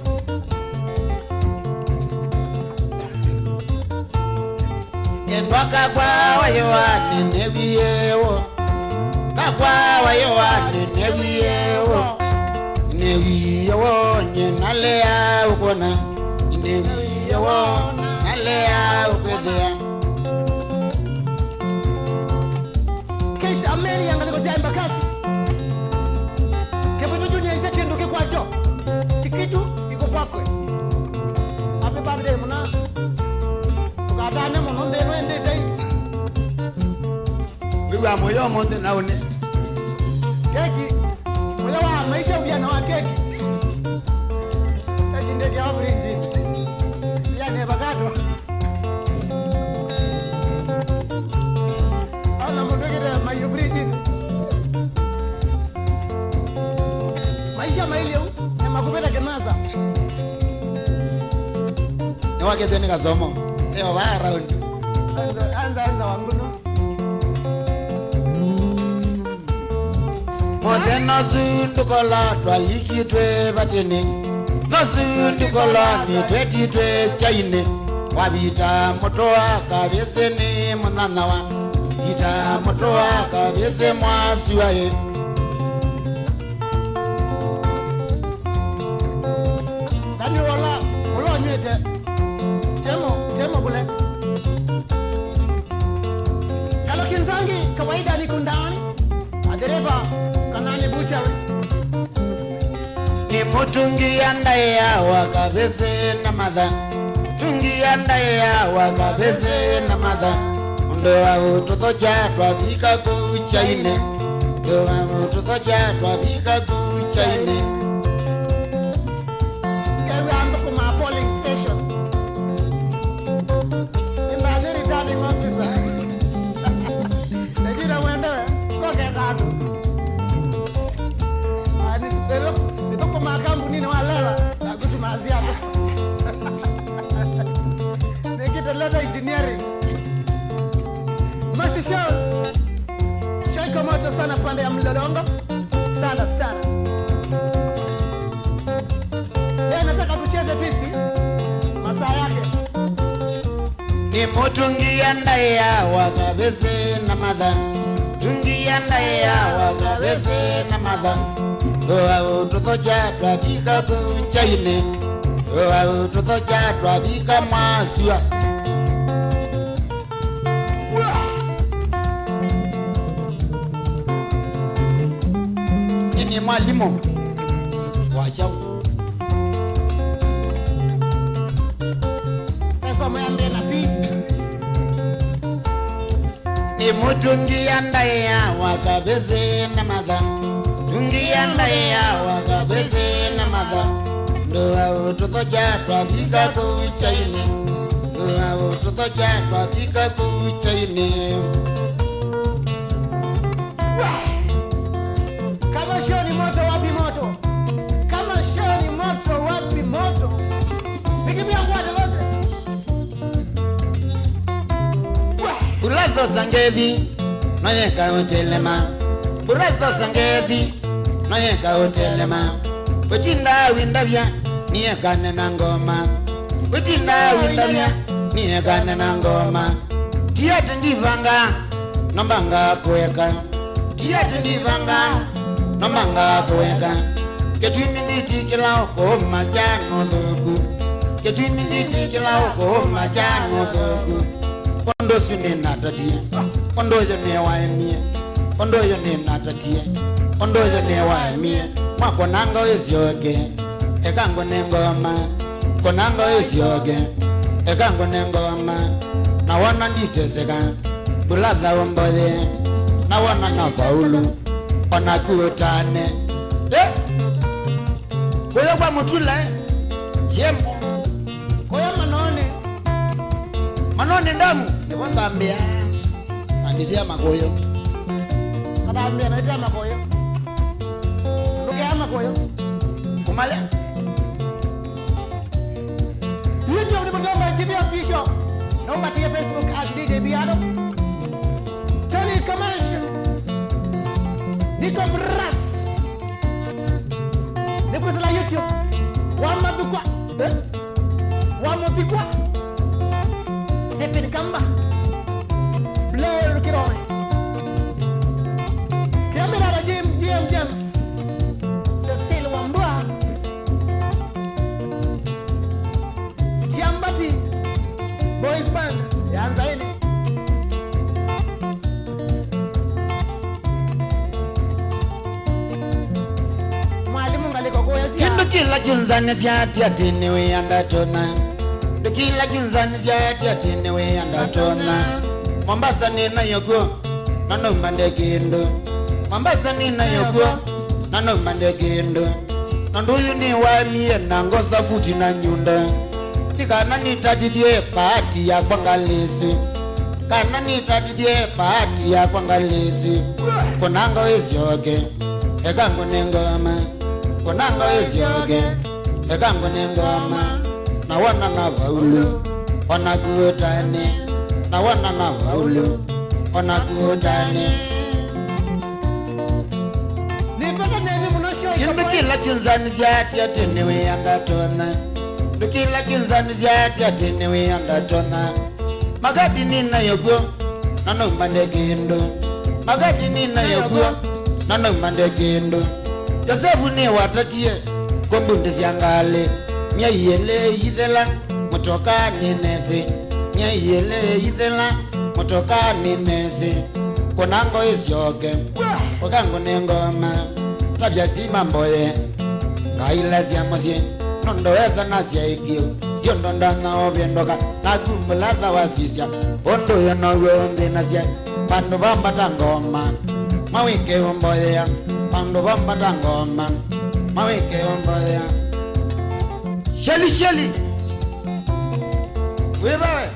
Endwa kakwa wa Yoane nĩwĩewo. Kakwa wa Yoane nĩwĩewo. Nĩwĩewo nye nalea ũkwona. Nĩwĩewo nalea ũkwĩthĩa. Kate Amelia ngalĩko sya Embakasi. Kĩvĩtũ Junior ĩsya kĩndũ kĩkwakyo. Tikitũ iko kwakwe. Happy birthday mũna. Ndũkatane mũno nthĩ ĩno ĩndĩte. Wĩw'aa mũyo ũmũnthĩ na ũnĩ. Keki, mũyo wa Maisha uviana wa keki. Keki ndeke wa fridge. Uviana avocado. Ona mũndũ ĩkĩte maiũ fridge. Maisha mailye u, na makuvĩta kĩnasa. Nĩwakĩtwe nĩ kasomo. Eo vaa around. Anza, anza, anza wanguno. Mũthenya ũsu ndũkola twalikitwe vatĩnĩ, nosu ndũkola nĩtwetitwe kyainĩ, wavita mũtũa kavĩsĩ nĩ mũnyanyawa, vita mũtũa kavĩsĩ mwasua ĩ. Ndani ũla, ũla ũnywĩte, temo, temo kule. Kalo Kinzangi, kawaida niko ndani. Adereva, Kanani Butchery. Nĩ mũtungia ndaĩa wa kavĩsĩ na matha. Tungia ndaĩa wa kavĩsĩ na matha. Ũndũ wa ũtũthokya twavika kũu kyainĩ. Ũndũ wa ũtũthokya twavika kũu kyainĩ. Kew'a andũ kuma polling station. Nĩmbathi returning officer. Ĩkĩte mwendewe, kokenda andũ. Ah, nĩ-, nĩ-, nĩthũkũmaa kambuninĩ wa Lela, na kũtuma asyano. Nĩkĩte letter engineering. Mercy Show. Show iko moto sana pande ya Mlolongo. Sana, sana. Leo nataka tucheze twist masaa yake. Nĩ mũtungia ndaĩa wa kavĩsĩ na matha. Tungia ndaĩa wa kavĩsĩ na matha. Ũa ũtũthokya twavika kũu kyainĩ. Ũa ũtũthokya twavika mwasua. Nĩ mwalimu wa kyaũ? Masomo ya mbee na pi. Nĩ mũtungia ndaĩa wa kavĩsĩ na matha. Tungia ndaĩa wa kavĩsĩ na matha. Ndũa ũtũthokya twavika kũu kyainĩ. Ndũa ũtũthokya twavika kũu kyainĩ. Kama show ni moto, wapi moto? Kama show ni moto, wapi moto? Pigilia ngwate wote. Mbula thosa ngethi, no yeka ũtelema. Mbula thosa ngethi, no yeka ũtelema. Ũtinda windavya, nĩekane na ngoma. Ũtinda windavya, nĩekane na ngoma. Ti atĩ ndivanga, no mbanga kũeka. Ti atĩ ndivanga, no mbanga kũeka. Kĩtumi nditikĩla ũkũũma kya nũthũku. Kĩtumi nditikĩla ũkũũma kya nũthũku. Ũndũ ũsu nĩnatatie, ũndũ ũyũ nĩwaemie, ũndũ ũyũ nĩnatatie, ũndũ ũyũ nĩwaemie. Mwakũnanga ũyũ syoke, eka ngũne ngoma. Kũnanga ũyũ syoke, eka ngũne ngoma. Na wona nditeseka, mbula thaũ mboye. Na wona na faulu, onaku ũtane. Eh! Kũya kwa mũtula, eh? Shemo. Kũya manone. Manone ndamu, nĩvo nthambĩa. Andĩtia makũyũ. Athambĩa na ĩtia makũyũ. Ndũkea makũyũ. Kũmalya. YouTube nĩ Mũtongo T V Official. Na ũmbatie Facebook at D J Biado. Tony Commercial. Niko Brass. Nĩ kwĩsĩla YouTube. Wa Mathukwa. Eh? Wa Mũthikwa. Stephen Kamba. Blair Kiroi. Kĩambĩrara Jim, G M James. Cecil Wambua. Kiambati Boys Band ya Nzaini. Mwalimu Ngaliko kũya sya. Kĩndũ kĩla kĩũnzanĩsya ati ati nĩ wĩa ndatonya. Kĩndũ kĩla kĩũnzanĩsya ati ati nĩ wĩa ndatonya. Mombasa nĩ nayo kw'o, na nauma nde kĩndũ. Mombasa nĩ nayo kw'o, na nauma nde kĩndũ. Nũndũ ũyũ nĩwamie na ngosa futi na nyunda. Nĩ kana nĩtatĩthye paati yakwa ngalĩsĩ. Kana nĩtatĩthye paati yakwa ngalĩsĩ. Kũnanga ĩsyoke, eka ngũne ngoma. Kũnanga ĩsyoke, eka ngũne ngoma. Na wona na vaulu, ona kuũtane. Na wona na vaulu, ona kuũtane. Nĩvata nenyu mũno show. Kĩndũ kĩla kĩnzanisya ati ati nĩwĩa ndatonya. Kĩndũ kĩla kĩnzanisya ati ati nĩwĩa ndatonya. Magadi nĩnayo kw'o, na nauma nde kĩndũ. Magadi nĩnayo kw'o, na nauma nde kĩndũ. Yosevu nĩwatatie kũmbundĩsya ngalĩ. Myei ĩlĩ ĩithela, mũtoka nĩnesĩ. Myei ĩlĩ ĩithela, mũtoka nĩnesĩ. Kũnanga ĩsyoke, ũka ngũne ngoma. Tavya sima mboye, ngaila sya mũsyĩ. Nũndũ wetha nasya ĩkĩu, yondo ndana ũvĩndũka. Naku mbũlatha wasisya, ũndũ ũyũ now'o ũnthĩnasya. Vandũ vambata ngoma, mawĩke ũmboyea. Vandũ vambata ngoma, mawĩke ũmboyea. Sheli, Sheli. Wĩvawe.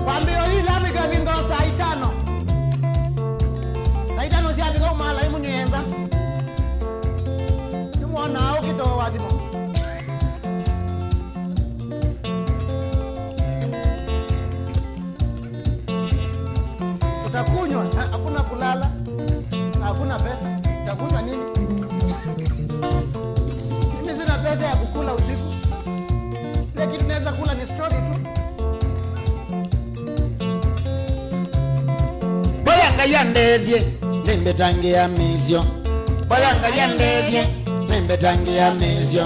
Kwambĩĩa yu ĩla ĩkavingwa saa itano. Saa itano syavika, umaala imwe nĩenza. Nĩmwonaa ũkĩtoa wathimo. Utakunywa, ha-, hakuna kulala, hakuna pesa. Utakunywa nini? Mimi sina pesa ya kukula usiku. Ile kitu naweza kula ni story tu. Mboya Ngai andethye, nĩmbĩtangĩa mĩisyo. Mboya Ngai andethye, nĩmbĩtangĩa mĩisyo.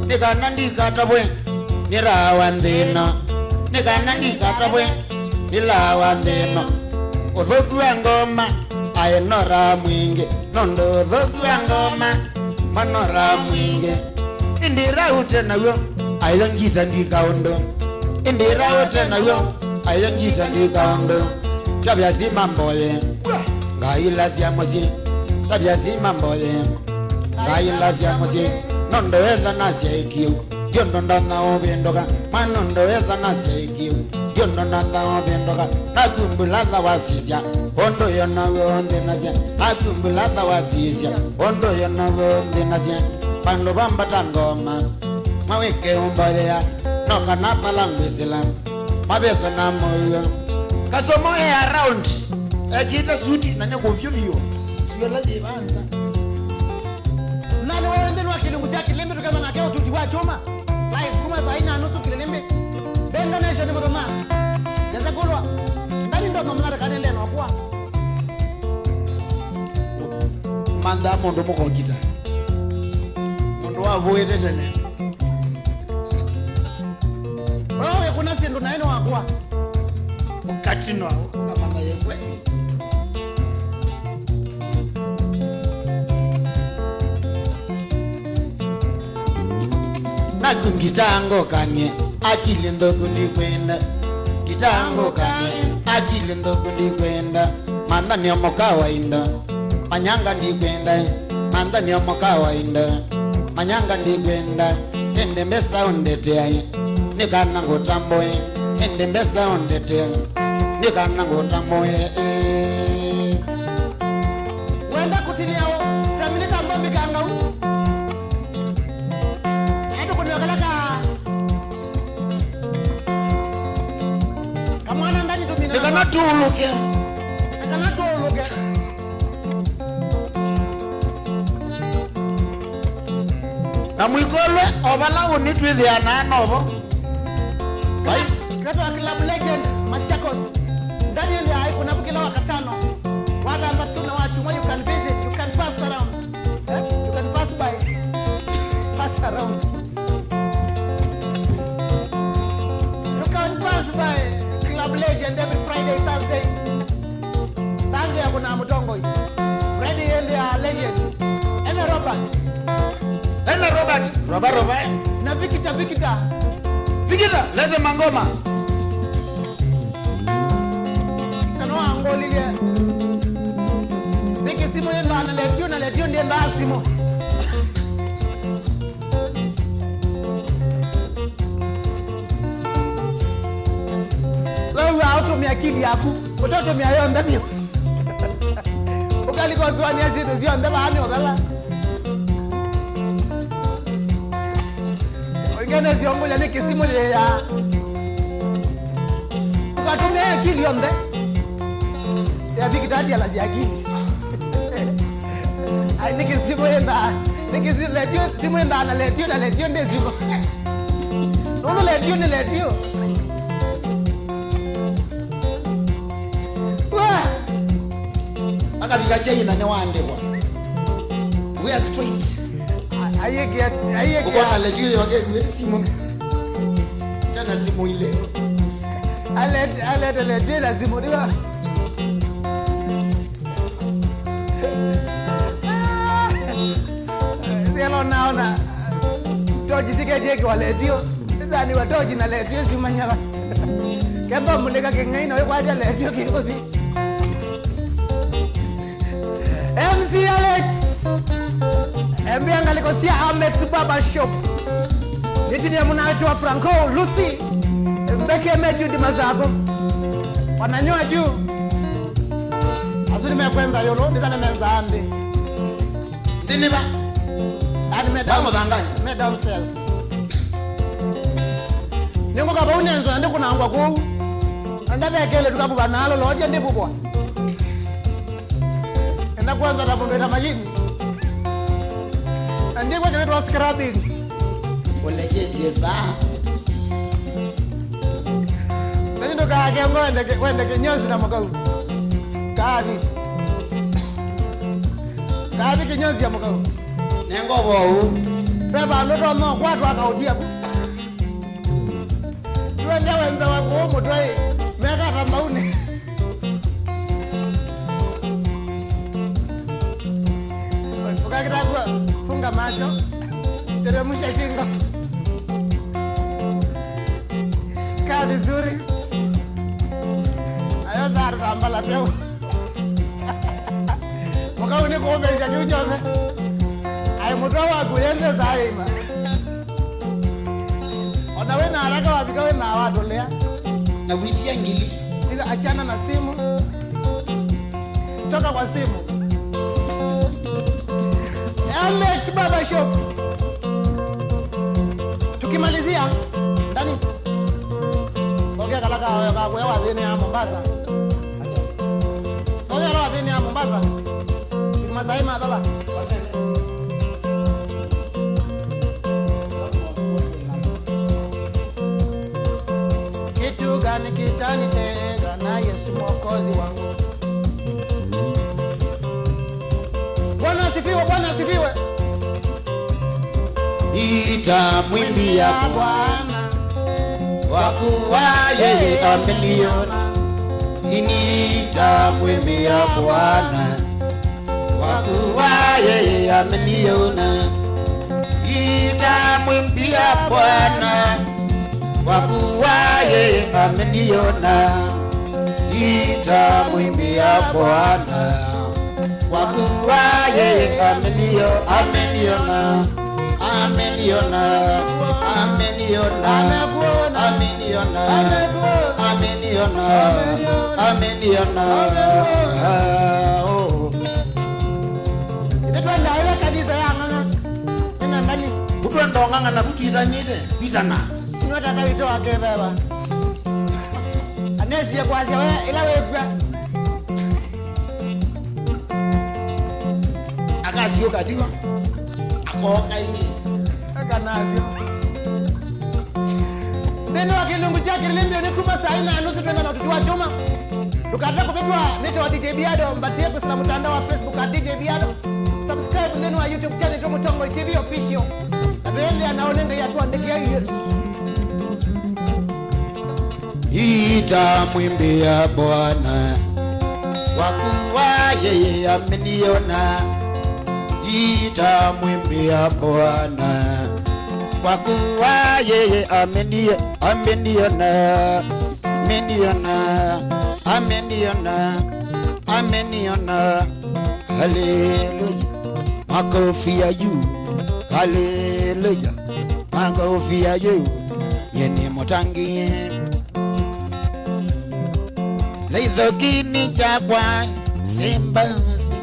Nĩ kana ndikatavwe nĩ laa wa nthĩ ĩno. Nĩ kana ndikatavwe nĩ laa wa nthĩ ĩno. Ũthũku wa ngoma, aĩ no laa mwingĩ. Nũndũ ũthũku wa ngoma, mano laa mwingĩ. Ĩndĩ ĩla ũte naw'o, ayo ngita ndika ũndũ. Ĩndĩ ĩla ũte naw'o, ayo ngita ndika ũndũ. Tavya sima mboye, ngaila sya mũsyĩ. Tavya sima mboye, ngaila sya mũsyĩ. Nũndũ wetha nasya ĩkĩu, yondo ndana ũvĩndũka. Mwana ũndũ wetha nasya ĩkĩu, yondo ndana ũvĩndũka. Naku mbũlatha wasisya, ũndũ ũyũ now'o ũnthĩnasya. Naku mbũlatha wasisya, ũndũ ũyũ now'o ũnthĩnasya. Vandũ vambata ngoma, mawĩke ũmboyea, no kana pala ngwĩsĩla, mavĩtwe na mũuo. Kasomo e around, ekĩte suti na nĩ kũvyũ vyũ. Suala yĩvanza. Nani wewe nthĩnĩ wa kĩlungu kya kĩlĩmbĩ tũketha nake ũtuti wa kyũma? Live kuma saa inya na nusu kĩlĩmbĩ. Venga Nation mũthoma. Jeza kulwa. Ndani ndo kamũnara kanende nokwa. Mantha mũndũ mũkokita. Mũndũ wavũĩte tene. Wewe wĩkũna syĩndũ naĩ nĩ wakwa. Ũkatinwa, ũkamanya ye kweli. Naku ngitaa ngũkany'e, akili nthũku ndikwenda. Ngitaa ngũkany'e, akili nthũku ndikwenda. Mantha nĩ mũka wa indo. Manyanga ndikwenda, mantha nĩ mũka wa indo. Manyanga ndikwenda, ĩndĩ mbesa ũndetea, nĩ kana ngũtambũe, ĩndĩ mbesa ũndetea, nĩ kana ngũtambũe. Wenda kũtinia ũ, tamini tambo mbikangau. Nĩtũkũnĩwa kala ka kamwana ndani tũmina. Nĩ kana tũũlũke. Nĩ kana tũũlũke. Na mũikolwe o vala ũnĩ twĩthĩanaa novo. Vai. Twetwa Club Legend, Machakos. Ndani ende ai kuna kila wakatano. Wathanthatũ na wa chuma, you can visit, you can pass around. Eh? You can pass by. Pass around. You can pass by Club Legend every Friday, Thursday. Thursday ya kuna Mutongoi. Friday ende ya Legend. Ena Robert. Ena Robert. Roba, roba, eh. Na Victor, Victor. Vikita, lete mangoma. Na no angũlilye, nĩkĩ simũ yĩthaa na letio, na letio ndĩthaa simũ? Law'a ũtũmĩa akili yaku, ũtatũmĩa yonthe vyũ. Ũkalika ũsũanĩa syĩndũ syonthe vaa nĩ ũthela. Ũingenesya ũngũlya nĩ kĩsimũ yĩyaa. Ũkatũmĩa akili yonthe. Ya vikitati alasya akili. Ai, nĩ kĩsimũ ĩndaa. Nĩ kĩsi-, letio, simũ ĩndaa na letio, na letio ndĩ simũ. Nũndũ letio nĩ letio. Wa! Akavika China nĩwaandĩkwa. We are straight. Aiĩkĩa, aiĩkĩa. Ũkwaa letio yoke ĩkuĩte simũ. Tena simũ ile. Alete, alete letio na simũ, ndio. Sielo naona toji siketie kwa letio. Sasa ni watoji na letio simanyala. Kemba mulika king'ai na wekwatya letio kikuthi. M C Alex. Embĩa ngalĩko sya Ahmed Baba Shop. Nĩtinie mũnawĩtĩ wa Franco, Lucy. Mbeke Matthew Dimasako. Wananyoa juu. Asu nĩmekwenza yũlũ, nĩsa nĩmenza nthĩ. Nthĩ nĩ va? Yaani me down-, mũthangani? Me downstairs. Nĩngũka vau nenzwa na ndĩkũnangwa kũu. Na ndavekele tukavuva nalo lodge ndĩvuvwa. Enda kwanza na mũndũ ena mayini. Na ndikw'a kĩndũ twa scrubbing. Ũleketie saa. Nani ndũkaake ngo wende kĩ-, wende kĩnyozi na mũkau. Kathi. Kathi kĩnyozi ya mũkau. Nengo vou. Ve vandũ tonya kwatwa akaũtia ku. Twende wenza wa kũũ mũtwe, meka ta mbaunĩ. Ukakitaka funga macho, teremsha shingo. Kaa vizuri. Ayo sasa tutambala pia. Mũkau nĩ kũũmĩĩsya kĩu kyonthe. Aĩ mũtwe waku yende saa ĩima. Ona wĩ na haraka wafika wĩ na watũlĩa. Na witia ngili. Ila achana na simu. Toka kwa simu. Alex Barber Shop. Tukimalizia, ndani. Ongea kala ka, ka, ka, wa thĩnĩ ya Mombasa. Ongea kala wa thĩnĩ ya Mombasa. Masai Mara. Kitu gani kitanitenga na Yesu Mwokozi wangu? Bwana asifiwe, Bwana asifiwe. Nitamwimbia Bwana, kwa kuwa yeye ameniona. Nitamwimbia Bwana, kwa kuwa yeye ameniona. Nitamwimbia Bwana, kwa kuwa yeye ameniona. Nitamwimbia Bwana, kwa kuwa yeye amenio-, ameniona. Ameniona, ameniona, ameniona, ameniona, ameniona. Oh. Ĩthe twendaa ĩla kanisa ya ng'ang'a ĩna ndani. Kũtwenda ũng'ang'a na kũtwĩtanĩte kwĩtana. Sino tata witũ wa kĩveva. Anesie kwasya we ĩla wĩkw'a. Akasiũka tiwa. Akooka ĩngĩ. Akanasyo. Nthĩnĩ wa kĩlungu kya kĩlĩmbĩo nĩ kuma saa ina na nusu twenda na ũtuki wa kyuma. Ndũkate kũvĩtwa nĩtawa D J Biado, mbatie kwĩsĩla mũtandao wa Facebook at D J Biado. Subscribe nthĩnĩ wa YouTube channel twa Mũtongoi T V Official. Na tũendeea na ũnengai atũandĩkĩa irio. Nitamwimbia Bwana, kwa kuwa yeye ameniona. Nitamwimbia Bwana, kwa kuwa yeye amenie-, Ameniona, ameniona, ameniona, ameniona. Haleluya. Makofi ya juu. Haleluya. Makofi ya juu. Ye nĩ mũtangi. Kĩthaithokinĩ kyakwa, sĩmba ũsĩ.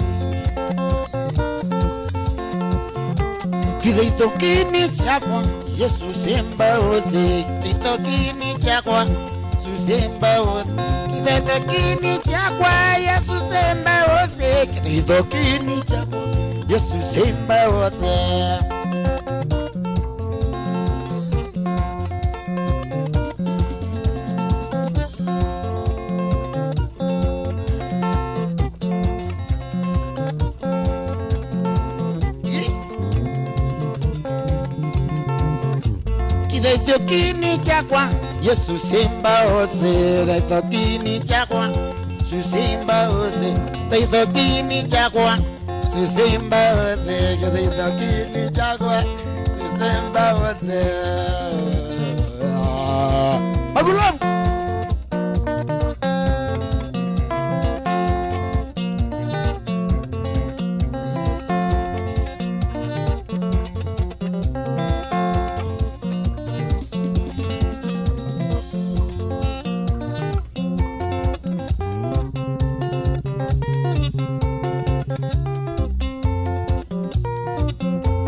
Kĩthaithokinĩ kyakwa, Yesũ sĩmba ũsĩ. Kĩthaithokinĩ kyakwa, Yesũ sĩmba ũsĩ. Kĩthaithokinĩ kyakwa, Yesũ sĩmba ũsĩ. Kĩthaithokinĩ kyakwa, Yesũ sĩmba ũsĩ. Kĩthaithokinĩ kyakwa, Yesũ sĩmba ũsĩ. Kĩthaithokinĩ kyakwa, Yesũ sĩmba ũsĩ. Kĩthaithokinĩ kyakwa, Yesũ sĩmba ũsĩ. Kĩthaithokinĩ kyakwa, Yesũ sĩmba ũsĩ. Magulam.